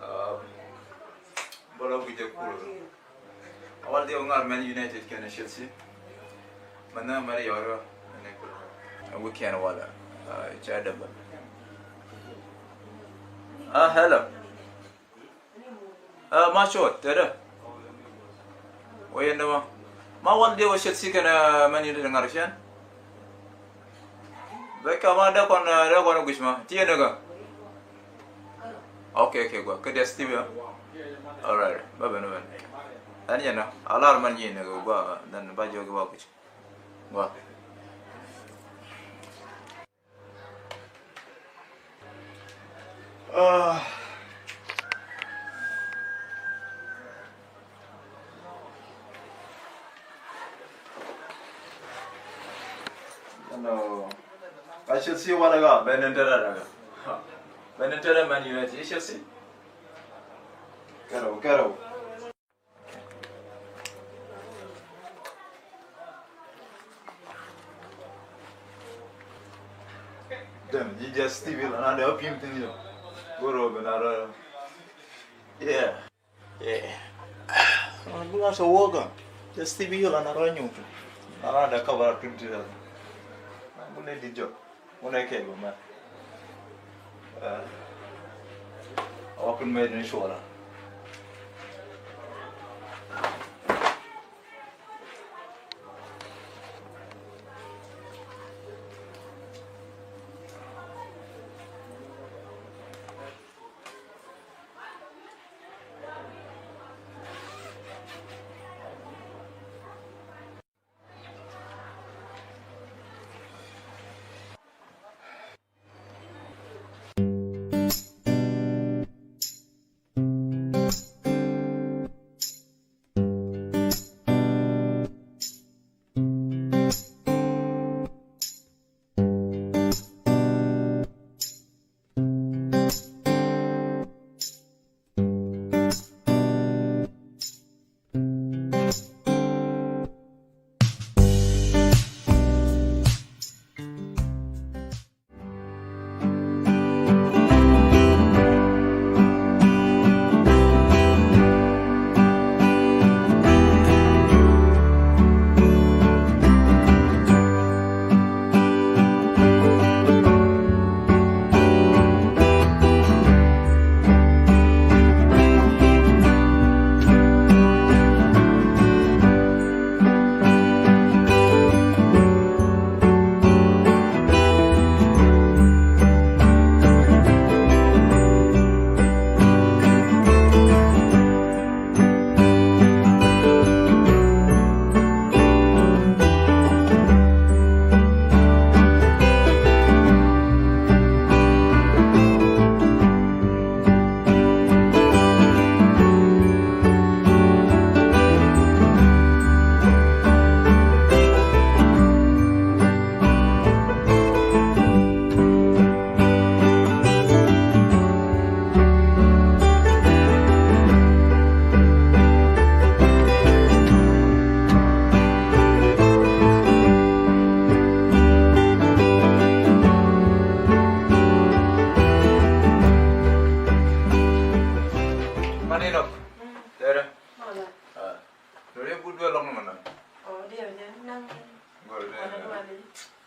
Ah, bolo guje kulu. Awal dia ŋar Man United kɛnɛ Chelsea. Mana mari yɔrɔ ne kulu. Weekend wala. Ah, cha double. Ah, hello. Ah, ma short, tɛdɛ. Wä yɛn dämä. Ma wal diɛ wä Chelsea kɛnɛ Man United ŋa̱r cɛn. Bɛ kɛ ma dee kɔn, ah, dee kɔn guic ma. Ti yɛn dämä. Okay, okay, gua. Kɛ D S T V, ah? All right. Bä ben, bä ben. Ɛn yɛn na. A lar man nyi ni gua. Then ba jɔ gua guic. Gua. Ah. No. A Chelsea wala ga, ben entera daga. Ben entera Man United, Chelsea. Kɛrɛw, kɛrɛw. Dɛm, ji̱ just T V la na dɛ a pi̱m thi̱n yɔ. Goro ben a rɔ. Yeah. Yeah. Lu a sɔ wä gɔn. Just T V yɔ la na rɔ nyutu. Na rɔ dɛ kaba twenty la. Na bu ne di jɔ. Wunɛ kɛ gɔmɛ. Ɛ, a wakun mɛ ni cuɔla.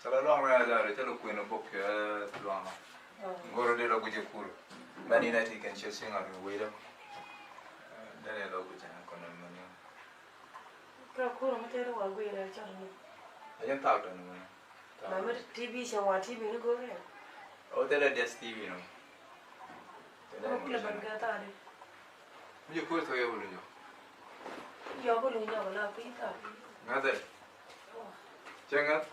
Cɛ la luaŋ rɛy a dhar cɛ la kuën a bok cɛ luaŋ rɛy. Ŋo̱r a dee la guic a kur. Mɛn in a ti kɛn ciɛ siŋ a ri wei dä. Dee la guic a kɔn a mɛn in. Ka kur mi tɛr wa guic rɛy cɔl ni. A jɛn thak tɔn mɛn. Mami T V cɛ wa T V ni go̱o̱rɛ. O tɛr a dias T V ni. Tɛr a kulɛ ban kɛ thak di. Mi jɛ kuɛ thok yɛ wulu nyɔ. Yɔ wulu nyɔ la pi thak. Ŋa̱thɛ. Cɛ ŋa̱th.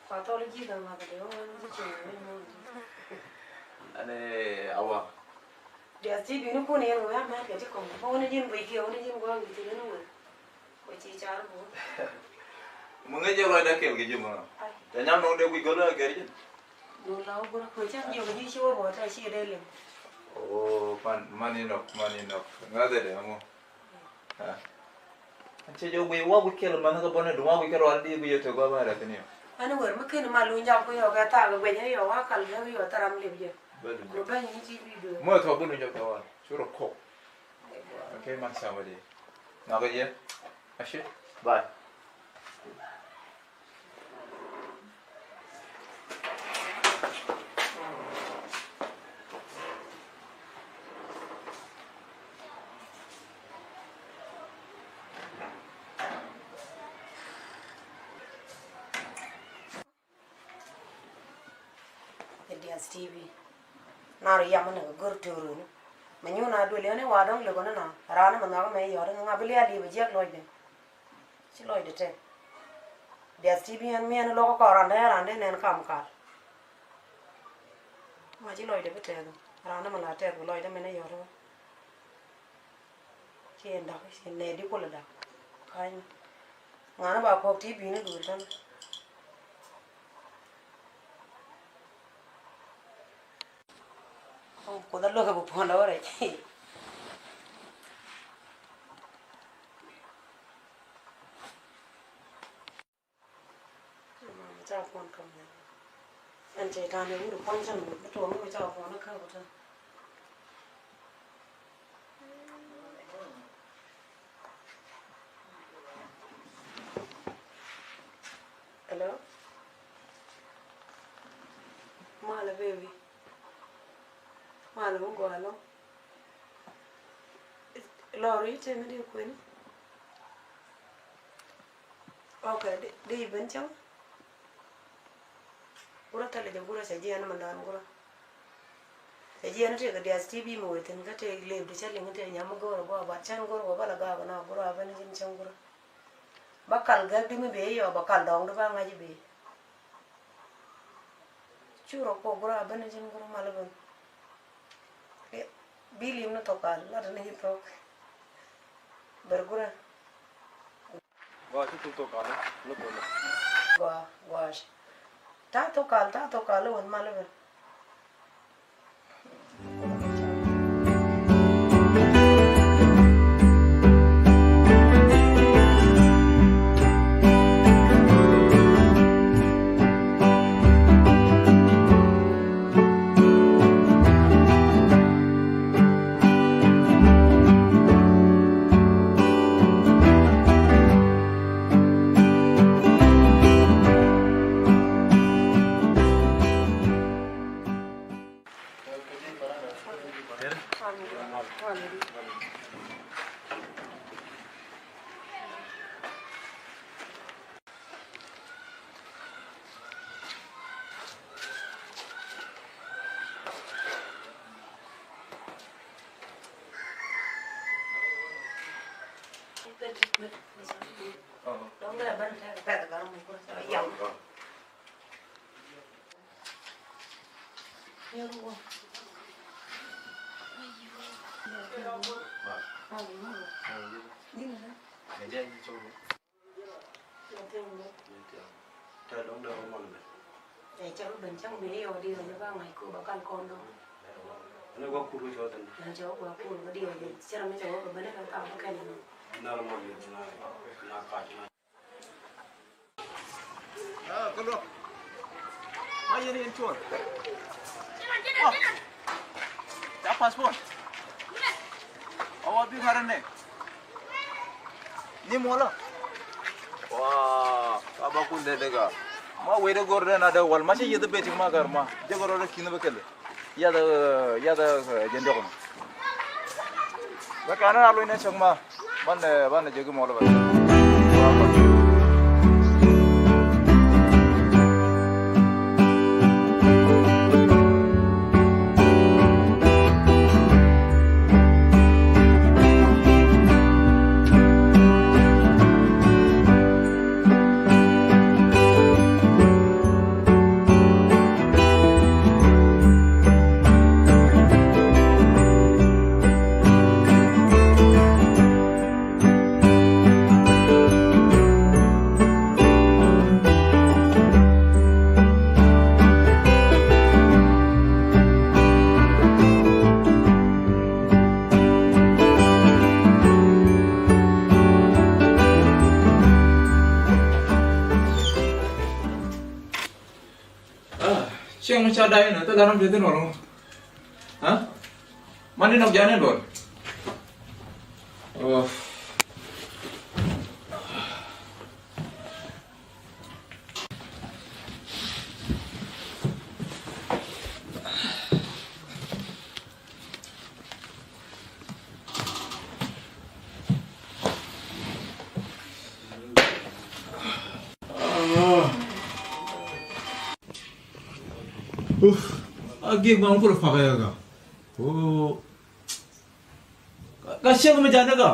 Kua thɔl ji̱ dɔ̱ŋ ŋa̱th dee wä wä ji̱ cieŋ wä nyuɔ̱n. Ɛn ɛ awa. Diath ti bi̱i̱ni kun yɛn wä mɛt kɛ ti kɔŋ bä wä ni ji̱n guic kiɛ wä ni ji̱n gua̱a̱ŋ wi̱i̱ thi̱n ni wä. Wä ci car bä. Mun ŋäc jɛ lɔcda kɛl kɛ ji̱ mɔnɔ. Ai. Tɛ nyam nɔŋ dee guic gɔl a gɛr ji̱n. Duŋ la wä gurä kuɛ cäŋ jiök ji̱ ci wä ruɔ̱t a ci dee liŋ. Oo, man, man inɔk, man inɔk. Ŋa̱thɛ dee mɔ. Cɛ jɛ guic wä guic kɛl mɛn kä bɔni duŋ wä guic kɛl wal di guic yɛ tɛ gua ba rɛ kini. Ani wër mi kini ma luny jak ku yɔ kɛ thak guic ni yɔ wa kal gɛ yɔ tharam lip jɛ. Bɛ luny jak. Bɛ ni ti bi do. Mɔ tɔ bɛ luny jak tɔ wal. Curo kok. Okay, man sama di. Na kɛ jɛ. Ashi. Bye. Kɛ Diath T V. Nar yam ni kɛ gör tëë runi. Mɛ nyun a duel yɛn i̱ wa dɔ̱ŋ lek ɣän inɔ. Raan ni mɛ nhɔk mɛ yɔt in ŋa bi lial i̱ bɛ jiɛk lɔcdɛ. Ci lɔcdɛ tɛk. Diath T V ɛn miɛn i̱ lɔk kɔn randɛ randɛ nɛn kam kal. Ŋa ci lɔcdɛ bi tɛk. Raan ni mɛ la tɛk bi lɔcdɛ mɛn i̱ yɔt i̱. Ci en dak, ci nɛ di kulɛ dak. Kany. Ŋa̱n ba kɔk ti bi̱i̱ni duel tän. Kuoth a luäk a bi puɔ̱n dɔ̱ rɛc. Ca puɔn kam nɛ. Ɛn cɛ ta̱a̱n ɛ wut ɛ puɔn cɛn wut bi tuɔɔk ni wä ca puɔn ɛ kä wut ɛ. Hello? Malɛ baby. Malɛ mi gɔaa lɔ. Lɔr i̱ tëë mi di kueni. Ok, di, di ben cäŋ. Gurä thilɛ jɛ gurä cɛ jiɛn mɛ lɔn gurä. Cɛ jiɛn tëë kɛ Diath T V mɛ wee thi̱n kä tëë lëëp di cä liŋ tëë nyam mi go̱o̱rä gua bat cän go̱o̱rä gua bä la gaak na gurä a ben ji̱n cäŋ gurä. Ba kal gäk di mi bee yɔ ba kal dɔŋ di ba ŋa̱c bee. Cu rɔ kuɔ gurä a ben ji̱n gurä mal ben. Bi lim ni thok kal lat ni ji̱ thok. Ber gurä. Gɔaa ci thok kal ni thok. Gɔaa, gɔaa. Ta thok kal, ta thok kal wän mal ben. Ɛ cɛ rɔ ben cäŋ bini yɔ diɔ jɛ ba ŋa̱c ku ba kal kɔn dɔ̱ŋ. Ni gua kur cɔ thin. Ni cɛ gua kur ba diɔ jɛ cɛ rɔ mi cɛ wä ba ben ka ka ba kɛn ni. Nar mɔ ni na na ka na. Ah, kɛ luɔk. Ma yɛn yɛn cuɔr. Oh. Ca passport. Awa bi ŋa̱rä nɛ. Ni mɔlɔ. Waa, ka ba kun dee dee ka. Ma wee dee gor dee na dee wal ma cɛ yeth bee tik ma kar ma jɛ gor dee ki̱n bɛ kɛl. Yath, yath, jɛ ndɔk ni. Bɛ kan na lo̱c ni cɔk ma. Banɛ, banɛ jɛ ki mɔl bɛ. Cieŋ ca day nɔ thil ram dee thin wal ŋɔ. Ha? Mani nɔk jani dɔl. Uf, a gi̱i̱k ma ŋukulɛ pakä yɛ ka. Ka, ka ciek mi jandä ka.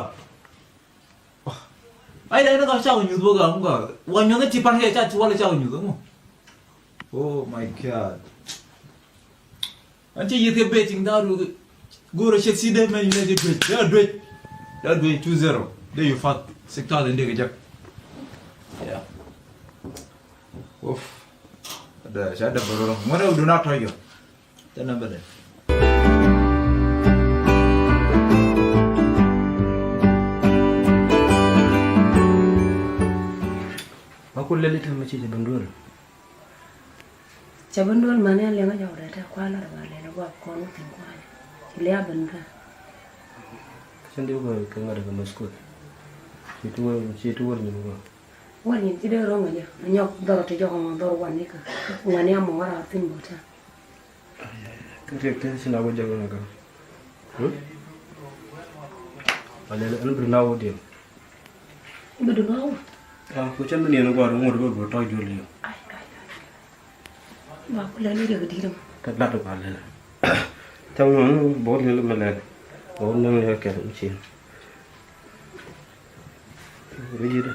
Ay, dee ni ka cakɔ nyuth bä gam ka. Wa nyuth ti pan kɛ ca ti wala cakɔ nyuth ŋu. Oh my God. An ci yith kɛ betting da ru. Goro cɛ si dee mɛn yunɛ di duec. Dee duec. Dee duec two zero. Dee yu fat six thousand dee kɛ jek. Yeah. Uff. Dee ca dee bä rɔ. Ŋuɛ dee du na tɔy yɔ. Tɛ namba dɛ. Ma ku lɛli tɛ ma ci jɛ ben duel. Cɛ ben duel mani a liŋ a jɔk dɛ tɛ kua lar ba lɛli gua kɔn wä thin kua. Ci lia ben ka. Cɛ ndi wä kɛ ŋa̱t kɛ ma skul. Ci tu wä, ci tu wä nyin wä. Wä nyin ci dee rɔŋ a jɛ. Nyɔk dhɔr ti jɔk ŋɔ dhɔr wani ka. Wani a mɔ wara thin bota. Kä riɛk te ci na wä jɛ wä na kä. Hmm? A lɛl ɛn bi na wä diɛn. Bi du na wä. Ah, ku cɛ mi niɛn guar ŋuɔt bä bä tɔc jol yɔ. Ai, ai, ai. Ma ku lɛl riɛk di̱t ma. Kä lat ba lɛl. Cɛ ŋuɔn bä lɛl ma lɛl. Bä wä nɛŋ yɔ kɛl mi cin. Ri ji̱ dɛ.